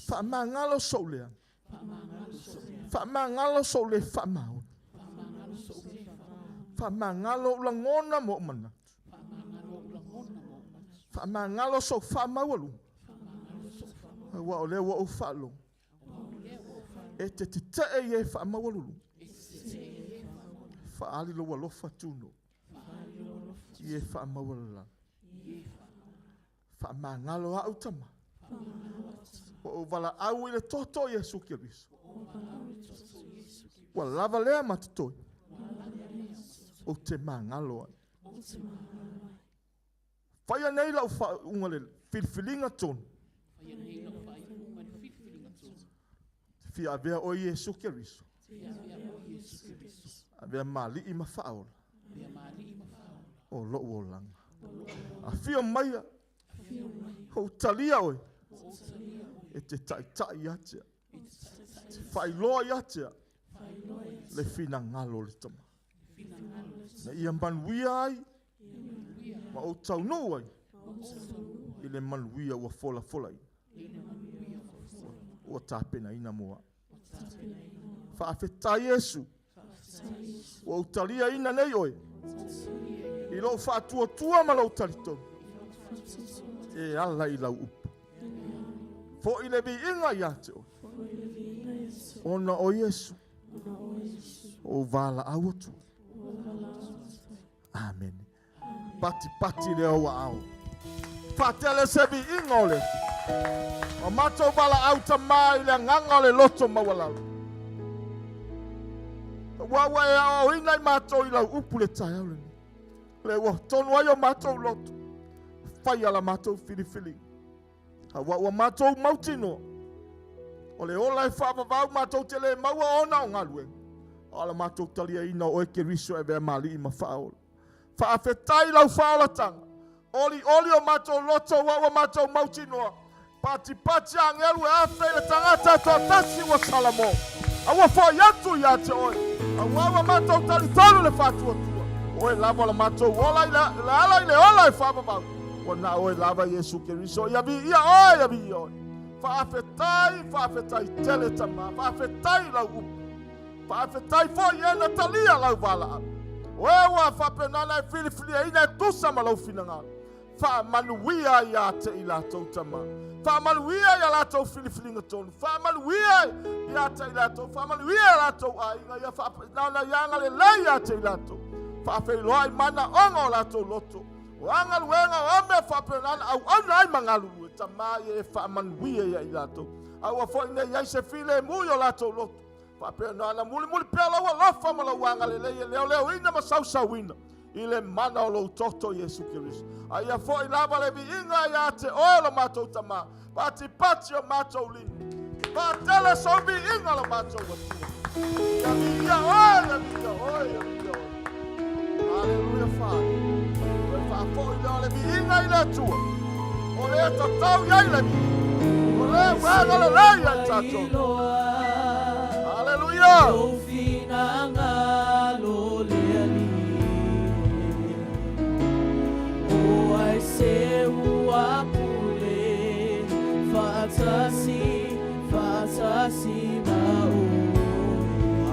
Faamagalo sou leaga. Faamagalo sou le faamaoni. Faamagalo ou lagona ma ou manatu. Faamagalo sou faamaualuga. Aua o lea ua ou faalogo. E te tetee i e faamaualuluga. Faaali lou alofa tuno. I e faamaualalalo. Faamagalo au tama. Ua ou valaau i le toto o Iesu Keriso. Ua lava lea ma totoe. Ou te magalo ai. Faia nei lau faaiuga le filifiliga tonu. Te fia avea oe Iesu Keriso. Avea ma alii ma faaola. O lou olaga. Afio maia. Ou talia oe. E te taitai ia te au. Te faailoa ia te au. Le finagalo o le tama. Na ia manuia ai ma ou taunuu ai i le manuia ua folafolaina, ua tapenaina mo au. Faafetai Iesu, ua ou taliaina nei oe i lou faatuatua ma lou talitonu e ala i lau upu. Foi le viiga ia te oe, ona o Iesu, ou valaau atu. Amene. Patipati le ou aao. Faatele se viiga o le O matou valaau tamā i le agaga o le loto maualalo. Ua ua e aoaoina i matou i lau upu le taeao lenei. Le ua tonu ai o matou loto. Faia la matou filifiliga. Aua ua matou mautinoa, o le ola e faavavau matou te le maua ona o galuega, a o le matou taliaina o oe Keriso e avea ma Alii ma Faaola. Faafetai lau faaolataga, olioli o matou loto ua ua matou mautinoa, patipati agelu e afe i le tagata e toatasi ua salamo, a ua foi atu ia te oe, aua ua matou talitonu le faatuatua, o oe lava o le matou ola i le ala i le ola e faavavau. Ua na oe lava Iesu Keriso, ia viia oe, ia viia oe. Faafetai, faafetai tele tama, faafetai lau upu. Faafetai foi e na talia lau valaau. Oe ua faapena e filifiliaina e tusa ma lou finagalo. Faamanuia ia te i latou tama. Faamanuia ia latou filifiliga tonu. Faamanuia ia te i latou. Faamanuia ia latou aiga. Ia faapena ia agalelei ia te i latou. Faafeiloai manaoga o latou loto. O a galuega, o a mea faapena na auauna ai ma galulue, Tama ia e faamanuia ia i latou. Aua foi ne i ai se filemu i o latou loto. Faapena na mulimuli pea lou alofa ma lou agalelei e leoleoina ma sausauina i le mana o lou toto Iesu Keriso. A ia foi lava le viiga ia te oe lo matou Tama, patipati o matou lima. Faatele sou viiga lo matou Atua. Ia viia oe, ia viia oe, ia viia oe. Haleluia, Father. Toe faafoi lea o le viiga i le Atua. O lea tatau i ai le viiga. O le ua agalelei ia i tatou. Haleluia.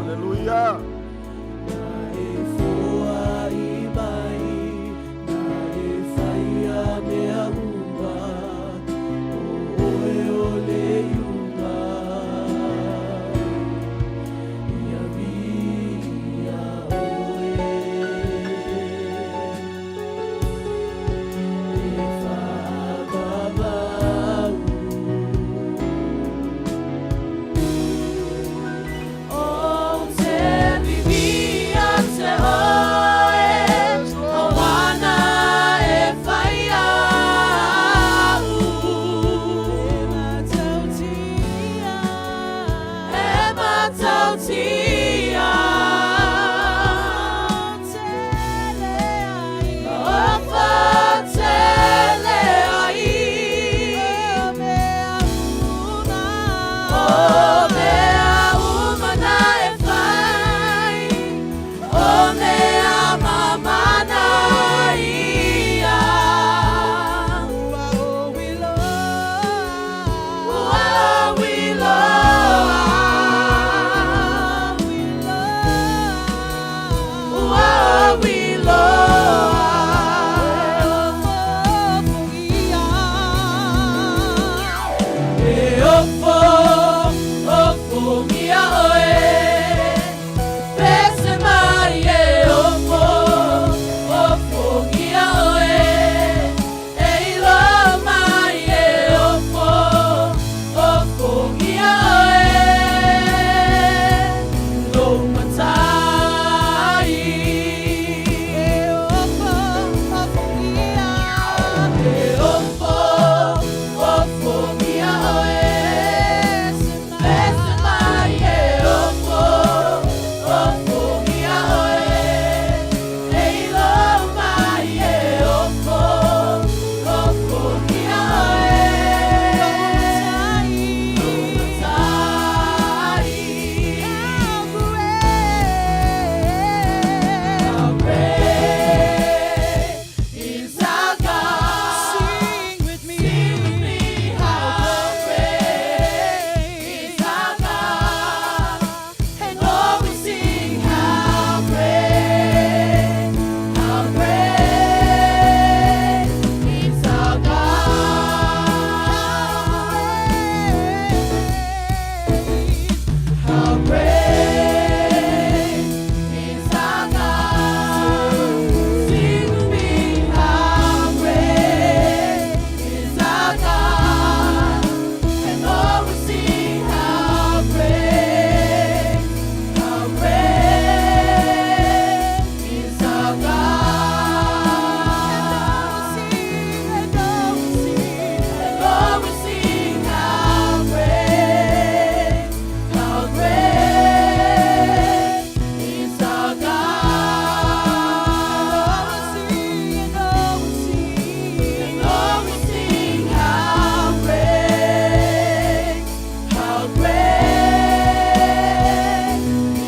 Haleluia.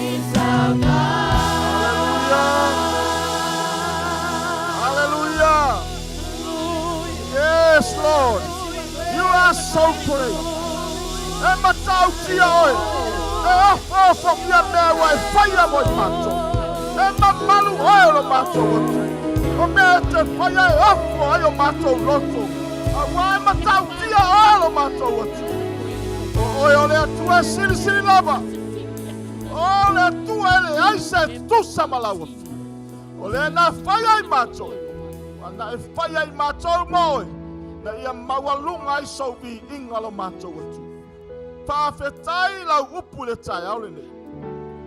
Yes, Lord. Hallelujah. Yes, Lord. You are so great. E matautia oe. E ofoofo ia mea ua e faia mo i matou. E mamalu oe o lo matou atu. O mea e te faia e ofo ai o matou loto. Auā e matautia oe lo matou atu. O oe o le Atua e silisili lava. O le Atua e leai se e tutusa ma lau atu. O le na faia i matou. Ua na e faia i matou ma oe. Na ia maualuga ai sou viiga lo matou atu. Faafetai lau upu i le taeao lenei.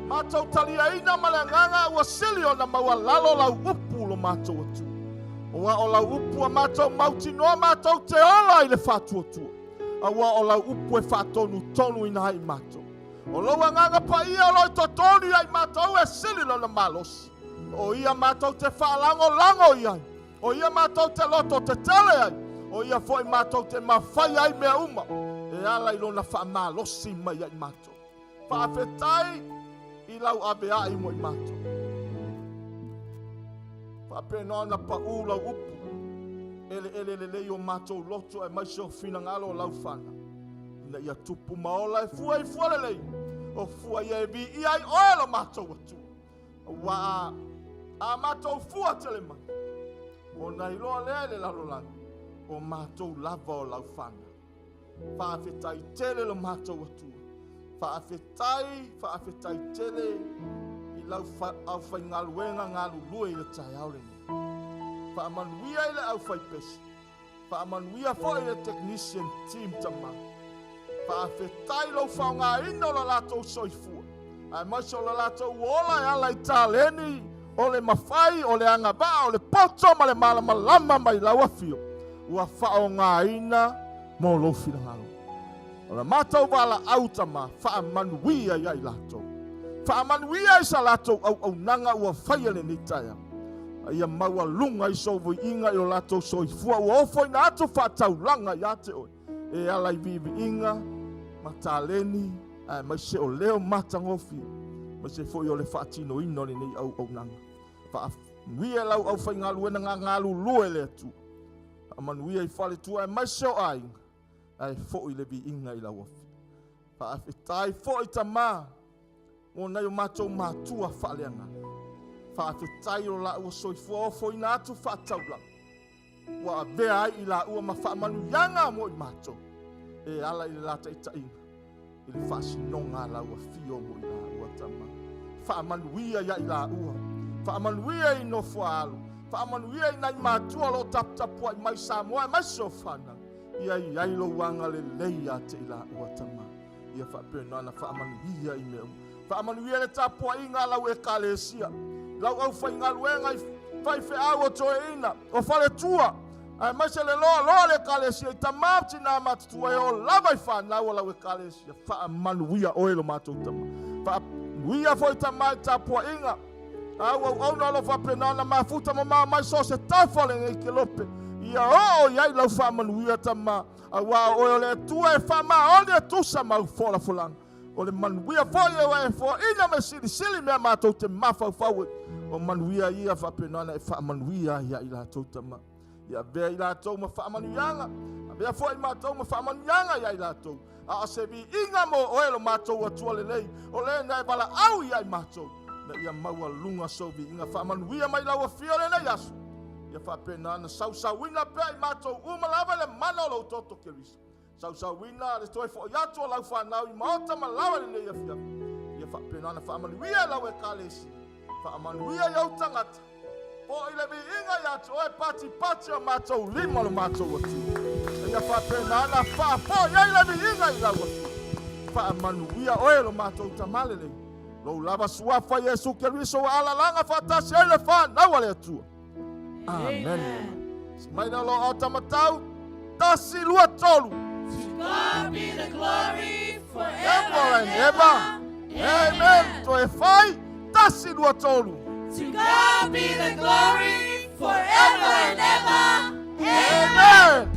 Matou taliaina ma le agaga ua sili ona maualalo lau upu lo matou atu. Ua o lau upu a matou mautinoa matou te ola i le faatuatua. Aua o lau upu e faatonutonu ina ai matou. O lou agaga paia o lo i totonu ia i matou e sili lona malosi. O ia matou te faalagolago i ai. O ia matou te loto tetele ai. O ia fo'i matou te mafaia ai mea uma e ala i lona faamalosi mai ia i matou. Faafetai i lau avea'i mo i matou. Faapena ona pa'u lau upu, eleele lelei o matou loto aemaise o finagalo o lau fanau, ina ia tupu ma ola e fua i fua lelei, o fua ia e viia ai oe lo matou Atua. Auā a matou fua tele mai, ona iloa lea e le lalolagi, o matou lava o lau fanau. Faafetai tele lo matou Atua. Faafetai, faafetai tele i lau aufaigaluega galulue i le taeao lenei. Faamanuia i le aufaipese. Faamanuia foi i le technician team tama. Faafetai lou faaaogaina o la latou soifua, aemaise o la latou ola e ala i taleni o le mafai, o le agavaa, o le poto ma le malamalama mai lau afio ua faaaogaina mo lou finagalo. O la matou valaau tama, faamanuia ia i latou. Faamanuia i sa latou auaunaga ua faia lenei taeao. A ia maualuga i sou viiga i lo latou soifua ua ofoina atu faataulaga ia te oe e ala i viiviiga ma taleni aemaise o leo matagofie, aemaise foi o le faatinoina o lenei auaunaga. Faamanuia lau aufaigaluega galulue le Atua. Faamanuia i faletua aemaise o aiga, ae foi le viiga i lau afio. Faafetai foi Tama mo nai o matou matua faaleagaga. Faafetai o laua soifua ofoina atu faataulaga ua avea ai i laua ma faamanuiaga mo i matou e ala i le la taitaiga i le faasinoga a lau afio mo i laua Tama. Faamanuia ia i laua, faamanuia i nofoaalo, faamanuia i nai matua o lo o taputapuai mai Samoa aemaise o fanau. Ia i ai lou agalelei ia te i laua Tama. Ia faapena ona faamanuia i mea uma. Faamanuia le tapuaiga a lau Ekalesia, lau aufaigaluega i faifeau o toeaina, o faletua, aemaise le loaloa o le Ekalesia i tama ma tinā matutua e oo lava i fanau a lau Ekalesia. Faamanuia oe lo matou Tama. Faamanuia foi Tama i tapuaiga a au auauna o lo o faapena ona mafuta mamao mai so o se tafa o lenei kelope. Ia oo i ai lau faamanuia Tama, auā o oe o le Atua e faamaoni e tusa ma au folafolaga. O le manuia foi ua e foaina ma e silisili mea matou te mafaufau ai. O manuia ia faapena ona e faamanuia ai ia i latou Tama. Ia avea i latou ma faamanuiaga, avea foi matou ma faamanuiaga ia i latou. A o se viiga mo oe lo matou Atua lelei, o le na e valaau ia i matou, na ia maualuga sou viiga faamanuia mai lau afio lenei aso. Ia faapena ona sausauina pea i matou uma lava le mana o lou toto Keriso. Sausauina le toe foi atu o lau fanau i maota ma laoa i lenei afiafi. Ia faapena ona faamanuia e lau Ekalesia. Faamanuia i ou tagata. Foi le viiga ia te oe patipati o matou lima lo matou Atua. Ia faapena ona faafoi ai le viiga i lau Atua. Faamanuia oe lo matou Tama lelei. Lou lava suafa Iesu Keriso ua alalaga faatasi ai le fanau a le Atua. Amen. Mai lea o lo o tamatau, tasi, lua, tolu. To God be the glory forever Ever and ever. Amen. Toe fai, tasi, lua, tolu. To God be the glory forever and ever. Amen.